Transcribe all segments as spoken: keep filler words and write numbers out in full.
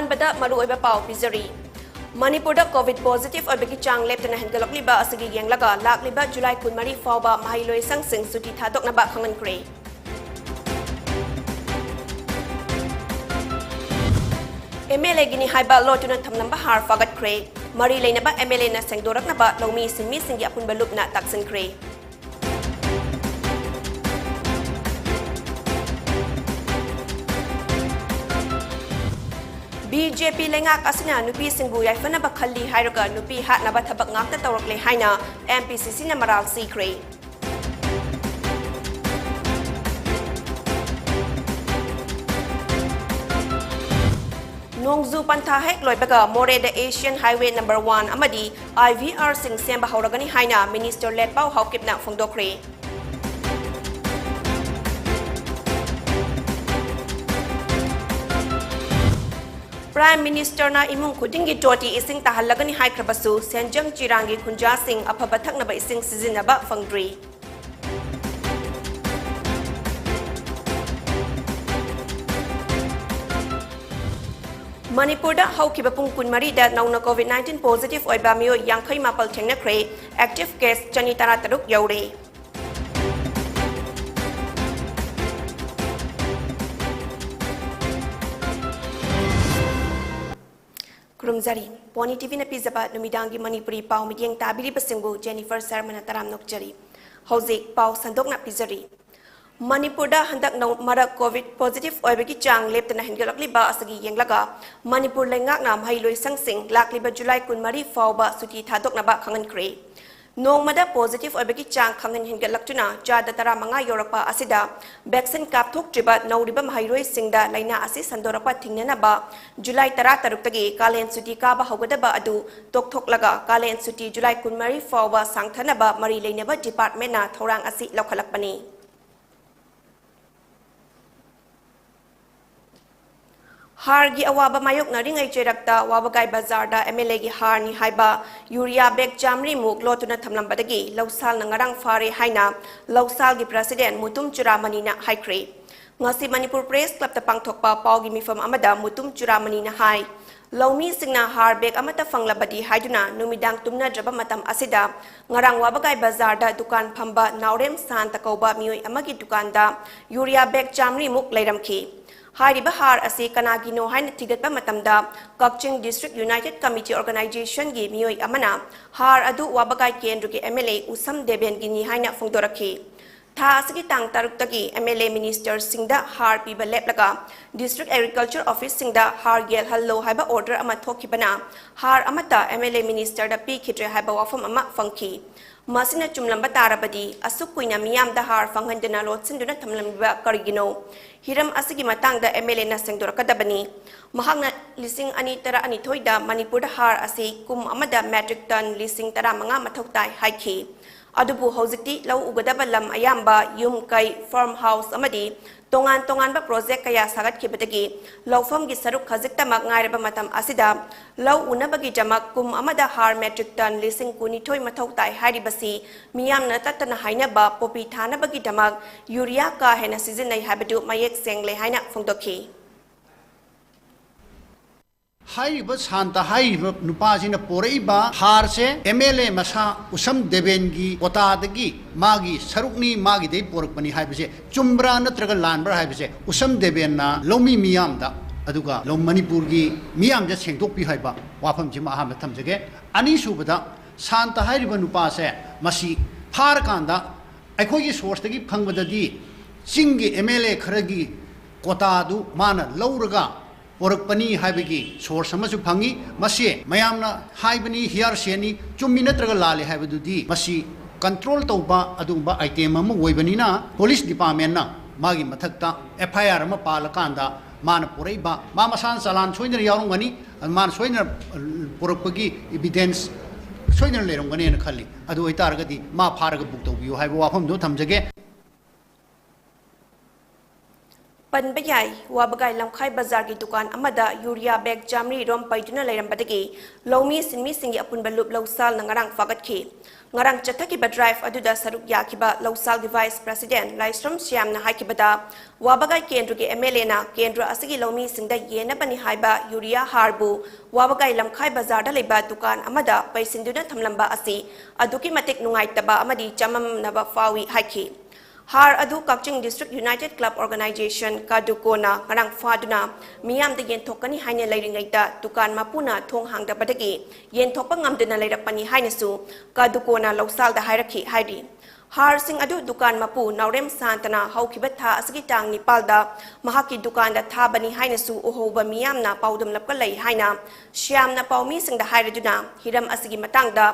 ꯑꯍꯥꯟꯕꯗ ꯃꯔꯨꯑꯣꯏꯕ ꯄꯥꯎ ꯄꯤꯖꯔꯤ꯫ ꯃꯅꯤꯄꯨꯔꯗ COVID positive ꯑꯣꯏꯕꯒꯤ ꯆꯥꯡ ꯂꯦꯞꯇꯅ ꯍꯦꯟꯒꯠꯂꯛꯂꯤꯕ ꯑꯁꯤꯒꯤ ꯌꯦꯡꯂꯒ ꯂꯥꯛꯂꯤꯕ July ꯀꯨꯟꯃꯔꯤ ꯐꯥꯎꯕ ꯃꯍꯩꯂꯣꯏꯁꯪꯁꯤꯡ ꯁꯨꯇꯤ ꯊꯥꯗꯣꯛꯅꯕ ꯈꯪꯍꯟꯈ꯭ꯔꯦ꯫ MLAꯒꯤꯅꯤ ꯍꯥꯏꯕ ꯂꯣꯠꯇꯨꯅ ꯊꯝꯂꯝꯕ ꯍꯥꯔ ꯐꯥꯒꯠꯈ꯭ꯔꯦ꯫ ꯃꯔꯤ ꯂꯩꯅꯕ MLAꯅ ꯁꯦꯡꯗꯣꯔꯛꯅꯕ ꯂꯧꯃꯤ ꯁꯤꯟꯃꯤꯁꯤꯡꯒꯤ ꯑꯄꯨꯟꯕ ꯂꯨꯞꯅ ꯇꯥꯛꯁꯤꯟꯈ꯭ꯔꯦ꯫ BJP ꯂꯩꯉꯥꯛ ꯑꯁꯤꯅ ꯅꯨꯄꯤꯁꯤꯡꯕꯨ ꯌꯥꯏꯐꯅꯕ ꯈꯜꯂꯤ ꯍꯥꯏꯔꯒ ꯅꯨꯄꯤ ꯍꯥꯠꯅꯕ ꯊꯕꯛ ꯉꯥꯛꯇ ꯇꯧꯔꯛꯂꯦ ꯍꯥꯏꯅ MPCCꯅ ꯃꯔꯥꯜ ꯁꯤꯈ꯭ꯔꯦ꯫ ꯅꯣꯡꯖꯨ ꯄꯟꯊꯥ ꯍꯦꯛ ꯂꯣꯏꯕꯒ ꯃꯣꯔꯦꯗ Asian Highway number one ꯑꯃꯗꯤ IVRꯁꯤꯡ ꯁꯦꯝꯕ ꯍꯧꯔꯒꯅꯤ ꯍꯥꯏꯅ Minister ꯂꯦꯠꯄꯥꯎ ꯍꯥꯎꯀꯤꯞꯅ ꯐꯣꯡꯗꯣꯛꯈ꯭ꯔꯦ꯫ Prime Ministerꯅ ꯏꯃꯨꯡ ꯈꯨꯗꯤꯡꯒꯤ ꯇꯣꯇꯤ ꯏꯁꯤꯡ ꯇꯥꯍꯜꯂꯒꯅꯤ ꯍꯥꯏꯈ꯭ꯔꯕꯁꯨ, ꯁꯦꯟꯖꯝ ꯆꯤꯔꯥꯡꯒꯤ ꯈꯨꯟꯖꯥꯁꯤꯡ ꯑꯐꯕ ꯊꯛꯅꯕ ꯏꯁꯤꯡ ꯁꯤꯖꯤꯟꯅꯕ ꯐꯪꯗ꯭ꯔꯤ꯫ ꯃꯅꯤꯄꯨꯔꯗ ꯍꯧꯈꯤꯕ ꯄꯨꯡ ꯀꯨꯟꯃꯔꯤꯗ ꯅꯧꯅ COVID nineteen positive ꯑꯣꯏꯕ ꯃꯤꯑꯣꯏ ꯌꯥꯡꯈꯩ ꯃꯥꯄꯜ ꯊꯦꯡꯅꯈ꯭ꯔꯦ꯫ Active case ꯆꯅꯤ ꯇꯔꯥꯇꯔꯨꯛ ꯌꯧꯔꯦ꯫ ꯈꯨꯔꯨꯝꯖꯔꯤ꯫ ꯄꯣꯅꯤ TVꯅ ꯄꯤꯖꯕ ꯅꯨꯃꯤꯗꯥꯡꯒꯤ ꯃꯅꯤꯄꯨꯔꯤ ꯄꯥꯎ ꯃꯤꯠꯌꯦꯡ ꯇꯥꯕꯤꯔꯤꯕꯁꯤꯡꯕꯨ Jennifer ꯁꯔꯃꯅ ꯇꯔꯥꯝꯅ ꯑꯣꯛꯆꯔꯤ꯫ ꯍꯧꯖꯤꯛ ꯄꯥꯎ ꯁꯟꯗꯣꯛꯅ ꯄꯤꯖꯔꯤ꯫ ꯃꯅꯤꯄꯨꯔꯗ ꯍꯟꯗꯛ ꯅꯧ-, ꯃꯔꯛ COVID positive ꯑꯣꯏꯕꯒꯤ ꯆꯥꯡ ꯂꯦꯞꯇꯅ ꯍꯦꯟꯒꯠꯂꯛꯂꯤꯕ ꯑꯁꯤꯒꯤ ꯌꯦꯡꯂꯒ ꯃꯅꯤꯄꯨꯔ ꯂꯩꯉꯥꯛꯅ ꯃꯍꯩꯂꯣꯏꯁꯪꯁꯤꯡ ꯂꯥꯛꯂꯤꯕ July ꯀꯨꯟꯃꯔꯤ ꯐꯥꯎꯕ ꯁꯨꯇꯤ ꯊꯥꯗꯣꯛꯅꯕ ꯈꯪꯍꯟꯈ꯭ꯔꯦ꯫ ꯅꯣꯡꯃꯗ positive ꯑꯣꯏꯕꯒꯤ ꯆꯥꯡ ꯈꯪꯍꯦꯟ ꯍꯦꯟꯒꯠꯂꯛꯇꯨꯅ ꯆꯥꯗ ꯇꯔꯥꯃꯉꯥ ꯌꯧꯔꯛꯄ ꯑꯁꯤꯗ vaccine ꯀꯥꯞꯊꯣꯛꯇ꯭ꯔꯤꯕ ꯅꯧꯔꯤꯕ ꯃꯍꯩꯔꯣꯏꯁꯤꯡꯗ ꯂꯥꯏꯅꯥ ꯑꯁꯤ ꯁꯟꯗꯣꯔꯛꯄ ꯊꯤꯡꯅꯅꯕ July ꯇꯔꯥꯇꯔꯨꯛꯇꯒꯤ ꯀꯥꯂꯦꯟ ꯁꯨꯇꯤ ꯀꯥꯕ ꯍꯧꯒꯗꯕ ꯑꯗꯨ ꯇꯣꯛꯊꯣꯛꯂꯒ ꯀꯥꯂꯦꯟ ꯁꯨꯇꯤ July ꯀꯨꯟꯃꯔꯤ ꯐꯥꯎꯕ ꯁꯥꯡꯊꯅꯕ ꯃꯔꯤ ꯂꯩꯅꯕ departmentꯅ ꯊꯧꯔꯥꯡ ꯑꯁꯤ ꯂꯧꯈꯠꯂꯛꯄꯅꯤ꯫ ꯍꯥꯔꯒꯤ ꯑꯋꯥꯕ ꯃꯥꯌꯣꯛꯅꯔꯤꯉꯩ ꯆꯩꯔꯛꯇ ꯋꯥꯕꯒꯥꯏ ꯕꯖꯥꯔꯗ MLAꯒꯤ ꯍꯥꯔꯅꯤ ꯍꯥꯏꯕ urea bag ꯆꯥꯃꯔꯤ ꯃꯨꯛ ꯂꯣꯠꯇꯨꯅ ꯊꯝꯂꯝꯕꯗꯒꯤ ꯂꯧꯁꯥꯜꯅ ꯉꯔꯥꯡ ꯐꯥꯔꯦ ꯍꯥꯏꯅ ꯂꯧꯁꯥꯜꯒꯤ president ꯃꯨꯇꯨꯝ ꯆꯨꯔꯥꯃꯅꯤꯅ ꯍꯥꯏꯈ꯭ꯔꯦ꯫ ꯉꯁꯤ ꯃꯅꯤꯄꯨꯔ ꯄ꯭ꯔꯦꯁ ꯀ꯭ꯂꯕꯇ ꯄꯥꯡꯊꯣꯛꯄ ꯄꯥꯎꯒꯤ ꯃꯤꯐꯝ ꯑꯃꯗ ꯃꯨꯇꯨꯝ ꯆꯨꯔꯥꯃꯅꯤꯅ ꯍꯥꯏ, ꯂꯧꯃꯤꯁꯤꯡꯅ ꯍꯥꯔ ꯕꯦꯒ ꯑꯃꯠꯇ ꯐꯪꯂꯕꯗꯤ ꯍꯥꯏꯗꯨꯅ ꯅꯨꯃꯤꯗꯥꯡ ꯇꯨꯝꯅꯗ꯭ꯔꯕ ꯃꯇꯝ ꯑꯁꯤꯗ ꯉꯔꯥꯡ ꯋꯥꯕꯒꯥꯏ ꯕꯖꯥꯔꯗ ꯗꯨꯀꯥꯟ ꯐꯝꯕ ꯅꯥꯎꯔꯦꯝ ꯁꯥꯟꯇ ꯀꯧꯕ ꯃꯤꯑꯣꯏ ꯑꯃꯒꯤ ꯗꯨꯀꯥꯟꯗ ꯌꯨꯔꯤꯌꯥ ꯕꯦꯒ ꯆꯥꯃꯔꯤꯃꯨꯛ ꯂꯩꯔꯝꯈꯤ꯫ ꯍꯥꯏꯔꯤꯕ ꯍꯥꯔ ꯑꯁꯤ ꯀꯅꯥꯒꯤꯅꯣ ꯍꯥꯏꯅ ꯊꯤꯒꯠꯄ ꯃꯇꯝꯗ ꯀꯛꯆꯤꯡ ꯗꯤꯁꯇ꯭ꯔꯤꯛ ꯌꯨꯅꯥꯏꯇꯦꯗ ꯀꯃꯤꯇꯤ ꯑꯣꯔꯒꯅꯥꯏꯖꯦꯁꯟꯒꯤ ꯃꯤꯑꯣꯏ ꯑꯃꯅ ꯍꯥꯔ ꯑꯗꯨ ꯋꯥꯕꯒꯥꯏ ꯀꯦꯟꯗ꯭ꯔꯒꯤ ꯑꯦꯝ ꯑꯦꯜ ꯑꯦ ꯎꯁꯝ ꯗꯦꯕꯦꯟꯒꯤꯅꯤ ꯍꯥꯏꯅ ꯐꯣꯡꯗꯣꯔꯛꯈꯤ꯫ ꯊꯥ ꯑꯁꯤꯒꯤ ꯇꯥꯡ ꯇꯔꯨꯛꯇꯒꯤ ꯑꯦꯝ ꯑꯦꯜ ꯑꯦ ꯃꯤꯅꯤꯁꯇꯔꯁꯤꯡꯗ ꯍꯥꯔ ꯄꯤꯕ ꯂꯦꯞꯂꯒ ꯗꯤꯁꯇ꯭ꯔꯤꯛ ꯑꯦꯒ꯭ꯔꯤꯀꯜꯆꯔ ꯑꯣꯐꯤꯁꯁꯤꯡꯗ ꯍꯥꯔ ꯌꯦꯜꯍꯜꯂꯣ ꯍꯥꯏꯕ ꯑꯣꯔꯗꯔ ꯑꯃ ꯊꯣꯛꯈꯤꯕꯅ ꯍꯥꯔ ꯑꯃꯠꯇ ꯑꯦꯝ ꯑꯦꯜ ꯑꯦ ꯃꯤꯅꯤꯁꯇꯔꯗ ꯄꯤꯈꯤꯗ꯭ꯔꯦ ꯍꯥꯏꯕ ꯋꯥꯐꯝ ꯑꯃ ꯐꯪꯈꯤ꯫ ꯃꯁꯤꯅ ꯆꯨꯝꯂꯝꯕ ꯇꯥꯔꯕꯗꯤ ꯑꯁꯨꯛ ꯀꯨꯏꯅ ꯃꯤꯌꯥꯝꯗ ꯍꯥꯔ ꯐꯪꯍꯟꯗꯅ ꯂꯣꯠꯁꯤꯟꯗꯨꯅ ꯊꯝꯂꯝꯂꯤꯕ ꯀꯔꯤꯒꯤꯅꯣ? ꯍꯤꯔꯝ ꯑꯁꯤꯒꯤ ꯃꯇꯥꯡꯗ ꯑꯦꯝ ꯑꯦꯜ ꯑꯦꯅ ꯁꯦꯡꯗꯣꯔꯛꯀꯗꯕꯅꯤ꯫ ꯃꯍꯥꯛꯅ ꯂꯤꯁꯤꯡ ꯑꯅꯤ ꯇꯔꯥꯅꯤꯊꯣꯏꯗ ꯃꯅꯤꯄꯨꯔꯗ ꯍꯥꯔ ꯑꯁꯤ ꯀꯨꯝ ꯑꯃꯗ ꯃꯦꯇ꯭ꯔꯤꯛ ꯇꯟ ꯂꯤꯁꯤꯡ ꯇꯔꯥꯃꯉꯥ ꯃꯊꯧ ꯇꯥꯏ ꯍꯥꯏꯈꯤ꯫ ꯑꯗꯨꯕꯨ ꯍꯧꯖꯤꯛꯇꯤ ꯂꯧ ꯎꯒꯗꯕ ꯂꯝ ꯑꯌꯥꯝꯕ ꯌꯨꯝ ꯀꯩ, ꯐꯥꯔꯝ ꯍꯥꯎꯁ ꯑꯃꯗꯤ ꯇꯣꯉꯥꯟ ꯇꯣꯉꯥꯟꯕ ꯄ꯭ꯔꯣꯖꯦꯛ ꯀꯌꯥ ꯁꯥꯒꯠꯈꯤꯕꯗꯒꯤ ꯂꯧꯐꯝꯒꯤ ꯁꯔꯨꯛ ꯈꯖꯤꯛꯇꯃꯛ ꯉꯥꯏꯔꯕ ꯃꯇꯝ ꯑꯁꯤꯗ ꯂꯧ ꯎꯅꯕꯒꯤꯗꯃꯛ ꯀꯨꯝ ꯑꯃꯗ ꯍꯥꯔ ꯃꯦꯇ꯭ꯔꯤꯛ ꯇꯟ ꯂꯤꯁꯤꯡ ꯀꯨꯟꯅꯤꯊꯣꯏ ꯃꯊꯧ ꯇꯥꯏ ꯍꯥꯏꯔꯤꯕꯁꯤ ꯃꯤꯌꯥꯝꯅ ꯇꯠꯇꯅ ꯍꯥꯏꯅꯕ ꯄꯣꯄꯤ ꯊꯥꯅꯕꯒꯤꯗꯃꯛ ꯌꯨꯔꯤꯌꯥ ꯀꯥ ꯍꯦꯟꯅ ꯁꯤꯖꯤꯟꯅꯩ ꯍꯥꯏꯕꯗꯨ ꯃꯌꯦꯛ ꯁꯦꯡꯂꯦ ꯍꯥꯏꯅ ꯐꯣꯡꯗꯣꯛꯈꯤ꯫ ꯍꯥꯏꯔꯤꯕ ꯁꯥꯟꯇ ꯍꯥꯏꯔꯤꯕ ꯅꯨꯄꯥꯁꯤꯅ ꯄꯣꯔꯛꯏꯕ ꯍꯥꯔꯁꯦ ꯑꯦꯝ ꯑꯦꯜ ꯑꯦ ꯃꯁꯥ ꯎꯁꯝ ꯗꯦꯕꯦꯟꯒꯤ ꯀꯣꯇꯥꯗꯒꯤ ꯃꯥꯒꯤ ꯁꯔꯨꯛꯅꯤ, ꯃꯥꯒꯤꯗꯩ ꯄꯣꯔꯛꯄꯅꯤ ꯍꯥꯏꯕꯁꯦ ꯆꯨꯝꯕ꯭ꯔꯥ ꯅꯠꯇ꯭ꯔꯒ ꯂꯥꯟꯕ꯭ꯔꯥ ꯍꯥꯏꯕꯁꯦ ꯎꯁꯝ ꯗꯦꯕꯦꯟꯅ ꯂꯧꯃꯤ ꯃꯤꯌꯥꯝꯗ, ꯑꯗꯨꯒ ꯂꯧ-, ꯃꯅꯤꯄꯨꯔꯒꯤ ꯃꯤꯌꯥꯝꯗ ꯁꯦꯡꯗꯣꯛꯄꯤꯌꯨ ꯍꯥꯏꯕ ꯋꯥꯐꯝꯁꯤꯃ ꯑꯍꯥꯟꯕ ꯊꯝꯖꯒꯦ꯫ ꯑꯅꯤꯁꯨꯕꯗ, ꯁꯥꯟꯇ ꯍꯥꯏꯔꯤꯕ ꯅꯨꯄꯥꯁꯦ ꯃꯁꯤ ꯐꯥꯔꯀꯥꯟꯗ ꯑꯩꯈꯣꯏꯒꯤ ꯁꯣꯔꯁꯇꯒꯤ ꯐꯪꯕꯗꯗꯤ ꯆꯤꯡꯒꯤ ꯑꯦꯝ ꯑꯦꯜ ꯑꯦ ꯈꯔꯒꯤ ꯀꯣꯇꯥꯗꯨ ꯃꯥꯅ ꯂꯧꯔꯒ ꯄꯣꯔꯛꯄꯅꯤ ꯍꯥꯏꯕꯒꯤ ꯁꯣꯔꯁ ꯑꯃꯁꯨ ꯐꯪꯉꯤ꯫ ꯃꯁꯤ ꯃꯌꯥꯝꯅ ꯍꯥꯏꯕꯅꯤ, ꯍꯤꯌꯥꯔꯁꯦꯅꯤ, ꯆꯨꯝꯃꯤ ꯅꯠꯇ꯭ꯔꯒ ꯂꯥꯜꯂꯤ ꯍꯥꯏꯕꯗꯨꯗꯤ ꯃꯁꯤ ꯀꯟꯇ꯭ꯔꯣꯜ ꯇꯧꯕ ꯑꯗꯨꯒꯨꯝꯕ ꯑꯥꯏꯇꯦꯝ ꯑꯃ ꯑꯣꯏꯕꯅꯤꯅ ꯄꯨꯂꯤꯁ ꯗꯤꯄꯥꯔꯠꯃꯦꯟꯅ ꯃꯥꯒꯤ ꯃꯊꯛꯇ ꯑꯦꯐ ꯑꯥꯏ ꯑꯥꯔ ꯑꯃ ꯄꯥꯜꯂꯀꯥꯟꯗ ꯃꯥꯅ ꯄꯨꯔꯛꯏꯕ, ꯃꯥ ꯃꯁꯥꯅ ꯆꯂꯥꯟ ꯁꯣꯏꯗꯅ ꯌꯥꯎꯔꯝꯒꯅꯤ, ꯃꯥꯅ ꯁꯣꯏꯗꯅ ꯄꯨꯔꯛꯄꯒꯤ ꯏꯕꯤꯗꯦꯟꯁ ꯁꯣꯏꯗꯅ ꯂꯩꯔꯝꯒꯅꯦꯅ ꯈꯜꯂꯤ꯫ ꯑꯗꯨ ꯑꯣꯏꯇꯥꯔꯒꯗꯤ ꯃꯥ ꯐꯥꯔꯒ ꯕꯨꯛ ꯇꯧꯕꯤꯌꯨ ꯍꯥꯏꯕ ꯋꯥꯐꯝꯗꯨ ꯊꯝꯖꯒꯦ꯫ ꯄꯟꯕ ꯌꯥꯏ, ꯋꯥꯕꯒꯥꯏ ꯂꯝꯈꯥꯏ ꯕꯖꯥꯔꯒꯤ ꯗꯨꯀꯥꯟ ꯑꯃꯗ ꯌꯨꯔꯤꯌꯥ ꯕꯦꯒ ꯆꯥꯃꯔꯤ ꯔꯣꯝ ꯄꯩꯗꯨꯅ ꯂꯩꯔꯝꯕꯗꯒꯤ ꯂꯧꯃꯤ ꯁꯤꯟꯃꯤꯁꯤꯡꯒꯤ ꯑꯄꯨꯟꯕ ꯂꯨꯞ ꯂꯧꯁꯥꯜꯅ ꯉꯔꯥꯡ ꯐꯥꯒꯠꯈꯤ꯫ ꯉꯔꯥꯡ ꯆꯠꯊꯈꯤꯕ ꯗ꯭ꯔꯥꯏꯚ ꯑꯗꯨꯗ ꯁꯔꯨꯛ ꯌꯥꯈꯤꯕ ꯂꯧꯁꯥꯜꯒꯤ ꯚꯥꯏꯁ ꯄ꯭ꯔꯁꯤꯗꯦꯟ ꯂꯥꯏꯁ꯭ꯔꯝ ꯁ꯭ꯌꯥꯝꯅ ꯍꯥꯏꯈꯤꯕꯗ, ꯋꯥꯕꯒꯥꯏ ꯀꯦꯟꯗ꯭ꯔꯒꯤ ꯑꯦꯝ ꯑꯦꯜ ꯑꯦꯅ ꯀꯦꯟꯗ꯭ꯔ ꯑꯁꯤꯒꯤ ꯂꯧꯃꯤꯁꯤꯡꯗ ꯌꯦꯟꯅꯕꯅꯤ ꯍꯥꯏꯕ ꯌꯨꯔꯤꯌꯥ ꯍꯥꯔꯕꯨ ꯋꯥꯕꯒꯥꯏ ꯂꯝꯈꯥꯏ ꯕꯖꯥꯔꯗ ꯂꯩꯕ ꯗꯨꯀꯥꯟ ꯑꯃꯗ ꯄꯩꯁꯤꯟꯗꯨꯅ ꯊꯝꯂꯝꯕ ꯑꯁꯤ ꯑꯗꯨꯛꯀꯤ ꯃꯇꯤꯛ ꯅꯨꯡꯉꯥꯏꯇꯕ ꯑꯃꯗꯤ ꯆꯃꯝꯅꯕ ꯐꯥꯎꯏ ꯍꯥꯏꯈꯤ꯫ ꯍꯥꯔ ꯑꯗꯨ ꯀꯛꯆꯤꯡ ꯗꯤꯁꯇ꯭ꯔꯤꯛ ꯌꯨꯅꯥꯏꯇꯦꯗ ꯀ꯭ꯂꯕ ꯑꯣꯔꯒꯅꯥꯏꯖꯦꯁꯟ, ꯀꯥꯗꯨꯀꯣꯅ ꯉꯔꯥꯡ ꯐꯥꯗꯨꯅ ꯃꯤꯌꯥꯝꯗ ꯌꯦꯟꯊꯣꯛꯀꯅꯤ ꯍꯥꯏꯅ ꯂꯩꯔꯤꯉꯩꯗ ꯗꯨꯀꯥꯟ ꯃꯄꯨꯅ ꯊꯣꯡ ꯍꯥꯡꯗꯕꯗꯒꯤ ꯌꯦꯟꯊꯣꯛꯄ ꯉꯝꯗꯅ ꯂꯩꯔꯛꯄꯅꯤ ꯍꯥꯏꯅꯁꯨ ꯀꯥꯗꯨꯀꯣꯅ ꯂꯧꯁꯥꯜꯗ ꯍꯥꯏꯔꯛꯈꯤ ꯍꯥꯏꯔꯤ꯫ ꯍꯥꯔꯁꯤꯡ ꯑꯗꯨ ꯗꯨꯀꯥꯟ ꯃꯄꯨ ꯅꯥꯎꯔꯦꯝ ꯁꯥꯟꯇꯅ ꯍꯧꯈꯤꯕ ꯊꯥ ꯑꯁꯤꯒꯤ ꯇꯥꯡ ꯅꯤꯄꯥꯜꯗ ꯃꯍꯥꯛꯀꯤ ꯗꯨꯀꯥꯟꯗ ꯊꯥꯕꯅꯤ ꯍꯥꯏꯅꯁꯨ ꯎꯍꯧꯕ ꯃꯤꯌꯥꯝꯅ ꯄꯥꯎꯗꯝꯂꯛꯄ ꯂꯩ ꯍꯥꯏꯅ ꯁ꯭ꯌꯥꯝꯅ ꯄꯥꯎꯃꯤꯁꯤꯡꯗ ꯍꯥꯏꯔꯗꯨꯅ ꯍꯤꯔꯝ ꯑꯁꯤꯒꯤ ꯃꯇꯥꯡꯗ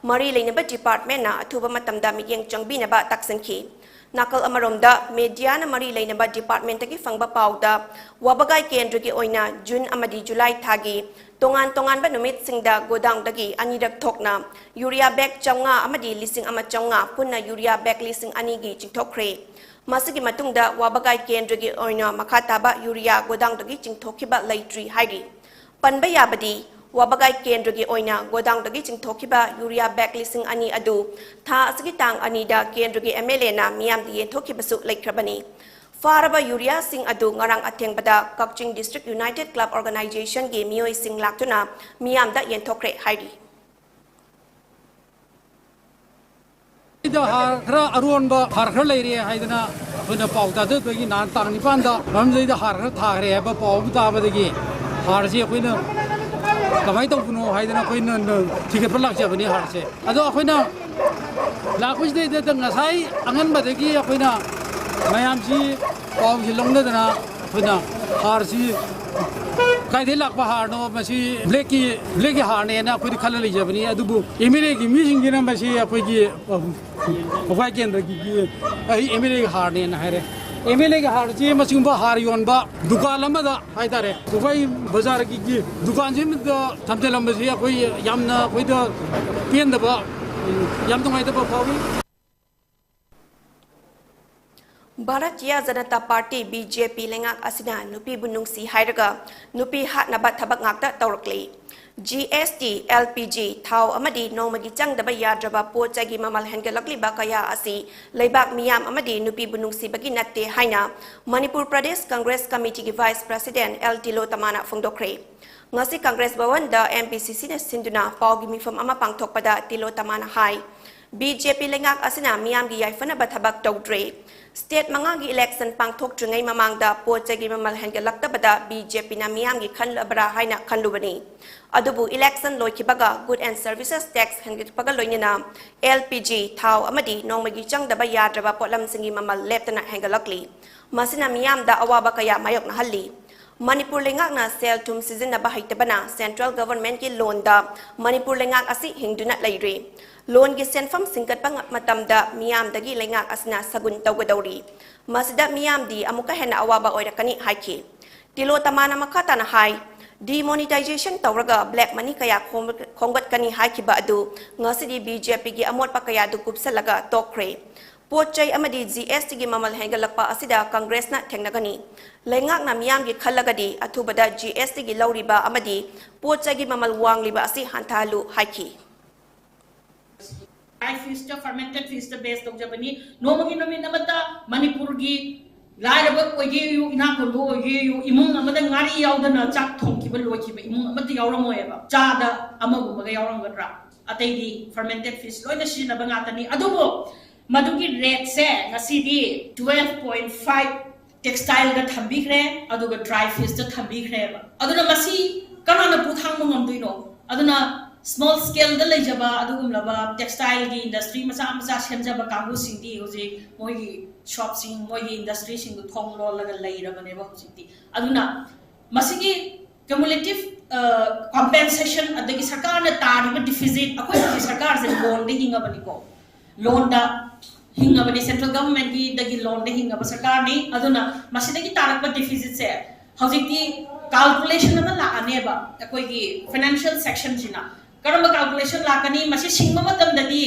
ꯃꯔꯤ ꯂꯩꯅꯕ ꯗꯤꯄꯥꯔꯠꯃꯦꯟꯅ ꯑꯊꯨꯕ ꯃꯇꯝꯗ ꯃꯤꯠꯌꯦꯡ ꯆꯪꯕꯤꯅꯕ ꯇꯥꯛꯁꯤꯟꯈꯤ꯫ ꯅꯥꯀꯜ ꯑꯃꯔꯣꯝꯗ, ꯃꯦꯗꯤꯌꯥꯅ ꯃꯔꯤ ꯂꯩꯅꯕ ꯗꯤꯄꯥꯔꯠꯃꯦꯟꯇꯒꯤ ꯐꯪꯕ ꯄꯥꯎꯗ, ꯋꯥꯕꯒꯥꯏ ꯀꯦꯟꯗ꯭ꯔꯒꯤ ꯑꯣꯏꯅ ꯖꯨꯟ ꯑꯃꯗꯤ ꯖꯨꯂꯥꯏ ꯊꯥꯒꯤ ꯇꯣꯉꯥꯟ ꯇꯣꯉꯥꯟꯕ ꯅꯨꯃꯤꯠꯁꯤꯡꯗ ꯒꯣꯗꯥꯎꯟꯗꯒꯤ ꯑꯅꯤꯔꯛ ꯊꯣꯛꯅ ꯌꯨꯔꯤꯌꯥ ꯕꯦꯒ ꯆꯥꯝꯃꯉꯥ ꯑꯃꯗꯤ ꯂꯤꯁꯤꯡ ꯑꯃ ꯆꯥꯝꯃꯉꯥ ꯄꯨꯟꯅ ꯌꯨꯔꯤꯌꯥ ꯕꯦꯒ ꯂꯤꯁꯤꯡ ꯑꯅꯤꯒꯤ ꯆꯤꯡꯊꯣꯛꯈ꯭ꯔꯦ꯫ ꯃꯁꯤꯒꯤ ꯃꯇꯨꯡꯗ ꯋꯥꯕꯒꯥꯏ ꯀꯦꯟꯗ꯭ꯔꯒꯤ ꯑꯣꯏꯅ ꯃꯈꯥ ꯇꯥꯕ ꯌꯨꯔꯤꯌꯥ ꯒꯣꯗꯥꯎꯟꯗꯒꯤ ꯆꯤꯡꯊꯣꯛꯈꯤꯕ ꯂꯩꯇ꯭ꯔꯤ ꯍꯥꯏꯔꯤ꯫ ꯄꯟꯕ ꯌꯥꯕꯗꯤ, ꯋꯥꯕꯒꯥꯏ ꯀꯦꯟꯗ꯭ꯔꯒꯤ ꯑꯣꯏꯅ ꯒꯣꯗꯥꯎꯟꯗꯒꯤ ꯆꯤꯡꯊꯣꯛꯈꯤꯕ ꯌꯨꯔꯤꯌꯥ ꯕꯦꯒ ꯂꯤꯁꯤꯡ ꯑꯅꯤ ꯑꯗꯨ ꯊꯥ ꯑꯁꯤꯒꯤ ꯇꯥꯡ ꯑꯅꯤꯗ ꯀꯦꯟꯗ꯭ꯔꯒꯤ ꯑꯦꯝ ꯑꯦꯜ ꯑꯦꯅ ꯃꯤꯌꯥꯝꯗ ꯌꯦꯟꯊꯣꯛꯈꯤꯕꯁꯨ ꯂꯩꯈ꯭ꯔꯕꯅꯤ꯫ ꯐꯥꯔꯕ ꯌꯨꯔꯤꯌꯥꯁꯤꯡ ꯑꯗꯨ ꯉꯔꯥꯡ ꯑꯊꯦꯡꯕꯗ ꯀꯛꯆꯤꯡ ꯗꯤꯁꯇ꯭ꯔꯤꯛ ꯌꯨꯅꯥꯏꯇꯦꯗ ꯀ꯭ꯂꯕ ꯑꯣꯔꯒꯅꯥꯏꯖꯦꯁꯟꯒꯤ ꯃꯤꯑꯣꯏꯁꯤꯡ ꯂꯥꯛꯇꯨꯅ ꯃꯤꯌꯥꯝꯗ ꯌꯦꯟꯊꯣꯛꯈ꯭ꯔꯦ ꯍꯥꯏꯔꯤ꯫ ꯁꯤꯗ ꯍꯥꯔ ꯈꯔ ꯑꯔꯣꯟꯕ ꯍꯥꯔ ꯈꯔ ꯂꯩꯔꯦ ꯍꯥꯏꯗꯅ ꯑꯩꯈꯣꯏꯅ ꯄꯥꯎ ꯇꯥꯖꯕꯗꯒꯤ ꯅꯍꯥꯟ ꯇꯥꯡ ꯅꯤꯄꯥꯟꯗ ꯃꯐꯝꯁꯤꯗꯩꯗ ꯍꯥꯔ ꯈꯔ ꯊꯥꯈ꯭ꯔꯦ ꯍꯥꯏꯕ ꯄꯥꯎ ꯑꯃ ꯇꯥꯕꯗꯒꯤ ꯍꯥꯔꯁꯤ ꯑꯩꯈꯣꯏꯅ ꯀꯃꯥꯏꯅ ꯇꯧꯕꯅꯣ ꯍꯥꯏꯗꯅ ꯑꯩꯈꯣꯏꯅ ꯊꯤꯒꯠꯄ ꯂꯥꯛꯆꯕꯅꯤ ꯍꯥꯔꯁꯦ꯫ ꯑꯗꯣ ꯑꯩꯈꯣꯏꯅ ꯂꯥꯛꯄꯁꯤꯗꯩꯗ ꯉꯁꯥꯏ ꯑꯉꯟꯕꯗꯒꯤ ꯑꯩꯈꯣꯏꯅ ꯃꯌꯥꯝꯁꯤ ꯄꯥꯎꯁꯤ ꯂꯧꯅꯗꯅ ꯑꯩꯈꯣꯏꯅ ꯍꯥꯔꯁꯤ ꯀꯥꯏꯗꯩ ꯂꯥꯛꯄ ꯍꯥꯔꯅꯣ, ꯃꯁꯤ ꯕ꯭ꯂꯦꯛꯀꯤ, ꯕ꯭ꯂꯦꯛꯀꯤ ꯍꯥꯔꯅꯦꯅ ꯑꯩꯈꯣꯏꯗꯤ ꯈꯜꯂ ꯂꯩꯖꯕꯅꯤ꯫ ꯑꯗꯨꯕꯨ ꯑꯦꯝ ꯑꯦꯜ ꯑꯦꯒꯤ ꯃꯤꯁꯤꯡꯁꯤꯅ ꯃꯁꯤ ꯑꯩꯈꯣꯏꯒꯤ, ꯑ, ꯋꯥꯕꯒꯥꯏ ꯀꯦꯟꯗ꯭ꯔꯒꯤ, ꯑꯩ ꯑꯦꯝ ꯑꯦꯜ ꯑꯦꯒꯤ ꯍꯥꯔꯅꯦꯅ ꯍꯥꯏꯔꯦ꯫ ꯑꯦꯝ ꯑꯦꯜ ꯑꯦꯒꯤ ꯍꯥꯔꯁꯤ ꯃꯁꯤꯒꯨꯝꯕ ꯍꯥꯔ ꯌꯣꯟꯕ ꯗꯨꯀꯥꯟ ꯑꯃꯗ ꯍꯥꯏꯇꯥꯔꯦ, ꯋꯥꯕꯒꯥꯏ ꯕꯖꯥꯔꯒꯤ ꯗꯨꯀꯥꯟꯁꯤꯃꯗ ꯊꯝꯖꯤꯜꯂꯝꯕꯁꯤ ꯑꯩꯈꯣꯏ ꯌꯥꯝꯅ, ꯑꯩꯈꯣꯏꯗ ꯄꯦꯟꯗꯕ, ꯌꯥꯝ ꯅꯨꯡꯉꯥꯏꯇꯕ ꯐꯥꯎꯏ꯫ Bharatiya Janata party, B J ꯄꯤ, ꯂꯩꯉꯥꯛ ꯑꯁꯤꯅ ꯅꯨꯄꯤꯕꯨ ꯅꯨꯡꯁꯤ ꯍꯥꯏꯔꯒ ꯅꯨꯄꯤ ꯍꯥꯠꯅꯕ ꯊꯕꯛ ꯉꯥꯛꯇ ꯇꯧꯔꯛꯂꯤ꯫ ꯖꯤ ꯑꯦꯁ ꯇꯤ, ꯑꯦꯜ ꯄꯤ ꯖꯤ, ꯊꯥꯎ ꯑꯃꯗꯤ ꯅꯣꯡꯃꯒꯤ ꯆꯪꯗꯕ ꯌꯥꯗ꯭ꯔꯕ ꯄꯣꯠ ꯆꯩꯒꯤ ꯃꯃꯜ ꯍꯦꯟꯒꯠꯂꯛꯂꯤꯕ ꯀꯌꯥ ꯑꯁꯤ ꯂꯩꯕꯥꯛ ꯃꯤꯌꯥꯝ ꯑꯃꯗꯤ ꯅꯨꯄꯤꯕꯨ ꯅꯨꯡꯁꯤꯕꯒꯤ ꯅꯠꯇꯦ ꯍꯥꯏꯅ ꯃꯅꯤꯄꯨꯔ ꯄ꯭ꯔꯗꯦꯁ ꯀꯪꯒ꯭ꯔꯦꯁ ꯀꯃꯤꯇꯤꯒꯤ ꯚꯥꯏꯁ ꯄ꯭ꯔꯁꯤꯗꯦꯟꯠ ꯑꯦꯜ ꯇꯤꯂꯣꯇꯃꯥꯅ ꯐꯣꯡꯗꯣꯛꯈ꯭ꯔꯦ꯫ ꯉꯁꯤ ꯀꯪꯒ꯭ꯔꯦꯁ ꯚꯋꯟꯗ ꯑꯦꯝ ꯄꯤ ꯁꯤ ꯁꯤꯅ ꯁꯤꯟꯗꯨꯅ ꯄꯥꯎꯒꯤ ꯃꯤꯐꯝ ꯑꯃ ꯄꯥꯡꯊꯣꯛꯄꯗ ꯇꯤꯂꯣꯇꯃꯥꯅ ꯍꯥꯏ, ꯕꯤ ꯖꯦ ꯄꯤ ꯂꯩꯉꯥꯛ ꯑꯁꯤꯅ ꯃꯤꯌꯥꯝꯒꯤ ꯌꯥꯏꯐꯅꯕ ꯊꯕꯛ ꯇꯧꯗ꯭ꯔꯦ꯫ ꯁ꯭ꯇꯦꯠ ꯃꯉꯥꯒꯤ ꯏꯂꯦꯛꯁꯟ ꯄꯥꯡꯊꯣꯛꯇ꯭ꯔꯤꯉꯩ ꯃꯃꯥꯡꯗ ꯄꯣꯠ ꯆꯩꯒꯤ ꯃꯃꯜ ꯍꯦꯟꯒꯠꯂꯛꯇꯕꯗ ꯕꯤ ꯖꯦ ꯄꯤꯅ ꯃꯤꯌꯥꯝꯒꯤ ꯈꯜꯂꯕ꯭ꯔꯥ ꯍꯥꯏꯅ ꯈꯜꯂꯨꯕꯅꯤ꯫ ꯑꯗꯨꯕꯨ ꯏꯂꯦꯛꯁꯟ ꯂꯣꯏꯈꯤꯕꯒ ꯒꯨꯗ ꯑꯦꯟ ꯁꯔꯚꯤꯁꯦꯁ ꯇꯦꯛꯁ ꯍꯦꯟꯒꯠꯄꯒ ꯂꯣꯏꯅꯅ ꯑꯦꯜ ꯄꯤ ꯖꯤ, ꯊꯥꯎ ꯑꯃꯗꯤ ꯅꯣꯡꯃꯒꯤ ꯆꯪꯗꯕ ꯌꯥꯗ꯭ꯔꯕ ꯄꯣꯠꯂꯝꯁꯤꯡꯒꯤ ꯃꯃꯜ ꯂꯦꯞꯇꯅ ꯍꯦꯟꯒꯠꯂꯛꯂꯤ꯫ ꯃꯁꯤꯅ ꯃꯤꯌꯥꯝꯗ ꯑꯋꯥꯕ ꯀꯌꯥ ꯃꯥꯌꯣꯛꯅꯍꯜꯂꯤ꯫ ꯃꯅꯤꯄꯨꯔ ꯂꯩꯉꯥꯛꯅ ꯁꯦꯜ ꯊꯨꯝ ꯁꯤꯖꯤꯟꯅꯕ ꯍꯩꯇꯕꯅ ꯁꯦꯟꯇ꯭ꯔꯦꯜ ꯒꯚꯔꯟꯃꯦꯟꯠꯀꯤ ꯂꯣꯟꯗ ꯃꯅꯤꯄꯨꯔ ꯂꯩꯉꯥꯛ ꯑꯁꯤ ꯍꯤꯡꯗꯨꯅ ꯂꯩꯔꯤ꯫ ꯂꯣꯟꯒꯤ ꯁꯦꯟꯐꯝ ꯁꯤꯡꯀꯠꯄ ꯉ-, ꯃꯇꯝꯗ ꯃꯤꯌꯥꯝꯗꯒꯤ ꯂꯩꯉꯥꯛ ꯑꯁꯤꯅ ꯁꯒꯨꯟ ꯇꯧꯒꯗꯧꯔꯤ꯫ ꯃꯁꯤꯗ ꯃꯤꯌꯥꯝꯗꯤ ꯑꯃꯨꯛꯀ ꯍꯦꯟꯅ ꯑꯋꯥꯕ ꯑꯣꯏꯔꯛꯀꯅꯤ ꯍꯥꯏꯈꯤ꯫ ꯇꯤꯂꯣꯇꯃꯥꯅ ꯃꯈꯥ ꯇꯥꯅ ꯍꯥꯏ, ꯗꯤꯃꯣꯅꯤꯇꯥꯏꯖꯦꯁꯟ ꯇꯧꯔꯒ ꯕ꯭ꯂꯦꯛ ꯃꯅꯤ ꯀꯌꯥ ꯈꯣꯝ-, ꯈꯣꯝꯒꯠꯀꯅꯤ ꯍꯥꯏꯈꯤꯕ ꯑꯗꯨ ꯉꯁꯤꯗꯤ ꯕꯤ ꯖꯦ ꯄꯤꯒꯤ ꯑꯃꯣꯠꯄ ꯀꯌꯥꯗꯨ ꯀꯨꯞꯁꯜꯂꯒ ꯇꯣꯛꯈ꯭ꯔꯦ꯫ ꯄꯣꯠ ꯆꯩ ꯑꯃꯗꯤ ꯖꯤ ꯑꯦꯁ ꯇꯤꯒꯤ ꯃꯃꯜ ꯍꯦꯟꯒꯠꯂꯛꯄ ꯑꯁꯤꯗ ꯀꯪꯒ꯭ꯔꯦꯁꯅ ꯊꯦꯡꯅꯒꯅꯤ꯫ ꯂꯩꯉꯥꯛꯅ ꯃꯤꯌꯥꯝꯒꯤ ꯈꯜꯂꯒꯗꯤ ꯑꯊꯨꯕꯗ ꯖꯤ ꯑꯦꯁ ꯇꯤꯒꯤ ꯂꯧꯔꯤꯕ ꯑꯃꯗꯤ ꯄꯣꯠ ꯆꯩꯒꯤ ꯃꯃꯜ ꯋꯥꯡꯂꯤꯕ ꯑꯁꯤ ꯍꯟꯊꯍꯜꯂꯨ ꯍꯥꯏꯈꯤ꯫ Dry fishꯇ, fermented fishꯇ base ꯇꯧꯖꯕꯅꯤ꯫ ꯅꯣꯡꯃꯒꯤ ꯅꯨꯃꯤꯠ ꯑꯃꯠꯇ ꯃꯅꯤꯄꯨꯔꯒꯤ ꯂꯥꯏꯔꯕ ꯑꯣꯏꯒꯦꯌꯨ, ꯏꯅꯥꯛ ꯈꯨꯟꯕ ꯑꯣꯏꯒꯦꯌꯨ, ꯏꯃꯨꯡ ꯑꯃꯗ ꯉꯥꯔꯤ ꯌꯥꯎꯗꯅ ꯆꯥꯛ ꯊꯣꯡꯈꯤꯕ ꯂꯣꯏꯈꯤꯕ ꯏꯃꯨꯡ ꯑꯃꯠꯇ ꯌꯥꯎꯔꯝꯃꯣꯏꯕ꯫ ꯆꯥꯗ ꯑꯃꯒꯨꯝꯕꯒ ꯌꯥꯎꯔꯝꯒꯗ꯭ꯔꯥ? ꯑꯇꯩꯗꯤ fermented fish ꯂꯣꯏꯅ ꯁꯤꯖꯤꯟꯅꯕ ꯉꯥꯛꯇꯅꯤ꯫ ꯑꯗꯨꯕꯨ ꯃꯗꯨꯒꯤ rateꯁꯦ ꯉꯁꯤꯗꯤ twelve point five textileꯗ ꯊꯝꯕꯤꯈ꯭ꯔꯦ, ꯑꯗꯨꯒ dry fishꯇ ꯊꯝꯕꯤꯈ꯭ꯔꯦꯕ꯫ ꯑꯗꯨꯅ ꯃꯁꯤ ꯀꯅꯥꯅ ꯄꯨ ꯊꯥꯡꯕ ꯉꯝꯗꯣꯏꯅꯣ? ꯑꯗꯨꯅ small scaleꯗ ꯂꯩꯖꯕ ꯑꯗꯨꯒꯨꯝꯂꯕ textileꯒꯤ industry ꯃꯆꯥ ꯃꯆꯥ ꯁꯦꯝꯖꯕ ꯀꯥꯡꯕꯨꯁꯤꯡꯗꯤ ꯍꯧꯖꯤꯛ ꯃꯣꯏꯒꯤ shopꯁꯤꯡ, ꯃꯣꯏꯒꯤ industryꯁꯤꯡꯗꯨ ꯊꯣꯡ ꯂꯣꯜꯂꯒ ꯂꯩꯔꯕꯅꯦꯕ ꯍꯧꯖꯤꯛꯇꯤ꯫ ꯑꯗꯨꯅ ꯃꯁꯤꯒꯤ cumulative, ꯑ, compensation ꯑꯗꯒꯤ ꯁꯔꯀꯥꯔꯅ ꯇꯥꯔꯤꯕ deficit, ꯑꯩꯈꯣꯏ ꯍꯧꯖꯤꯛ ꯁꯔꯀꯥꯔꯁꯦ loanꯗ ꯍꯤꯡꯉꯕꯅꯤꯀꯣ, loanꯗ ꯍꯤꯡꯉꯕꯅꯤ, central governmentꯀꯤꯗꯒꯤ loanꯗ ꯍꯤꯡꯉꯕ ꯁꯔꯀꯥꯔꯅꯤ꯫ ꯑꯗꯨꯅ ꯃꯁꯤꯗꯒꯤ ꯇꯥꯔꯛꯄ deficitꯁꯦ ꯍꯧꯖꯤꯛꯇꯤ calculation ꯑꯃ ꯂꯥꯛꯑꯅꯦꯕ ꯑꯩꯈꯣꯏꯒꯤ financial sectionꯁꯤꯅ꯫ ꯀꯔꯝꯕ calculation ꯂꯥꯛꯀꯅꯤ? ꯃꯁꯤ ꯁꯤꯡꯕ ꯃꯇꯝꯗꯗꯤ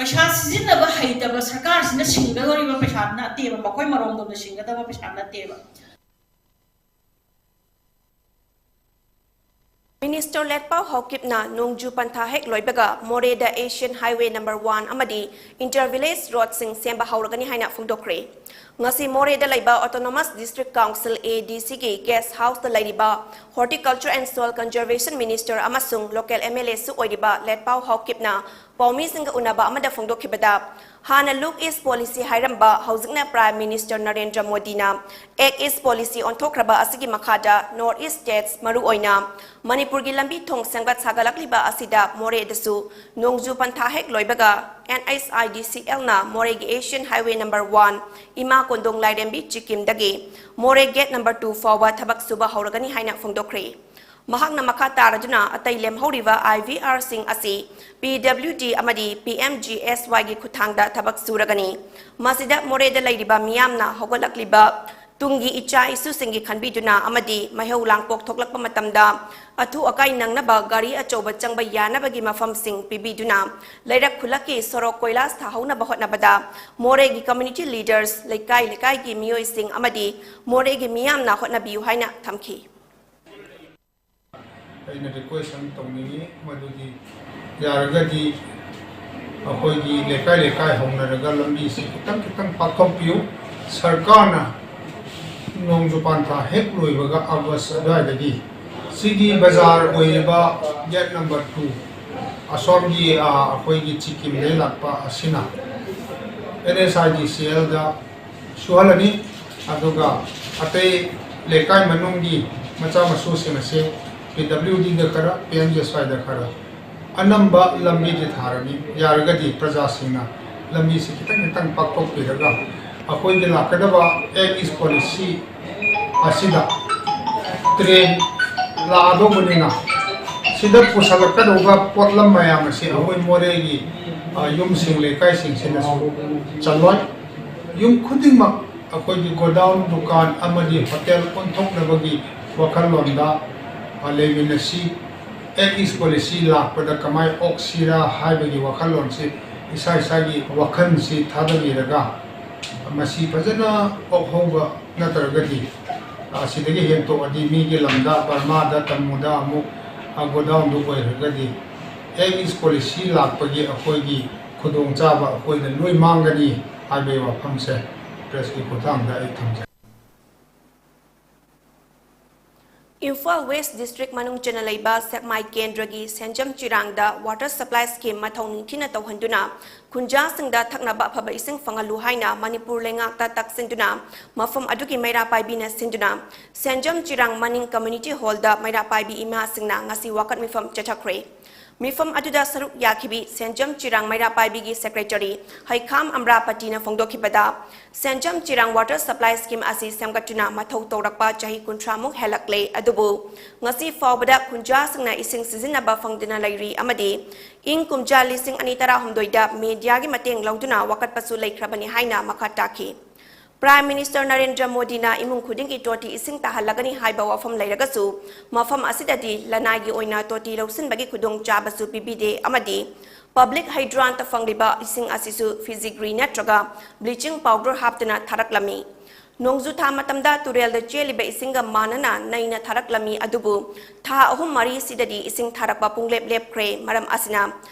ꯄꯩꯁꯥ ꯁꯤꯖꯤꯟꯅꯕ ꯍꯩꯇꯕ ꯁꯔꯀꯥꯔꯁꯤꯅ ꯁꯤꯡꯒꯗꯧꯔꯤꯕ ꯄꯩꯁꯥ ꯅꯠꯇꯦꯕ, ꯃꯈꯣꯏ ꯃꯔꯣꯝꯗꯣꯝꯗ ꯁꯤꯡꯒꯗꯕ ꯄꯩꯁꯥ ꯅꯠꯇꯦꯕ꯫ Minister ꯂꯦꯠꯄꯥꯎ ꯍꯥꯎꯀꯤꯞꯅ ꯅꯣꯡꯖꯨ ꯄꯟꯊꯥ ꯍꯦꯛ ꯂꯣꯏꯕꯒ ꯃꯣꯔꯦꯗ Asian Highway number one ꯑꯃꯗꯤ Inter Village Roadꯁꯤꯡ ꯁꯦꯝꯕ ꯍꯧꯔꯒꯅꯤ ꯍꯥꯏꯅ ꯐꯣꯡꯗꯣꯛꯈ꯭ꯔꯦ꯫ ꯉꯁꯤ ꯃꯣꯔꯦꯗ ꯂꯩꯕ Autonomous District Council ADCꯒꯤ guest houseꯇ ꯂꯩꯔꯤꯕ Horticulture and Soil Conservation Minister ꯑꯃꯁꯨꯡ local MLAꯁꯨ ꯑꯣꯏꯔꯤꯕ ꯂꯦꯠꯄꯥꯎ ꯍꯥꯎꯀꯤꯞꯅ ꯄꯥꯎꯃꯤꯁꯤꯡꯒ ꯎꯅꯕ ꯑꯃꯗ ꯐꯣꯡꯗꯣꯛꯈꯤꯕꯗ, ꯍꯥꯟꯅ Look East Policy ꯍꯥꯏꯔꯝꯕ ꯍꯧꯖꯤꯛꯅ Prime Minister ꯅꯔꯦꯟꯗ꯭ꯔ ꯃꯣꯗꯤꯅ Act East Policy ꯑꯣꯟꯊꯣꯛꯈ꯭ꯔꯕ ꯑꯁꯤꯒꯤ ꯃꯈꯥꯗ North East States, ꯃꯔꯨꯑꯣꯏꯅ ꯃꯅꯤꯄꯨꯔꯒꯤ ꯂꯝꯕꯤ ꯊꯣꯡ ꯁꯦꯝꯒꯠ ꯁꯥꯒꯠꯂꯛꯂꯤꯕ ꯑꯁꯤꯗ ꯃꯣꯔꯦꯗꯁꯨ ꯅꯣꯡꯖꯨ ꯄꯟꯊꯥ ꯍꯦꯛ ꯂꯣꯏꯕꯒ NHIDCLꯅ ꯃꯣꯔꯦꯒꯤ Asian Highway number one, ꯏꯃꯥ ꯀꯣꯟꯗꯣꯡ ꯂꯥꯏꯔꯦꯝꯕꯤ ꯆꯤꯀꯤꯝꯗꯒꯤ ꯃꯣꯔꯦ gate number two ꯐꯥꯎꯕ ꯊꯕꯛ ꯁꯨꯕ ꯍꯧꯔꯒꯅꯤ ꯍꯥꯏꯅ ꯐꯣꯡꯗꯣꯛꯈ꯭ꯔꯦ꯫ ꯃꯍꯥꯛꯅ ꯃꯈꯥ ꯇꯥꯔꯗꯨꯅ ꯑꯇꯩ ꯂꯦꯝꯍꯧꯔꯤꯕ IVRꯁꯤꯡ ꯑꯁꯤ PWD ꯑꯃꯗꯤ PMGSYꯒꯤ ꯈꯨꯠꯊꯥꯡꯗ ꯊꯕꯛ ꯁꯨꯔꯒꯅꯤ꯫ ꯃꯁꯤꯗ ꯃꯣꯔꯦꯗ ꯂꯩꯔꯤꯕ ꯃꯤꯌꯥꯝꯅ ꯍꯧꯒꯠꯂꯛꯂꯤꯕ ꯇꯨꯡꯒꯤ ꯏꯆꯥ ꯏꯁꯨꯁꯤꯡꯒꯤ ꯈꯟꯕꯤꯗꯨꯅ ꯑꯃꯗꯤ ꯃꯩꯍꯧ ꯂꯥꯡꯄꯣꯛ ꯊꯣꯛꯂꯛꯄ ꯃꯇꯝꯗ ꯑꯊꯨ ꯑꯀꯥꯏ ꯅꯪꯅꯕ ꯒꯥꯔꯤ ꯑꯆꯧꯕ ꯆꯪꯕ ꯌꯥꯅꯕꯒꯤ ꯃꯐꯝꯁꯤꯡ ꯄꯤꯕꯤꯗꯨꯅ ꯂꯩꯔꯛ ꯈꯨꯜꯂꯛꯀꯤ ꯁꯣꯔꯣꯛ ꯀꯣꯏꯂꯥꯁ ꯊꯥꯍꯧꯅꯕ ꯍꯣꯠꯅꯕꯗ ꯃꯣꯔꯦꯒꯤ community leaders, ꯂꯩꯀꯥꯏ ꯂꯩꯀꯥꯏꯒꯤ ꯃꯤꯑꯣꯏꯁꯤꯡ ꯑꯃꯗꯤ ꯃꯣꯔꯦꯒꯤ ꯃꯤꯌꯥꯝꯅ ꯍꯣꯠꯅꯕꯤꯌꯨ ꯍꯥꯏꯅ ꯊꯝꯈꯤ꯫ ꯑꯩꯅ request ꯑꯃ ꯇꯧꯅꯤꯡꯉꯤ, ꯃꯗꯨꯗꯤ ꯌꯥꯔꯒꯗꯤ ꯑꯩꯈꯣꯏꯒꯤ ꯂꯩꯀꯥꯏ ꯂꯩꯀꯥꯏ ꯍꯧꯅꯔꯒ ꯂꯝꯕꯤꯁꯤ ꯈꯤꯇꯪ ꯈꯤꯇꯪ ꯄꯥꯛꯊꯣꯛꯄꯤꯌꯨ꯫ ꯁꯔꯀꯥꯔꯅ ꯅꯣꯡꯖꯨ ꯄꯥꯟꯊꯥ ꯍꯦꯛ ꯂꯣꯏꯕꯒ August ꯑꯗꯨꯋꯥꯏꯗꯒꯤ ꯁꯤꯒꯤ ꯕꯖꯥꯔ ꯑꯣꯏꯔꯤꯕ gate number two, ꯑꯁꯣꯝꯒꯤ, ꯑ, ꯑꯩꯈꯣꯏꯒꯤ ꯁꯤꯛꯀꯤꯝꯗꯒꯤ ꯂꯥꯛꯄ ꯑꯁꯤꯅ NHIDCLꯗ ꯁꯨꯍꯜꯂꯅꯤ꯫ ꯑꯗꯨꯒ ꯑꯇꯩ ꯂꯩꯀꯥꯏ ꯃꯅꯨꯡꯒꯤ ꯃꯆꯥ ꯃꯁꯨꯁꯤꯡ ꯑꯁꯤ PWDꯗ ꯈꯔ, PMGSYꯗ ꯈꯔ, ꯑꯅꯝꯕ ꯂꯝꯕꯤꯗꯤ ꯊꯥꯔꯅꯤ꯫ ꯌꯥꯔꯒꯗꯤ ꯄ꯭ꯔꯖꯥꯁꯤꯡꯅ ꯂꯝꯕꯤꯁꯤ ꯈꯤꯇꯪ ꯈꯤꯇꯪ ꯄꯥꯛꯊꯣꯛꯄꯤꯔꯒ ꯑꯩꯈꯣꯏꯒꯤ ꯂꯥꯛꯀꯗꯕ Act East Policy ꯑꯁꯤꯗ train ꯂꯥꯛꯑꯗꯧꯕꯅꯤꯅ ꯁꯤꯗ ꯄꯨꯁꯜꯂꯛꯀꯗꯧꯕ ꯄꯣꯠꯂꯝ ꯃꯌꯥꯝ ꯑꯁꯤ ꯑꯩꯈꯣꯏ ꯃꯣꯔꯦꯒꯤ, ꯑ, ꯌꯨꯝꯁꯤꯡ ꯂꯩꯀꯥꯏꯁꯤꯡꯁꯤꯅꯁꯨ ꯆꯜꯂꯣꯏ꯫ ꯌꯨꯝ ꯈꯨꯗꯤꯡꯃꯛ ꯑꯩꯈꯣꯏꯒꯤ godown, ꯗꯨꯀꯥꯟ ꯑꯃꯗꯤ hotel ꯑꯣꯟꯊꯣꯛꯅꯕꯒꯤ ꯋꯥꯈꯜꯂꯣꯟꯗ, ꯑ, ꯂꯩꯃꯤꯟꯅꯁꯤ꯫ Act East Policy ꯂꯥꯛꯄꯗ ꯀꯃꯥꯏ ꯑꯣꯛꯁꯤꯔꯥ ꯍꯥꯏꯕꯒꯤ ꯋꯥꯈꯜꯂꯣꯟꯁꯤ ꯏꯁꯥ ꯏꯁꯥꯒꯤ ꯋꯥꯈꯜꯁꯤ ꯊꯥꯗꯕꯤꯔꯒ ꯃꯁꯤ ꯐꯖꯅ ꯑꯣꯛꯍꯧꯕ ꯅꯠꯇ꯭ꯔꯒꯗꯤ, ꯑꯁꯤꯗꯒꯤ ꯍꯦꯟꯇꯣꯛꯑꯗꯤ ꯃꯤꯒꯤ ꯂꯝꯗ, ꯕꯔꯃꯥꯗ, ꯇꯃꯨꯗ ꯑꯃꯨꯛ, ꯑ, ꯒꯣꯗꯥꯎꯟꯗꯨ ꯑꯣꯏꯈ꯭ꯔꯒꯗꯤ, ꯑꯦꯝ ꯏꯁ ꯄꯣꯂꯤꯁꯤ ꯂꯥꯛꯄꯒꯤ ꯑꯩꯈꯣꯏꯒꯤ ꯈꯨꯗꯣꯡꯆꯥꯕ ꯑꯩꯈꯣꯏꯗ ꯂꯣꯏ ꯃꯥꯡꯒꯅꯤ ꯍꯥꯏꯕꯒꯤ ꯋꯥꯐꯝꯁꯦ ꯄ꯭ꯔꯦꯁꯀꯤ ꯈꯨꯠꯊꯥꯡꯗ ꯑꯩ ꯊꯝꯖꯒꯦ꯫ ꯏꯝꯐꯥꯜ ꯋꯦꯁ ꯗꯤꯁꯇ꯭ꯔꯤꯛ ꯃꯅꯨꯡ ꯆꯟꯅ ꯂꯩꯕ ꯁꯦꯛꯃꯥꯏ ꯀꯦꯟꯗ꯭ꯔꯒꯤ ꯁꯦꯟꯖꯝ ꯆꯤꯔꯥꯡꯗ ꯋꯥꯇꯔ ꯁꯄ꯭ꯂꯥꯏ ꯁ꯭ꯀꯤꯝ ꯃꯊꯧ ꯅꯤꯡꯊꯤꯅ ꯇꯧꯍꯟꯗꯨꯅ ꯈꯨꯟꯖꯥꯁꯤꯡꯗ ꯊꯛꯅꯕ ꯑꯐꯕ ꯏꯁꯤꯡ ꯐꯪꯍꯜꯂꯨ ꯍꯥꯏꯅ ꯃꯅꯤꯄꯨꯔ ꯂꯩꯉꯥꯛꯇ ꯇꯛꯁꯤꯟꯗꯨꯅ ꯃꯐꯝ ꯑꯗꯨꯒꯤ ꯃꯩꯔꯥ ꯄꯥꯏꯕꯤꯅ ꯁꯤꯟꯗꯨꯅ ꯁꯦꯟꯖꯝ ꯆꯤꯔꯥꯡ ꯃꯅꯤꯡ ꯀꯝꯃ꯭ꯌꯨꯅꯤꯇꯤ ꯍꯣꯜꯗ ꯃꯩꯔꯥ ꯄꯥꯏꯕꯤ ꯏꯃꯥꯁꯤꯡꯅ ꯉꯁꯤ ꯋꯥꯀꯠ ꯃꯤꯐꯝ ꯆꯠꯊꯈ꯭ꯔꯦ꯫ ꯃꯤꯐꯝ ꯑꯗꯨꯗ ꯁꯔꯨꯛ ꯌꯥꯈꯤꯕꯤ ꯁꯦꯟꯖꯝ ꯆꯤꯔꯥꯡ ꯃꯩꯔꯥ ꯄꯥꯏꯕꯤꯒꯤ ꯁꯦꯀ꯭ꯔꯦꯇꯔꯤ ꯍꯩꯈꯥꯝ ꯑꯝꯕ꯭ꯔꯥꯄꯇꯤꯅ ꯐꯣꯡꯗꯣꯛꯈꯤꯕꯗ, ꯁꯦꯟꯖꯝ ꯆꯤꯔꯥꯡ ꯋꯥꯇꯔ ꯁꯄ꯭ꯂꯥꯏ ꯁ꯭ꯀꯤꯝ ꯑꯁꯤ ꯁꯦꯝꯒꯠꯇꯨꯅ ꯃꯊꯧ ꯇꯧꯔꯛꯄ ꯆꯍꯤ ꯀꯨꯟꯊ꯭ꯔꯥꯃꯨꯛ ꯍꯦꯜꯂꯛꯂꯦ, ꯑꯗꯨꯕꯨ ꯉꯁꯤ ꯐꯥꯎꯕꯗ ꯈꯨꯟꯖꯥꯁꯤꯡꯅ ꯏꯁꯤꯡ ꯁꯤꯖꯤꯟꯅꯕ ꯐꯪꯗꯅ ꯂꯩꯔꯤ ꯑꯃꯗꯤ ꯏꯪ ꯀꯨꯝꯖꯥ ꯂꯤꯁꯤꯡ ꯑꯅꯤ ꯇꯔꯥꯍꯨꯝꯗꯣꯏꯗ ꯃꯦꯗꯤꯌꯥꯒꯤ ꯃꯇꯦꯡ ꯂꯧꯗꯨꯅ ꯋꯥꯀꯠꯄꯁꯨ ꯂꯩꯈ꯭ꯔꯕꯅꯤ ꯍꯥꯏꯅ ꯃꯈꯥ ꯇꯥꯈꯤ꯫ ꯄ꯭ꯔꯥꯏꯝ ꯃꯤꯅꯤꯁꯇꯔ ꯅꯔꯦꯟꯗ꯭ꯔ ꯃꯣꯗꯤꯅ ꯏꯃꯨꯡ ꯈꯨꯗꯤꯡꯒꯤ ꯇꯣꯇꯤ ꯏꯁꯤꯡ ꯇꯥꯍꯜꯂꯒꯅꯤ ꯍꯥꯏꯕ ꯋꯥꯐꯝ ꯂꯩꯔꯒꯁꯨ, ꯃꯐꯝ ꯑꯁꯤꯗꯗꯤ ꯂꯅꯥꯏꯒꯤ ꯑꯣꯏꯅ ꯇꯣꯇꯤ ꯂꯧꯁꯤꯟꯕꯒꯤ ꯈꯨꯗꯣꯡꯆꯥꯕꯁꯨ ꯄꯤꯕꯤꯗꯦ ꯑꯃꯗꯤ ꯄꯕ꯭ꯂꯤꯛ ꯍꯩꯗ꯭ꯔꯥꯟꯇ ꯐꯪꯂꯤꯕ ꯏꯁꯤꯡ ꯑꯁꯤꯁꯨ ꯐꯤꯖꯤꯒ꯭ꯔꯤ ꯅꯠꯇ꯭ꯔꯒ ꯕ꯭ꯂꯤꯆꯤꯡ ꯄꯥꯎꯗꯔ ꯍꯥꯞꯇꯨꯅ ꯊꯥꯔꯛꯂꯝꯃꯤ꯫ ꯅꯣꯡꯖꯨ ꯊꯥ ꯃꯇꯝꯗ ꯇꯨꯔꯦꯜꯗ ꯆꯦꯜꯂꯤꯕ ꯏꯁꯤꯡꯒ ꯃꯥꯟꯅꯅ ꯅꯩꯅ ꯊꯥꯔꯛꯂꯝꯃꯤ, ꯑꯗꯨꯕꯨ ꯊꯥ ꯑꯍꯨꯝ ꯃꯔꯤ ꯁꯤꯗꯗꯤ ꯏꯁꯤꯡ ꯊꯥꯔꯛꯄ ꯄꯨꯡꯂꯦꯞ ꯂꯦꯞꯈ꯭ꯔꯦ꯫ ꯃꯔꯝ ꯑꯁꯤꯅ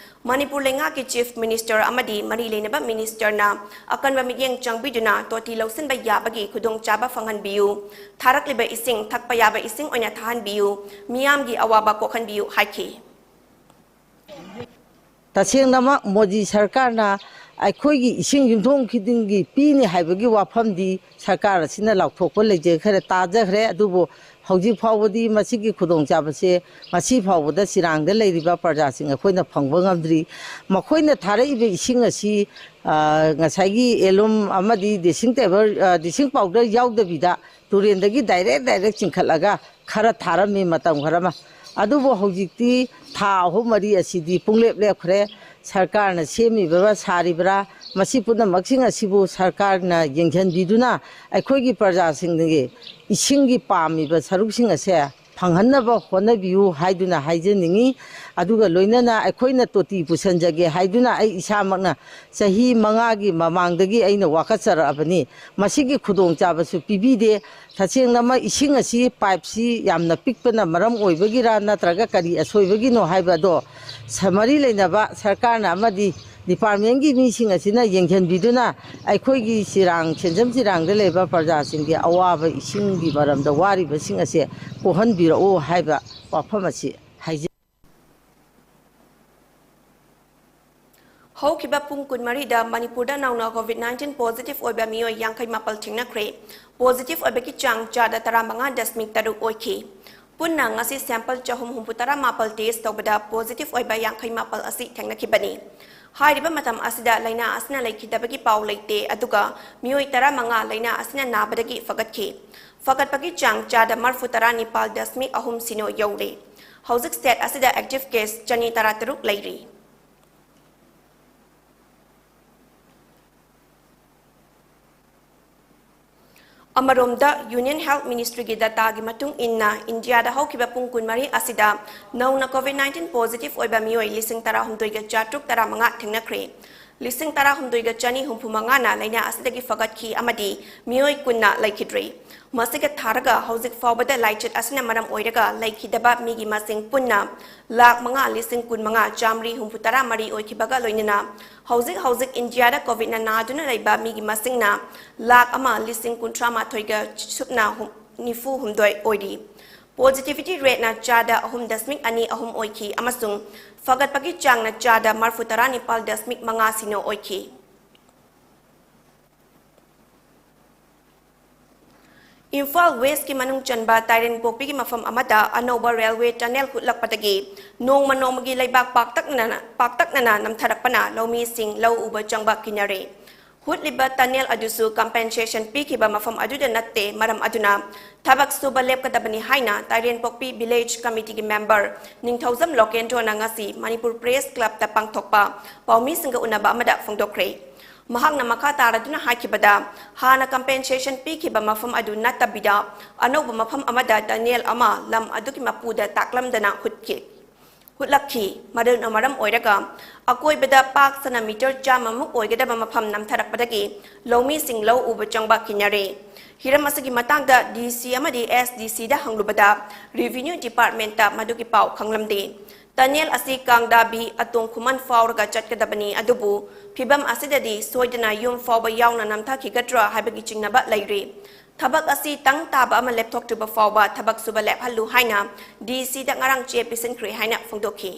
ꯃꯅꯤꯄꯨꯔ ꯂꯩꯉꯥꯛꯀꯤ ꯆꯤꯐ ꯃꯤꯅꯤꯁꯇꯔ ꯑꯃꯗꯤ ꯃꯔꯤ ꯂꯩꯅꯕ ꯃꯤꯅꯤꯁꯇꯔꯅ ꯑꯀꯟꯕ ꯃꯤꯠꯌꯦꯡ ꯆꯪꯕꯤꯗꯨꯅ ꯇꯣꯇꯤ ꯂꯧꯁꯤꯟꯕ ꯌꯥꯕꯒꯤ ꯈꯨꯗꯣꯡꯆꯥꯕ ꯐꯪꯍꯟꯕꯤꯌꯨ, ꯊꯥꯔꯛꯂꯤꯕ ꯏꯁꯤꯡ ꯊꯛꯄ ꯌꯥꯕ ꯏꯁꯤꯡ ꯑꯣꯏꯅ ꯊꯥꯍꯟꯕꯤꯌꯨ, ꯃꯤꯌꯥꯝꯒꯤ ꯑꯋꯥꯕ ꯀꯣꯛꯍꯟꯕꯤꯌꯨ ꯍꯥꯏꯈꯤ꯫ ꯇꯁꯦꯡꯅꯃꯛ ꯃꯣꯗꯤ ꯁꯔꯀꯥꯔꯅ ꯑꯩꯈꯣꯏꯒꯤ ꯏꯁꯤꯡ ꯌꯨꯝꯊꯣꯡ ꯈꯨꯗꯤꯡꯒꯤ ꯄꯤꯅꯤ ꯍꯥꯏꯕꯒꯤ ꯋꯥꯐꯝꯗꯤ ꯁꯔꯀꯥꯔ ꯑꯁꯤꯅ ꯂꯥꯎꯊꯣꯛꯄ ꯂꯩꯖꯈ꯭ꯔꯦ, ꯇꯥꯖꯈ꯭ꯔꯦ꯫ ꯑꯗꯨꯕꯨ ꯍꯧꯖꯤꯛ ꯐꯥꯎꯕꯗꯤ ꯃꯁꯤꯒꯤ ꯈꯨꯗꯣꯡꯆꯥꯕꯁꯦ ꯉꯁꯤ ꯐꯥꯎꯕꯗ ꯆꯤꯔꯥꯡꯗ ꯂꯩꯔꯤꯕ ꯄ꯭ꯔꯖꯥꯁꯤꯡ ꯑꯩꯈꯣꯏꯅ ꯐꯪꯕ ꯉꯝꯗ꯭ꯔꯤ꯫ ꯃꯈꯣꯏꯅ ꯊꯥꯔꯛꯏꯕ ꯏꯁꯤꯡ ꯑꯁꯤ, ꯑ, ꯉꯁꯥꯏꯒꯤ ꯑꯦꯂꯨꯝ ꯑꯃꯗꯤ ꯗꯤꯁꯤꯡ ꯇꯦꯕꯜ, ꯑ, ꯗꯤꯁꯤꯡ ꯄꯥꯎꯗꯔ ꯌꯥꯎꯗꯕꯤꯗ ꯇꯨꯔꯦꯟꯗꯒꯤ ꯗꯥꯏꯔꯦꯛ ꯗꯥꯏꯔꯦꯛ ꯆꯤꯡꯈꯠꯂꯒ ꯈꯔ ꯊꯥꯔꯝꯃꯤ ꯃꯇꯝ ꯈꯔ ꯑꯃ꯫ ꯑꯗꯨꯕꯨ ꯍꯧꯖꯤꯛꯇꯤ ꯊꯥ ꯑꯍꯨꯝ ꯃꯔꯤ ꯑꯁꯤꯗꯤ ꯄꯨꯡꯂꯦꯞ ꯂꯦꯞꯈ꯭ꯔꯦ꯫ ꯁꯔꯀꯥꯔꯅ ꯁꯦꯝꯃꯤꯕ꯭ꯔꯥ ꯁꯥꯔꯤꯕ꯭ꯔꯥ, ꯃꯁꯤ ꯄꯨꯝꯅꯃꯛꯁꯤꯡ ꯑꯁꯤꯕꯨ ꯁꯔꯀꯥꯔꯅ ꯌꯦꯡꯁꯤꯟꯕꯤꯗꯨꯅ ꯑꯩꯈꯣꯏꯒꯤ ꯄ꯭ꯔꯖꯥꯁꯤꯡꯒꯤ ꯏꯁꯤꯡꯒꯤ ꯄꯥꯝꯃꯤꯕ ꯁꯔꯨꯛꯁꯤꯡ ꯑꯁꯦ ꯐꯪꯍꯟꯅꯕ ꯍꯣꯠꯅꯕꯤꯌꯨ ꯍꯥꯏꯗꯨꯅ ꯍꯥꯏꯖꯅꯤꯡꯏ꯫ ꯑꯗꯨꯒ ꯂꯣꯏꯅꯅ ꯑꯩꯈꯣꯏꯅ ꯇꯣꯇꯤ ꯄꯨꯁꯟꯖꯒꯦ ꯍꯥꯏꯗꯨꯅ ꯑꯩ ꯏꯁꯥꯃꯛꯅ ꯆꯍꯤ ꯃꯉꯥꯒꯤ ꯃꯃꯥꯡꯗꯒꯤ ꯑꯩꯅ ꯋꯥꯀꯠꯆꯔꯛꯑꯕꯅꯤ꯫ ꯃꯁꯤꯒꯤ ꯈꯨꯗꯣꯡꯆꯥꯕꯁꯨ ꯄꯤꯕꯤꯗꯦ꯫ ꯇꯁꯦꯡꯅꯃꯛ ꯏꯁꯤꯡ ꯑꯁꯤ ꯄꯥꯏꯞꯁꯤ ꯌꯥꯝꯅ ꯄꯤꯛꯄꯅ ꯃꯔꯝ ꯑꯣꯏꯕꯒꯤꯔꯥ ꯅꯠꯇ꯭ꯔꯒ ꯀꯔꯤ ꯑꯁꯣꯏꯕꯒꯤꯅꯣ ꯍꯥꯏꯕ ꯑꯗꯣ ꯁ-, ꯃꯔꯤ ꯂꯩꯅꯕ ꯁꯔꯀꯥꯔꯅ ꯑꯃꯗꯤ ꯗꯤꯄꯥꯔꯠꯃꯦꯟꯒꯤ ꯃꯤꯁꯤꯡ ꯑꯁꯤꯅ ꯌꯦꯡꯁꯤꯟꯕꯤꯗꯨꯅ ꯑꯩꯈꯣꯏꯒꯤ ꯆꯤꯔꯥꯡ, ꯁꯦꯟꯖꯝ ꯆꯤꯔꯥꯡꯗ ꯂꯩꯕ ꯄ꯭ꯔꯖꯥꯁꯤꯡꯒꯤ ꯑꯋꯥꯕ ꯏꯁꯤꯡꯒꯤ ꯃꯔꯝꯗ ꯋꯥꯔꯤꯕꯁꯤꯡ ꯑꯁꯦ ꯀꯣꯛꯍꯟꯕꯤꯔꯛꯎ ꯍꯥꯏꯕ ꯋꯥꯐꯝ ꯑꯁꯤ ꯍꯥꯏꯖ- ꯍꯧꯈꯤꯕ ꯄꯨꯡ ꯀꯨꯟꯃꯔꯤꯗ ꯃꯅꯤꯄꯨꯔꯗ ꯅꯧꯅ COVID nineteen positive ꯑꯣꯏꯕ ꯃꯤꯑꯣꯏ ꯌꯥꯡꯈꯩ ꯃꯥꯄꯜ ꯊꯦꯡꯅꯈ꯭ꯔꯦ꯫ Positive ꯑꯣꯏꯕꯒꯤ ꯆꯥꯡ ꯆꯥꯗ ꯇꯔꯥꯃꯉꯥ ꯗꯁꯃꯤꯛ ꯇꯔꯨꯛ ꯑꯣꯏꯈꯤ꯫ ꯄꯨꯟꯅ ꯉꯁꯤ sample ꯆꯍꯨꯝ ꯍꯨꯝꯐꯨ ꯇꯔꯥ ꯃꯥꯄꯜ test ꯇꯧꯕꯗ positive ꯑꯣꯏꯕ ꯌꯥꯡꯈꯩ ꯃꯥꯄꯜ ꯑꯁꯤ ꯊꯦꯡꯅꯈꯤꯕꯅꯤ꯫ ꯍꯥꯏꯔꯤꯕ ꯃꯇꯝ ꯑꯁꯤꯗ ꯂꯥꯏꯅꯥ ꯑꯁꯤꯅ ꯂꯩꯈꯤꯗꯕꯒꯤ ꯄꯥꯎ ꯂꯩꯇꯦ, ꯑꯗꯨꯒ ꯃꯤꯑꯣꯏ ꯇꯔꯥꯃꯉꯥ ꯂꯥꯏꯅꯥ ꯑꯁꯤꯅ ꯅꯥꯕꯗꯒꯤ ꯐꯒꯠꯈꯤ꯫ ꯐꯒꯠꯄꯒꯤ ꯆꯥꯡ ꯆꯥꯗ ꯃꯔꯤꯐꯨ ꯇꯔꯥ ꯅꯤꯄꯥꯜ ꯗꯁꯃꯤꯛ ꯑꯍꯨꯝ ꯁꯤꯅꯣ ꯌꯧꯔꯦ꯫ ꯍꯧꯖꯤꯛ state ꯑꯁꯤꯗ active case ꯆꯅꯤ ꯇꯔꯥ ꯇꯔꯨꯛ ꯂꯩꯔꯤ꯫ ꯑꯃꯔꯣꯝꯗ, Union Health Ministryꯒꯤ dataꯒꯤ ꯃꯇꯨꯡ ꯏꯟꯅ, ꯏꯟꯗꯤꯌꯥꯗ ꯍꯧꯈꯤꯕ ꯄꯨꯡ ꯀꯨꯟꯃꯔꯤ ꯑꯁꯤꯗ ꯅꯧꯅ COVID nineteen positive ꯑꯣꯏꯕ ꯃꯤꯑꯣꯏ ꯂꯤꯁꯤꯡ ꯇꯔꯥꯍꯨꯝꯗꯣꯏꯒ ꯆꯥꯇ꯭ꯔꯨꯛ ꯇꯔꯥꯃꯉꯥ ꯊꯦꯡꯅꯈ꯭ꯔꯦ꯫ ꯂꯤꯁꯤꯡ ꯇꯔꯥꯍꯨꯝꯗꯣꯏꯒ ꯆꯅꯤ ꯍꯨꯝꯐꯨ ꯃꯉꯥꯅ ꯂꯥꯏꯅꯥ ꯑꯁꯤꯗꯒꯤ ꯐꯒꯠꯈꯤ ꯑꯃꯗꯤ ꯃꯤꯑꯣꯏ ꯀꯨꯟꯅ ꯂꯩꯈꯤꯗ꯭ꯔꯦ꯫ ꯃꯁꯤꯒ ꯊꯥꯔꯒ, ꯍꯧꯖꯤꯛ ꯐꯥꯎꯕꯗ ꯂꯥꯏꯆꯠ ꯑꯁꯤꯅ ꯃꯔꯝ ꯑꯣꯏꯔꯒ ꯂꯩꯈꯤꯗꯕ ꯃꯤꯒꯤ ꯃꯁꯤꯡ ꯄꯨꯟꯅ ꯂꯥꯈ ꯃꯉꯥ ꯂꯤꯁꯤꯡ ꯀꯨꯟꯃꯉꯥ ꯆꯥꯃꯔꯤ ꯍꯨꯝꯐꯨ ꯇꯔꯥ ꯃꯔꯤ ꯑꯣꯏꯈꯤꯕꯒ ꯂꯣꯏꯅꯅ, ꯍꯧꯖꯤꯛ ꯍꯧꯖꯤꯛ ꯏꯟꯗꯤꯌꯥꯗ COVID ꯅꯥꯗꯨꯅ ꯂꯩꯕ ꯃꯤꯒꯤ ꯃꯁꯤꯡꯅ ꯂꯥꯈ ꯑꯃ ꯂꯤꯁꯤꯡ ꯀꯨꯟꯊ꯭ꯔꯥ ꯃꯥꯊꯣꯏꯒ ꯁꯨꯞꯅ ꯍꯨꯝ-, ꯅꯤꯐꯨ ꯍꯨꯝꯗꯣꯏ ꯑꯣꯏꯔꯤ꯫ Positivity rateꯅ ꯆꯥꯗ ꯑꯍꯨꯝ ꯗꯁꯃꯤꯛ ꯑꯅꯤ ꯑꯍꯨꯝ ꯑꯣꯏꯈꯤ ꯑꯃꯁꯨꯡ ꯐꯒꯠꯄꯒꯤ ꯆꯥꯡꯅ ꯆꯥꯗ ꯃꯔꯤꯐꯨ ꯇꯔꯥ ꯅꯤꯄꯥꯜ ꯗꯁꯃꯤꯛ ꯃꯉꯥ ꯁꯤꯅꯣ ꯑꯣꯏꯈꯤ꯫ ꯏꯝꯐꯥꯜ Westꯀꯤ ꯃꯅꯨꯡ ꯆꯟꯕ ꯇꯥꯏꯔꯦꯟꯄꯣꯛꯄꯤꯒꯤ ꯃꯐꯝ ꯑꯃꯗ ꯑꯅꯧꯕ railway tunnel ꯍꯨꯠꯂꯛꯄꯗꯒꯤ ꯅꯣꯡꯃ ꯅꯣꯡꯃꯒꯤ ꯂꯩꯕꯥꯛ ꯄꯥꯛꯇꯛꯅꯅ, ꯄꯥꯛꯇꯛꯅꯅ ꯅꯝꯊꯔꯛꯄꯅ ꯂꯧꯃꯤꯁꯤꯡ ꯂꯧ ꯎꯕ ꯆꯪꯕ ꯀꯤꯅꯔꯦ꯫ ꯍꯨꯠꯂꯤꯕ tunnel ꯑꯗꯨꯁꯨ compensation ꯄꯤꯈꯤꯕ ꯃꯐꯝ ꯑꯗꯨꯗ ꯅꯠꯇꯦ, ꯃꯔꯝ ꯑꯗꯨꯅ ꯊꯕꯛ ꯁꯨꯕ ꯂꯦꯞꯀꯗꯕꯅꯤ ꯍꯥꯏꯅ ꯇꯥꯏꯔꯦꯟꯄꯣꯛꯄꯤ Village Committeeꯒꯤ member ꯅꯤꯡꯊꯧꯖꯝ ꯂꯣꯀꯦꯟꯗ꯭ꯔꯣꯅ ꯉꯁꯤ ꯃꯅꯤꯄꯨꯔ Press Clubꯇ ꯄꯥꯡꯊꯣꯛꯄ ꯄꯥꯎꯃꯤꯁꯤꯡꯒ ꯎꯅꯕ ꯑꯃꯗ ꯐꯣꯡꯗꯣꯛꯈ꯭ꯔꯦ꯫ ꯃꯍꯥꯛꯅ ꯃꯈꯥ ꯇꯥꯔꯗꯨꯅ ꯍꯥꯏꯈꯤꯕꯗ, ꯍꯥꯟꯅ compensation ꯄꯤꯈꯤꯕ ꯃꯐꯝ ꯑꯗꯨ ꯅꯠꯇꯕꯤꯗ ꯑꯅꯧꯕ ꯃꯐꯝ ꯑꯃꯗ tunnel ꯑꯃ ꯂꯝ ꯑꯗꯨꯒꯤ ꯃꯄꯨꯗ ꯇꯥꯛꯂꯝꯗꯅ ꯍꯨꯠꯈꯤ꯫ ꯍꯨꯠꯂꯛꯈꯤ꯫ ꯃꯗꯨꯅ ꯃꯔꯝ ꯑꯣꯏꯔꯒ ꯑꯀꯣꯏꯕꯗ ꯄꯥꯛ ꯁꯟꯅ meter ꯆꯥꯝꯃꯃꯨꯛ ꯑꯣꯏꯒꯗꯕ ꯃꯐꯝ ꯅꯝꯊꯔꯛꯄꯗꯒꯤ ꯂꯧꯃꯤꯁꯤꯡ ꯂꯧ ꯎꯕ ꯆꯪꯕ ꯀꯤꯅꯔꯦ꯫ ꯍꯤꯔꯝ ꯑꯁꯤꯒꯤ ꯃꯇꯥꯡꯗ D C ꯑꯃꯗꯤ S D Cꯗ ꯍꯪꯂꯨꯕꯗ Revenue Departmentꯇ ꯃꯗꯨꯒꯤ ꯄꯥꯎ ꯈꯪꯂꯝꯗꯦ꯫ Tunnel ꯑꯁꯤ ꯀꯥꯡꯗꯥꯕꯤ ꯑꯇꯣꯡ ꯈꯨꯃꯟ ꯐꯥꯎꯔꯒ ꯆꯠꯀꯗꯕꯅꯤ, ꯑꯗꯨꯕꯨ ꯐꯤꯕꯝ ꯑꯁꯤꯗꯗꯤ ꯁꯣꯏꯗꯅ ꯌꯨꯝ ꯐꯥꯎꯕ ꯌꯥꯎꯅ ꯅꯝꯊꯈꯤꯒꯗ꯭ꯔꯥ ꯍꯥꯏꯕꯒꯤ ꯆꯤꯡꯅꯕ ꯂꯩꯔꯤ꯫ ꯊꯕꯛ ꯑꯁꯤ ꯇꯪ ꯇꯥꯕ ꯑꯃ ꯂꯦꯞꯊꯣꯛꯇ꯭ꯔꯤꯕ ꯐꯥꯎꯕ ꯊꯕꯛ ꯁꯨꯕ ꯂꯦꯞꯍꯜꯂꯨ ꯍꯥꯏꯅ D Cꯗ ꯉꯔꯥꯡ ꯆꯦ ꯄꯤꯁꯤꯟꯈ꯭ꯔꯦ ꯍꯥꯏꯅ ꯐꯣꯡꯗꯣꯛꯈꯤ꯫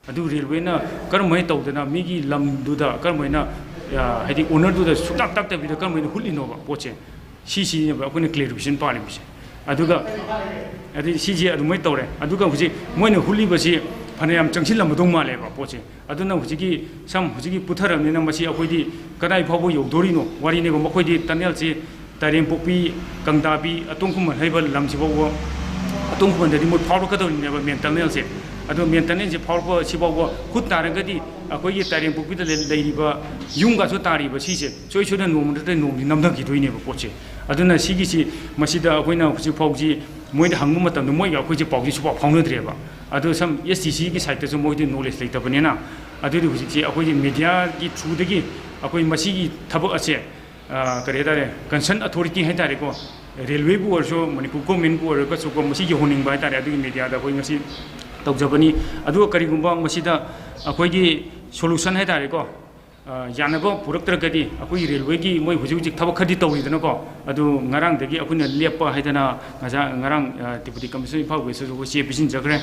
ꯑꯗꯨ railwayꯅ ꯀꯔꯝꯍꯥꯏꯅ ꯇꯧꯗꯅ ꯃꯤꯒꯤ ꯂꯝꯗꯨꯗ ꯀꯔꯝꯍꯥꯏꯅ, ꯑ, ꯍꯥꯏꯗꯤ ownerꯗꯨꯗ ꯁꯨꯛꯇꯥꯛ ꯇꯥꯛꯇꯕꯤꯗ ꯀꯔꯝꯍꯥꯏꯅ ꯍꯨꯠꯂꯤꯅꯣꯕ ꯄꯣꯠꯁꯦ? ꯁꯤꯁꯤꯅꯦꯕ ꯑꯩꯈꯣꯏꯅ clarification ꯄꯥꯝꯃꯤꯁꯦ꯫ ꯑꯗꯨꯒ ꯑꯗꯩ ꯁꯤꯁꯦ ꯑꯗꯨꯃꯥꯏꯅ ꯇꯧꯔꯦ꯫ ꯑꯗꯨꯒ ꯍꯧꯖꯤꯛ ꯃꯣꯏꯅ ꯍꯨꯠꯂꯤꯕꯁꯤ ꯐꯅꯌꯥꯝ ꯆꯪꯁꯤꯜꯂꯝꯃꯗꯧ ꯃꯥꯜꯂꯦꯕ ꯄꯣꯠꯁꯦ꯫ ꯑꯗꯨꯅ ꯍꯧꯖꯤꯛꯀꯤ ꯁꯝ ꯍꯧꯖꯤꯛꯀꯤ ꯄꯨꯊꯔꯕꯅꯤꯅ ꯃꯁꯤ ꯑꯩꯈꯣꯏꯗꯤ ꯀꯗꯥꯏ ꯐꯥꯎꯕ ꯌꯧꯗꯣꯔꯤꯅꯣ ꯋꯥꯔꯤꯅꯦꯕ꯫ ꯃꯈꯣꯏꯗꯤ tunnelꯁꯤ ꯇꯥꯏꯔꯦꯝꯄꯣꯛꯄꯤ, ꯀꯪꯗꯥꯕꯤ, ꯑꯇꯣꯡ ꯈꯨꯃꯟ ꯍꯥꯏꯕ ꯂꯝꯁꯤ ꯐꯥꯎꯕ, ꯑꯇꯣꯡ ꯈꯨꯃꯟꯗꯗꯤ ꯃꯣꯏ ꯐꯥꯎꯔꯛꯀꯗꯧꯔꯤꯅꯦꯕ main tunnelꯁꯦ꯫ ꯑꯗꯣ main tunnelꯁꯦ ꯐꯥꯎꯔꯛꯄ ꯁꯤꯐꯥꯎꯕ ꯍꯨꯠ ꯇꯥꯔꯒꯗꯤ ꯑꯩꯈꯣꯏꯒꯤ ꯇꯥꯏꯔꯦꯝꯄꯣꯛꯄꯤꯗ ꯂꯩ-, ꯂꯩꯔꯤꯕ ꯌꯨꯝꯒꯁꯨ ꯇꯥꯔꯤꯕ ꯁꯤꯁꯦ ꯁꯣꯏ ꯁꯣꯏꯗꯅ ꯅꯣꯡꯃ ꯅꯠꯇ꯭ꯔꯒ ꯅꯣꯡꯃꯗꯤ ꯅꯝꯊꯈꯤꯗꯣꯏꯅꯦꯕ ꯄꯣꯠꯁꯦ꯫ ꯑꯗꯨꯅ ꯁꯤꯒꯤꯁꯤ ꯃꯁꯤꯗ ꯑꯩꯈꯣꯏꯅ ꯍꯧꯖꯤꯛ ꯐꯥꯎꯁꯤ ꯃꯣꯏꯗ ꯍꯪꯕ ꯃꯇꯝꯗ ꯃꯣꯏꯒ ꯑꯩꯈꯣꯏꯁꯦ ꯄꯥꯎꯁꯤ ꯁꯨꯡꯐꯥꯎ ꯐꯥꯎꯅꯗ꯭ꯔꯦꯕ꯫ ꯑꯗꯨ ꯁꯝ S D Cꯒꯤ sideꯇꯁꯨ ꯃꯣꯏꯗꯤ knowledge ꯂꯩꯇꯕꯅꯤꯅ ꯑꯗꯨꯗꯤ ꯍꯧꯖꯤꯛꯁꯤ ꯑꯩꯈꯣꯏꯒꯤ mediaꯒꯤ throughꯗꯒꯤ ꯑꯩꯈꯣꯏ ꯃꯁꯤꯒꯤ ꯊꯕꯛ ꯑꯁꯦ, ꯑ, ꯀꯔꯤ ꯍꯥꯏꯇꯥꯔꯦ, concern authority ꯍꯥꯏꯇꯥꯔꯦꯀꯣ, railwayꯕꯨ ꯑꯣꯏꯔꯁꯨ, ꯃꯅꯤꯄꯨꯔ governmentꯕꯨ ꯑꯣꯏꯔꯒꯁꯨꯀꯣ, ꯃꯁꯤ ꯌꯧꯍꯟꯅꯤꯡꯕ ꯍꯥꯏꯇꯥꯔꯦ꯫ ꯑꯗꯨꯒꯤ mediaꯗ ꯑꯩꯈꯣꯏ ꯉꯁꯤ ꯇꯧꯖꯕꯅꯤ꯫ ꯑꯗꯨꯒ ꯀꯔꯤꯒꯨꯝꯕ ꯃꯁꯤꯗ ꯑꯩꯈꯣꯏꯒꯤ solution ꯍꯥꯏꯇꯥꯔꯦꯀꯣ, ꯑ, ꯌꯥꯅꯕ ꯄꯨꯔꯛꯇ꯭ꯔꯒꯗꯤ ꯑꯩꯈꯣꯏꯒꯤ railwayꯒꯤ ꯃꯣꯏ ꯍꯧꯖꯤꯛ ꯍꯧꯖꯤꯛ ꯊꯕꯛ ꯈꯔꯗꯤ ꯇꯧꯔꯤꯗꯅꯀꯣ, ꯑꯗꯨ ꯉꯔꯥꯡꯗꯒꯤ ꯑꯩꯈꯣꯏꯅ ꯂꯦꯞꯄ ꯍꯥꯏꯗꯅ ꯉꯁꯥꯏ, ꯉꯔꯥꯡ, ꯑ, Deputy Commissioner Imphal Westꯇꯁꯨ ꯑꯩꯈꯣꯏ ꯆꯦ ꯄꯤꯁꯤꯟꯖꯈ꯭ꯔꯦ꯫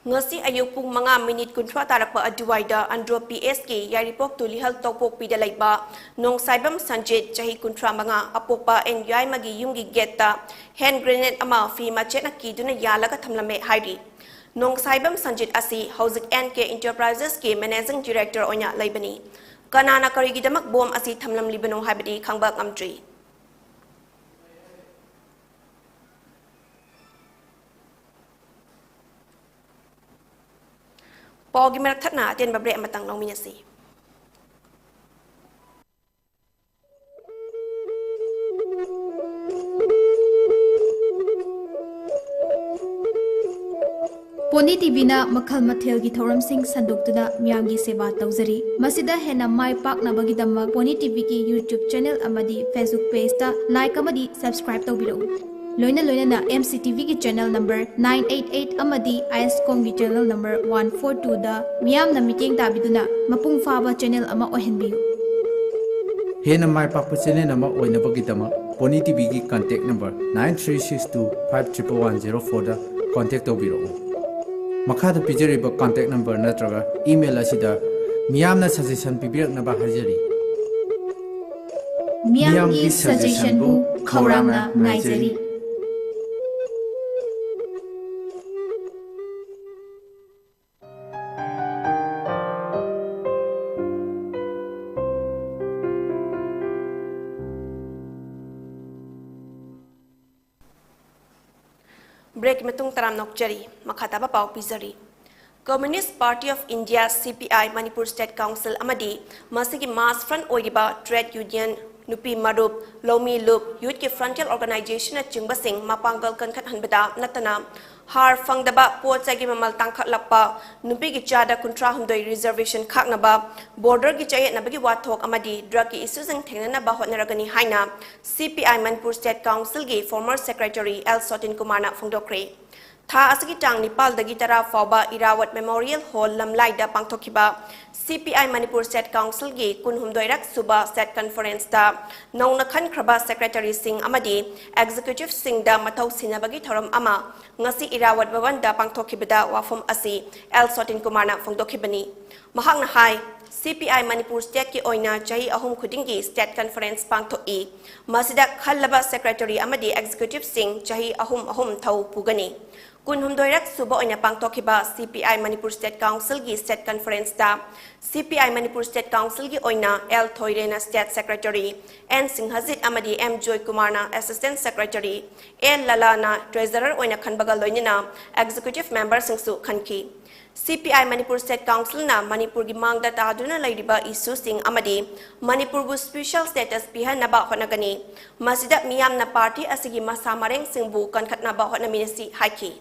ꯉꯁꯤ ꯑꯌꯨꯛ ꯄꯨꯡ ꯃꯉꯥ minute ꯀꯨꯟꯊ꯭ꯔꯥ ꯇꯥꯔꯛꯄ ꯑꯗꯨꯋꯥꯏꯗ ꯑꯟꯗ꯭ꯔꯣ P Sꯀꯤ ꯌꯥꯏꯔꯤꯄꯣꯛ ꯇꯨꯂꯤꯍꯜ ꯇꯧꯄꯣꯛꯄꯤꯗ ꯂꯩꯕ ꯅꯣꯡꯁꯥꯏꯕꯝ ꯁꯟꯖꯤꯠ, ꯆꯍꯤ ꯀꯨꯟꯊ꯭ꯔꯥ ꯃꯉꯥ, ꯑꯄꯣꯛꯄ ꯑꯦꯟ ꯌꯥꯏꯃꯒꯤ ꯌꯨꯝꯒꯤ gateꯇ hand grenade ꯑꯃ ꯐꯤ ꯃꯆꯦꯠꯅ ꯀꯤꯗꯨꯅ ꯌꯥꯜꯂꯒ ꯊꯝꯂꯝꯃꯦ ꯍꯥꯏꯔꯤ꯫ ꯅꯣꯡꯁꯥꯏꯕꯝ ꯁꯟꯖꯤꯠ ꯑꯁꯤ ꯍꯧꯖꯤꯛ N K Enterprisesꯀꯤ managing director ꯑꯣꯏꯅ ꯂꯩꯕꯅꯤ꯫ ꯀꯅꯥꯅ ꯀꯔꯤꯒꯤꯗꯃꯛ bomb ꯑꯁꯤ ꯊꯝꯂꯝꯂꯤꯕꯅꯣ ꯍꯥꯏꯕꯗꯤ ꯈꯪꯕ ꯉꯝꯗ꯭ꯔꯤ꯫ ꯄꯥꯎꯒꯤ ꯃꯔꯛ ꯊꯠꯅ ꯑꯇꯦꯟꯕ break ꯑꯃꯇꯪ ꯂꯧꯃꯤꯟꯅꯁꯤ꯫ ꯄꯣꯅꯤ ꯇꯤꯚꯤꯅ ꯃꯈꯜ ꯃꯊꯦꯜꯒꯤ ꯊꯧꯔꯝꯁꯤꯡ ꯁꯟꯗꯣꯛꯇꯨꯅ ꯃꯤꯌꯥꯝꯒꯤ ꯁꯦꯕꯥ ꯇꯧꯖꯔꯤ꯫ ꯃꯁꯤꯗ ꯍꯦꯟꯅ ꯃꯥꯏ ꯄꯥꯛꯅꯕꯒꯤꯗꯃꯛ ꯄꯣꯅꯤ ꯇꯤꯚꯤꯒꯤ YouTube channel ꯑꯃꯗꯤ Facebook pageꯇ like ꯑꯃꯗꯤ subscribe ꯇꯧꯕꯤꯔꯛꯎ꯫ ꯂꯣꯏꯅ ꯂꯣꯏꯅꯅ M C T Vꯒꯤ channel number nine eight eight ꯑꯃꯗꯤ ꯑꯥꯏ ꯑꯦꯁ ꯀꯣꯝꯒꯤ channel number one four twoꯗ ꯃꯤꯌꯥꯝꯅ ꯃꯤꯠꯌꯦꯡ ꯇꯥꯕꯤꯗꯨꯅ ꯃꯄꯨꯡ ꯐꯥꯕ channel ꯑꯃ ꯑꯣꯏꯍꯟꯕꯤꯌꯨ꯫ ꯍꯦꯟꯅ ꯃꯥꯏ ꯄꯥꯛꯄ channel ꯑꯃ ꯑꯣꯏꯅꯕꯒꯤꯗꯃꯛ pony ꯇꯤꯚꯤꯒꯤ contact number nine three six two five triple one zero fourꯗ contact ꯇꯧꯕꯤꯔꯛꯎ꯫ ꯃꯈꯥꯗ ꯄꯤꯖꯔꯤꯕ contact number ꯅꯠꯇ꯭ꯔꯒ email ꯑꯁꯤꯗ ꯃꯤꯌꯥꯝꯅ suggestion ꯄꯤꯕꯤꯔꯛꯅꯕ ꯍꯥꯏꯖꯔꯤ꯫ ꯃꯤꯌꯥꯝꯒꯤ suggestionꯕꯨ ꯈꯧꯔꯥꯡꯅ ꯉꯥꯏꯖꯔꯤ꯫ Breakꯀꯤ ꯃꯇꯨꯡ ꯇꯔꯥꯝꯅ ꯑꯣꯛꯆꯔꯤ꯫ ꯃꯈꯥ ꯇꯥꯕ ꯄꯥꯎ ꯄꯤꯖꯔꯤ꯫ Communist Party of India, C P I, Manipur State Council ꯑꯃꯗꯤ ꯃꯁꯤꯒꯤ mass front ꯑꯣꯏꯔꯤꯕ trade union, ꯅꯨꯄꯤ ꯃꯔꯨꯞ, ꯂꯧꯃꯤ ꯂꯨꯞ, youthꯀꯤ frontal organizationꯅꯆꯤꯡꯕꯁꯤꯡ ꯃꯄꯥꯡꯒꯜ ꯀꯟꯈꯠꯍꯟꯕꯗ ꯅꯠꯇꯅ ꯍꯥꯔ ꯐꯪꯗꯕ ꯄꯣꯠ ꯆꯩꯒꯤ ꯃꯃꯜ ꯇꯥꯡꯈꯠꯂꯛꯄ, ꯅꯨꯄꯤꯒꯤ ꯆꯥꯗ ꯀꯨꯟꯊ꯭ꯔꯥ ꯍꯨꯝꯗꯣꯏ reservation ꯈꯥꯛꯅꯕ, borderꯒꯤ ꯆꯌꯦꯠꯅꯕꯒꯤ ꯋꯥꯊꯣꯛ ꯑꯃꯗꯤ drugꯀꯤ issueꯁꯤꯡ ꯊꯦꯡꯅꯅꯕ ꯍꯣꯠꯅꯔꯒꯅꯤ ꯍꯥꯏꯅ C P I Manipur State Councilꯒꯤ former secretary L ꯁꯣꯇꯤꯟ ꯀꯨꯃꯥꯔꯅ ꯐꯣꯡꯗꯣꯛꯈ꯭ꯔꯦ꯫ ꯊꯥ ꯑꯁꯤꯒꯤ ꯇꯥꯡ ꯅꯤꯄꯥꯜꯗꯒꯤ ꯇꯔꯥ ꯐꯥꯎꯕ ꯏꯔꯥꯋꯠ Memorial Hall ꯂꯝꯂꯥꯏꯗ ꯄꯥꯡꯊꯣꯛꯈꯤꯕ C P I Manipur State Councilꯒꯤ ꯀꯨꯟꯍꯨꯝꯗꯣꯏꯔꯛ ꯁꯨꯕ state conferenceꯇ ꯅꯧꯅ ꯈꯟꯈ꯭ꯔꯕ secretaryꯁꯤꯡ ꯑꯃꯗꯤ executiveꯁꯤꯡꯗ ꯃꯊꯧ ꯁꯤꯟꯅꯕꯒꯤ ꯊꯧꯔꯝ ꯑꯃ ꯉꯁꯤ ꯏꯔꯥꯋꯠ ꯚꯕꯟꯗ ꯄꯥꯡꯊꯣꯛꯈꯤꯕꯗ ꯋꯥꯐꯝ ꯑꯁꯤ L ꯁꯣꯇꯤꯟ ꯀꯨꯃꯥꯔꯅ ꯐꯣꯡꯗꯣꯛꯈꯤꯕꯅꯤ꯫ ꯃꯍꯥꯛꯅ ꯍꯥꯏ, C P I Manipur Stateꯀꯤ ꯑꯣꯏꯅ ꯆꯍꯤ ꯑꯍꯨꯝ ꯈꯨꯗꯤꯡꯒꯤ state conference ꯄꯥꯡꯊꯣꯛꯏ꯫ ꯃꯁꯤꯗ ꯈꯜꯂꯕ secretary ꯑꯃꯗꯤ executiveꯁꯤꯡ ꯆꯍꯤ ꯑꯍꯨꯝ ꯑꯍꯨꯝ ꯊꯧ ꯄꯨꯒꯅꯤ꯫ ꯀꯨꯟꯍꯨꯝꯗꯣꯏꯔꯛ ꯁꯨꯕ ꯑꯣꯏꯅ ꯄꯥꯡꯊꯣꯛꯈꯤꯕ C P I Manipur State Councilꯒꯤ state conferenceꯇ C P I Manipur State Councilꯒꯤ ꯑꯣꯏꯅ L ꯊꯣꯏꯔꯦꯅ state secretary, N ꯁꯤꯡꯍꯖꯤꯠ ꯑꯃꯗꯤ M ꯖꯣꯏꯀꯨꯃꯥꯔꯅ assistant secretary, L ꯂꯂꯥꯅ treasurer ꯑꯣꯏꯅ ꯈꯟꯕꯒ ꯂꯣꯏꯅꯅ executive memberꯁꯤꯡꯁꯨ ꯈꯟꯈꯤ꯫ ꯁꯤ ꯄꯤ ꯑꯥꯏ ꯃꯅꯤꯄꯨꯔ ꯁ꯭ꯇꯦꯠ ꯀꯥꯎꯟꯁꯤꯜꯅ ꯃꯅꯤꯄꯨꯔꯒꯤ ꯃꯥꯡꯗ ꯇꯥꯗꯨꯅ ꯂꯩꯔꯤꯕ ꯏꯁꯨꯁꯤꯡ ꯑꯃꯗꯤ ꯃꯅꯤꯄꯨꯔꯕꯨ ꯁ꯭ꯄꯤꯁꯦꯜ ꯁ꯭ꯇꯦꯇꯁ ꯄꯤꯍꯟꯅꯕ ꯍꯣꯠꯅꯒꯅꯤ꯫ ꯃꯁꯤꯗ ꯃꯤꯌꯥꯝꯅ ꯄꯥꯔꯇꯤ ꯑꯁꯤꯒꯤ ꯃꯁꯥ ꯃꯔꯦꯡꯁꯤꯡꯕꯨ ꯀꯟꯈꯠꯅꯕ ꯍꯣꯠꯅꯃꯤꯟꯅꯁꯤ ꯍꯥꯏꯈꯤ꯫